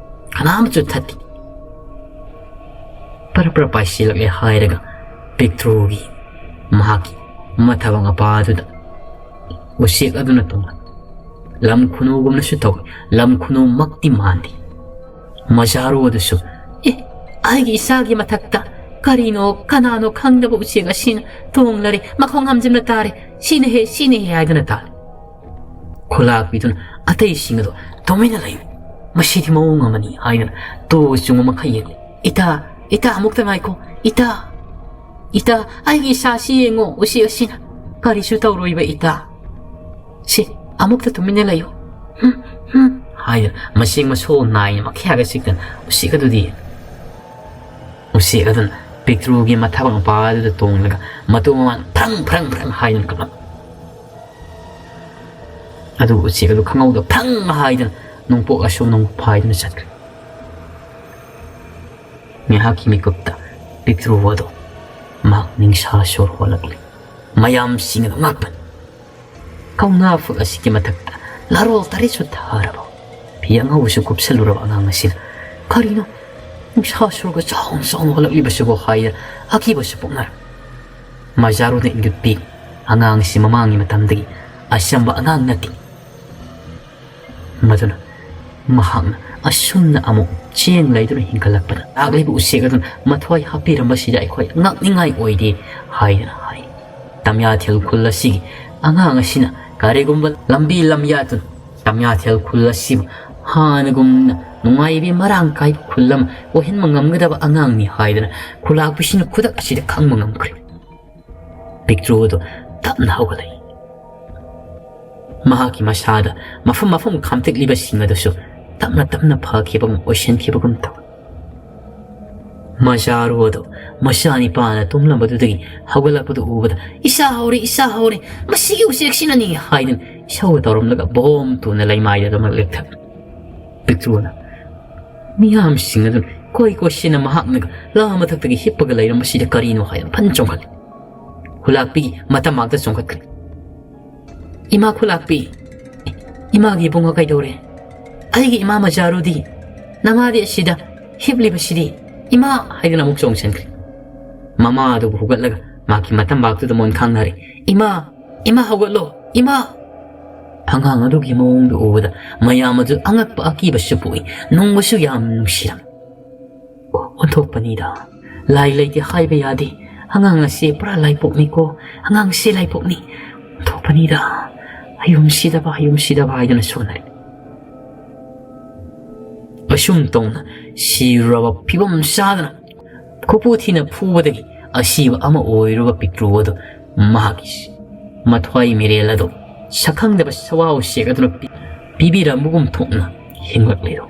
ꯀꯅꯥꯃꯁꯨ ꯊꯠꯇꯦ꯫ ꯄꯔ ꯄꯔ ꯄꯥꯏꯁꯤꯜꯂꯛꯂꯦ ꯍꯥꯏꯔꯒ ꯄꯤꯛꯇ꯭ꯔꯨꯒꯤ, ꯃꯍꯥꯛꯀꯤ ꯃꯊꯕ ꯃꯄꯥꯗꯨꯗ ꯎꯆꯦꯛ ꯑꯗꯨꯅ ꯇꯣꯡꯂꯛ꯫ ꯂꯝ ꯈꯨꯅꯨꯒꯨꯝꯅꯁꯨ ꯇꯧꯏ, ꯂꯝ ꯈꯨꯅꯨꯃꯛꯇꯤ ꯃꯥꯟꯗꯦ꯫ ꯃꯖꯥꯔꯨ ꯑꯗꯨꯁꯨ, "ꯑꯦ, ꯑꯩꯒꯤ ꯏꯆꯥꯒꯤ ꯃꯊꯛꯇ ꯀꯔꯤꯅꯣ ꯀꯅꯥꯅꯣ ꯈꯪꯗꯕ ꯎꯆꯦꯛ ꯑꯁꯤꯅ ꯇꯣꯡꯂꯔꯦ, ꯃꯈꯣꯡ ꯍꯥꯝꯖꯤꯟꯕ ꯇꯥꯔꯦ, ꯁꯤꯅ ꯍꯦ, ꯁꯤꯅ ꯍꯦ" ꯍꯥꯏꯗꯨꯅ ꯇꯥꯔꯦ꯫ ꯈꯨꯂꯥꯛꯄꯤꯗꯨꯅ ꯑꯇꯩꯁꯤꯡ ꯑꯗꯨ "ꯇꯨꯃꯤꯟꯅ ꯂꯩꯌꯨ, ꯃꯁꯤꯗꯤ ꯃꯑꯣꯡ ꯑꯃꯅꯤ" ꯍꯥꯏꯗꯨꯅ ꯇꯨ ꯆꯨꯡꯕ ꯃꯈꯩ ꯌꯦꯡꯂꯦ꯫ "ꯏꯇꯥ, ꯏꯇꯥ, ꯑꯃꯨꯛꯇ ꯉꯥꯏꯈꯣ, ꯏꯇꯥ, ꯏꯇꯥ, ꯑꯩꯒꯤ ꯏꯆꯥꯁꯤ ꯌꯦꯡꯉꯣ, ꯎꯆꯦꯛ ꯑꯁꯤꯅ ꯀꯔꯤꯁꯨ ꯇꯧꯔꯣꯏꯕ ꯏꯇꯥ꯫ ꯁꯤ, ꯑꯃꯨꯛꯇ ꯇꯨꯃꯤꯟꯅ ꯂꯩꯌꯨ꯫ ꯍꯨꯝ, ꯍꯨꯝ" ꯍꯥꯏꯗꯨꯅ ꯃꯁꯤꯡ ꯃꯁꯣꯜ ꯅꯥꯏꯅ ꯃꯈꯌꯥꯒ ꯆꯤꯛꯇꯅ ꯎꯆꯦꯛ ꯑꯗꯨꯗꯤ, ꯎꯆꯦꯛ ꯑꯗꯨꯅ ꯄꯤꯛꯇ꯭ꯔꯨꯒꯤ ꯃꯊꯕꯥꯛ ꯃꯄꯥ ꯑꯗꯨꯗ ꯇꯣꯡꯂꯒ ꯃꯇꯨ ꯃꯃꯥꯟ ꯐ꯭ꯔꯪ ꯐ꯭ꯔꯪ ꯐ꯭ꯔꯪ ꯍꯥꯏꯗꯨꯅ ꯀꯞꯂꯝꯃꯤ꯫ ꯑꯗꯨ ꯎꯆꯦꯛ ꯑꯗꯨ ꯈꯪꯍꯧꯗ ꯐ꯭ꯔꯪ ꯍꯥꯏꯗꯨꯅ ꯅꯣꯡꯄꯣꯛ ꯑꯁꯣꯝ ꯅꯣꯡꯄꯣꯛ ꯍꯥꯏꯗꯨꯅ ꯆꯠꯈ꯭ꯔꯦ꯫ ꯉꯥꯏꯍꯥꯛꯀꯤ ꯃꯤꯀꯨꯞꯇ ꯄꯤꯛꯇ꯭ꯔꯨ ꯑꯗꯨ ꯃꯍꯥꯛ ꯅꯤꯡꯁꯥ ꯁꯣꯔ ꯍꯣꯜꯂꯛꯂꯤ꯫ ꯃꯌꯥꯝꯁꯤꯡ ꯑꯗꯨ ꯉꯛꯄꯅꯤ꯫ ꯀꯧꯅꯥ ꯐꯛ ꯑꯁꯤꯒꯤ ꯃꯊꯛꯇ ꯂꯥꯔꯣꯜ ꯇꯔꯦꯠꯁꯨ ꯊꯥꯔꯕ, ꯐꯤ ꯑꯉꯧꯕꯁꯨ ꯀꯨꯞꯁꯜꯂꯨꯔꯕ ꯑꯉꯥꯡ ꯑꯁꯤꯅ ꯀꯔꯤꯅꯣ ꯅꯤꯡꯁꯥ ꯁꯣꯔꯒ ꯆꯥꯎꯅ ꯆꯥꯎꯅ ꯍꯣꯜꯂꯛꯂꯤꯕꯁꯤꯕꯨ ꯍꯥꯏꯗꯅ ꯑꯀꯤꯕꯁꯨ ꯄꯣꯛꯅꯔꯦ꯫ ꯃꯖꯥꯔꯨꯅ ꯏꯪꯒꯤꯠ ꯄꯤ, ꯑꯉꯥꯡꯁꯤ ꯃꯃꯥꯡꯒꯤ ꯃꯇꯝꯗꯒꯤ ꯑꯆꯝꯕ ꯑꯉꯥꯡ ꯅꯠꯇꯦ꯫ ꯃꯗꯨꯅ ꯃꯍꯥꯛꯅ ꯑꯁꯨꯝꯅ ꯑꯃꯨꯛ ꯆꯦꯡ ꯂꯩꯗꯨꯅ ꯍꯤꯡꯒꯠꯂꯛꯄꯗ ꯂꯥꯛꯂꯤꯕ ꯎꯆꯦꯛ ꯑꯗꯨꯅ ꯃꯊ꯭ꯋꯥꯏ ꯍꯥꯞꯄꯤꯔꯝꯕꯁꯤꯗ ꯑꯩꯈꯣꯏ ꯉꯛꯅꯤꯡꯉꯥꯏ ꯑꯣꯏꯗꯦ ꯍꯥꯏꯗꯅ ꯍꯥꯏ꯫ ꯇꯝꯌꯥꯊꯦꯜ ꯈꯨꯜ ꯑꯁꯤꯒꯤ ꯑꯉꯥꯡ ꯑꯁꯤꯅ ꯀꯔꯤꯒꯨꯝꯕ ꯂꯝꯕꯤ ꯂꯝꯌꯥꯠꯇꯨꯅ ꯇꯝꯌꯥꯊꯦꯜ ꯈꯨꯜ ꯑꯁꯤꯕꯨ ꯍꯥꯟꯅꯒꯨꯝꯅ ꯅꯨꯡꯉꯥꯏꯕꯤ ꯃꯔꯥꯡ ꯀꯥꯏꯕ ꯈꯨꯜ ꯑꯃ ꯑꯣꯏꯍꯟꯕ ꯉꯝꯒꯗꯕ ꯑꯉꯥꯡꯅꯤ ꯍꯥꯏꯗꯅ ꯈꯨꯂꯥꯛꯄꯤꯁꯤꯅ ꯈꯨꯗꯛ ꯑꯁꯤꯗ ꯈꯪꯕ ꯉꯝꯈ꯭ꯔꯦ꯫ ꯄꯤꯛꯇ꯭ꯔꯨ ꯑꯗꯨ ꯇꯞꯅ ꯍꯧꯒꯠꯂꯛꯏ꯫ ꯃꯍꯥꯛꯀꯤ ꯃꯁꯥꯗ ꯃꯐꯝ ꯃꯐꯝ ꯈꯥꯝꯇꯦꯛꯂꯤꯕꯁꯤꯡ ꯑꯗꯨꯁꯨ ꯇꯞꯅ ꯇꯞꯅ ꯐꯈꯤꯕꯒꯨꯝ ꯑꯣꯏꯁꯤꯟꯈꯤꯕꯒꯨꯝ ꯇꯧꯏ꯫ ꯃꯆꯥꯔꯨ ꯑꯗꯨ ꯃꯆꯥ ꯅꯤꯄꯥꯅ ꯇꯨꯝꯂꯝꯕꯗꯨꯗꯒꯤ ꯍꯧꯒꯠꯂꯛꯄꯗꯨ ꯎꯕꯗ, "ꯏꯆꯥ ꯍꯧꯔꯦ, ꯏꯆꯥ ꯍꯧꯔꯦ, ꯃꯁꯤꯒꯤ ꯎꯆꯦꯛꯁꯤꯅꯅꯤ" ꯍꯥꯏꯗꯨꯅ ꯏꯁꯧ ꯇꯧꯔꯝꯂꯒ ꯕꯣꯝ ꯇꯨꯅ ꯂꯩꯃꯥꯏꯗ ꯑꯗꯨꯃꯛ ꯂꯦꯞꯊꯈ꯭ꯔꯦ꯫ ꯄꯤꯛꯇ꯭ꯔꯨꯅ ꯃꯤꯌꯥꯝꯁꯤꯡ ꯑꯗꯨ ꯀꯣꯏ ꯀꯣꯏꯁꯤꯟꯅ ꯃꯍꯥꯛꯅꯒ ꯂꯥ ꯃꯊꯛꯇꯒꯤ ꯍꯤꯞꯄꯒ ꯂꯩꯔꯝꯕꯁꯤꯗ ꯀꯔꯤꯅꯣ ꯍꯥꯏꯗꯨꯅ ꯐꯟ ꯆꯣꯡꯈꯠꯂꯤ꯫ ꯈꯨꯂꯥꯛꯄꯤꯒꯤ ꯃꯇꯝ ꯃꯥꯛꯇ ꯆꯣꯡꯈꯠꯈ꯭ꯔꯦ꯫ "ꯏꯃꯥ ꯈꯨꯂꯥꯛꯄꯤ, ꯏꯃꯥꯒꯤ ꯏꯕꯨꯡꯉꯣ ꯀꯩꯗꯧꯔꯦ? ꯑꯩꯒꯤ ꯏꯃꯥ ꯃꯆꯥꯔꯨꯗꯤ? ꯅꯃꯥꯗꯤ ꯑꯁꯤꯗ ꯍꯤꯞꯂꯤꯕꯁꯤꯗꯤ? ꯏꯃꯥ!" ꯍꯥꯏꯗꯨꯅ ꯑꯃꯨꯛ ꯆꯣꯡꯁꯤꯟꯈ꯭ꯔꯦ꯫ ꯃꯃꯥ ꯑꯗꯨꯕꯨ ꯍꯧꯒꯠꯂꯒ ꯃꯍꯥꯛꯀꯤ ꯃꯇꯝ ꯃꯥꯛꯇꯨꯗ ꯃꯣꯟ ꯈꯥꯡꯅꯔꯦ꯫ "ꯏꯃꯥ! ꯏꯃꯥ ꯍꯧꯒꯠꯂꯣ! ꯏꯃꯥ!" ꯑꯉꯥꯡ ꯑꯗꯨꯒꯤ ꯃꯑꯣꯡꯗꯨ ꯎꯕꯗ ꯃꯌꯥꯝ ꯑꯗꯨ ꯑꯉꯛꯄ ꯑꯀꯤꯕꯁꯨ ꯄꯣꯛꯏ, ꯅꯨꯡꯕꯁꯨ ꯌꯥꯝ ꯅꯨꯡꯁꯤꯔꯝꯃꯤ꯫ "ꯑꯣꯟꯊꯣꯛꯄꯅꯤꯗ, ꯂꯥꯏ ꯂꯩꯇꯦ ꯍꯥꯏꯕ ꯌꯥꯗꯦ꯫ ꯑꯉꯥꯡ ꯑꯁꯤ ꯄꯨꯔꯥ ꯂꯥꯏꯄꯣꯛꯅꯤꯀꯣ, ꯑꯉꯥꯡꯁꯤ ꯂꯥꯏꯄꯣꯛꯅꯤ꯫ ꯑꯣꯟꯊꯣꯛꯄꯅꯤꯗ, ꯑꯌꯨꯝ ꯁꯤꯗꯕ, ꯑꯌꯨꯝ ꯁꯤꯗꯕ" ꯍꯥꯏꯗꯨꯅ ꯁꯣꯟꯅꯔꯦ꯫ ꯑꯁꯨꯝ ꯇꯧꯅ ꯁꯤꯔꯨꯔꯕ ꯐꯤꯕꯝ ꯆꯥꯗꯅ ꯈꯨꯄꯨ ꯊꯤꯅ ꯐꯨꯕꯗꯒꯤ ꯑꯁꯤꯕ ꯑꯃ ꯑꯣꯏꯔꯨꯕ ꯄꯤꯛꯇ꯭ꯔꯨ ꯑꯗꯨ ꯃꯍꯥꯛꯀꯤ ꯃꯊ꯭ꯋꯥꯏ ꯃꯤꯔꯦꯜ ꯑꯗꯨ ꯁꯛꯈꯪꯗꯕ ꯁꯋꯥ ꯎꯆꯦꯛ ꯑꯗꯨꯅ ꯄꯤ-, ꯄꯤꯕꯤꯔꯝꯕꯒꯨꯝ ꯊꯣꯛꯅ ꯍꯤꯡꯂꯛꯂꯤꯗꯣ꯫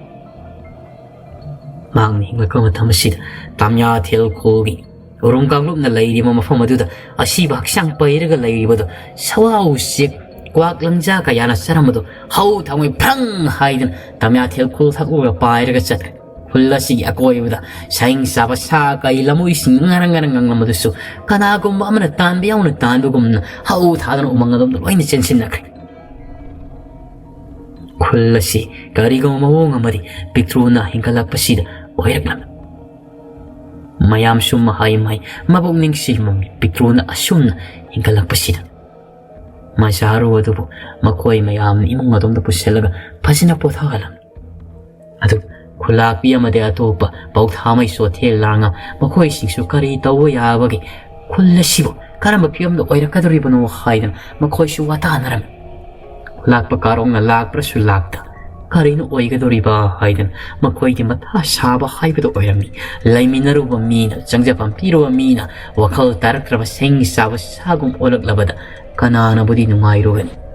ꯃꯍꯥꯛꯅ ꯍꯤꯡꯂꯛꯄ ꯃꯇꯝ ꯑꯁꯤꯗ ꯇꯥꯃꯤꯌꯥꯊꯦꯜ ꯈꯨꯜꯒꯤ ꯎꯔꯨꯝ ꯀꯥꯡꯂꯨꯞꯅ ꯂꯩꯔꯤꯕ ꯃꯐꯝ ꯑꯗꯨꯗ ꯑꯁꯤꯕ ꯍꯛꯆꯥꯡ ꯄꯩꯔꯒ ꯂꯩꯔꯤꯕꯗꯨ ꯁꯋꯥ ꯎꯆꯦꯛ ꯀ꯭ꯋꯥꯛ ꯂꯪꯖꯥ ꯀꯌꯥꯅ ꯆꯥꯔꯝꯕꯗꯨ ꯍꯧ ꯊꯥꯡꯉꯣꯏ ꯐ꯭ꯔꯪ ꯍꯥꯏꯗꯨꯅ ꯇꯥꯃꯤꯌꯥꯊꯦꯜ ꯈꯨꯜ ꯊꯛꯂꯨꯔ ꯄꯥꯏꯔꯒ ꯆꯠꯈ꯭ꯔꯦ꯫ ꯈꯨꯜ ꯑꯁꯤꯒꯤ ꯑꯀꯣꯏꯕꯗ ꯁꯥꯍꯤꯡ ꯆꯥꯕ ꯁꯥ ꯀꯩ ꯂꯝꯍꯨꯏꯁꯤꯡ ꯉꯔꯪ ꯉꯔꯪ ꯉꯪꯂꯝꯕꯗꯨꯁꯨ ꯀꯅꯥꯒꯨꯝꯕ ꯑꯃꯅ ꯇꯥꯟꯕ ꯌꯥꯎꯅ ꯇꯥꯟꯕꯒꯨꯝꯅ ꯍꯧ ꯊꯥꯗꯨꯅ ꯎꯃꯪ ꯑꯗꯣꯝꯗ ꯂꯣꯏꯅ ꯆꯦꯟꯁꯤꯟꯅꯈ꯭ꯔꯦ꯫ ꯈꯨꯜ ꯑꯁꯤ ꯀꯔꯤꯒꯨꯝꯕ ꯃꯑꯣꯡ ꯑꯃꯗꯤ ꯄꯤꯛꯇ꯭ꯔꯨꯅ ꯍꯤꯡꯒꯠꯂꯛꯄꯁꯤꯗ ꯑꯣꯏꯔꯛꯂꯝꯃꯤ꯫ ꯃꯌꯥꯝ ꯁꯨꯝ ꯍꯥꯏ ꯃꯍꯩ ꯃꯕꯨꯛꯅꯤꯡ ꯁꯤꯃꯝꯃꯤ ꯄꯤꯛꯇ꯭ꯔꯨꯅ ꯑꯁꯨꯝꯅ ꯍꯤꯡꯒꯠꯂꯛꯄꯁꯤꯗ꯫ ꯃꯆꯥꯔꯨ ꯑꯗꯨꯕꯨ ꯃꯈꯣꯏ ꯃꯌꯥꯝꯅ ꯏꯃꯨꯡ ꯑꯗꯣꯝꯗ ꯄꯨꯁꯤꯜꯂꯒ ꯐꯖꯅ ꯄꯣꯊꯥꯍꯜꯂꯝꯃꯤ꯫ ꯑꯗꯨ ꯈꯨꯂꯥꯛꯄꯤ ꯑꯃꯗꯤ ꯑꯇꯣꯞꯄ ꯄꯧꯊꯥꯃꯩ ꯆꯣꯊꯦ ꯂꯥꯡꯉ ꯃꯈꯣꯏꯁꯤꯡꯁꯨ ꯀꯔꯤ ꯇꯧꯕ ꯌꯥꯕꯒꯦ? ꯈꯨꯜ ꯑꯁꯤꯕꯨ ꯀꯔꯝꯕ ꯐꯤꯕꯝꯗ ꯑꯣꯏꯔꯛꯀꯗꯧꯔꯤꯕꯅꯣ ꯍꯥꯏꯗꯅ ꯃꯈꯣꯏꯁꯨ ꯋꯥꯇꯥꯅꯔꯝꯃꯤ꯫ ꯂꯥꯛꯄ ꯀꯥꯔꯣꯡꯅ ꯂꯥꯛꯄ꯭ꯔꯁꯨ ꯂꯥꯛꯇ, ꯀꯔꯤꯅꯣ ꯑꯣꯏꯒꯗꯧꯔꯤꯕ ꯍꯥꯏꯗꯅ ꯃꯈꯣꯏꯒꯤ ꯃꯊꯥ ꯁꯥꯕ ꯍꯥꯏꯕꯗꯨ ꯑꯣꯏꯔꯝꯃꯤ꯫ ꯂꯩꯃꯤꯟꯅꯔꯨꯕ ꯃꯤꯅ, ꯆꯪꯖꯐꯝ ꯄꯤꯔꯨꯕ ꯃꯤꯅ ꯋꯥꯈꯜ ꯇꯥꯔꯛꯇ꯭ꯔꯕ ꯁꯦꯡ ꯆꯥꯕ ꯁꯥꯒꯨꯝ ꯑꯣꯜꯂꯛꯂꯕꯗ ꯀꯅꯥꯅꯕꯨꯗꯤ ꯅꯨꯡꯉꯥꯏꯔꯨꯒꯅꯤ?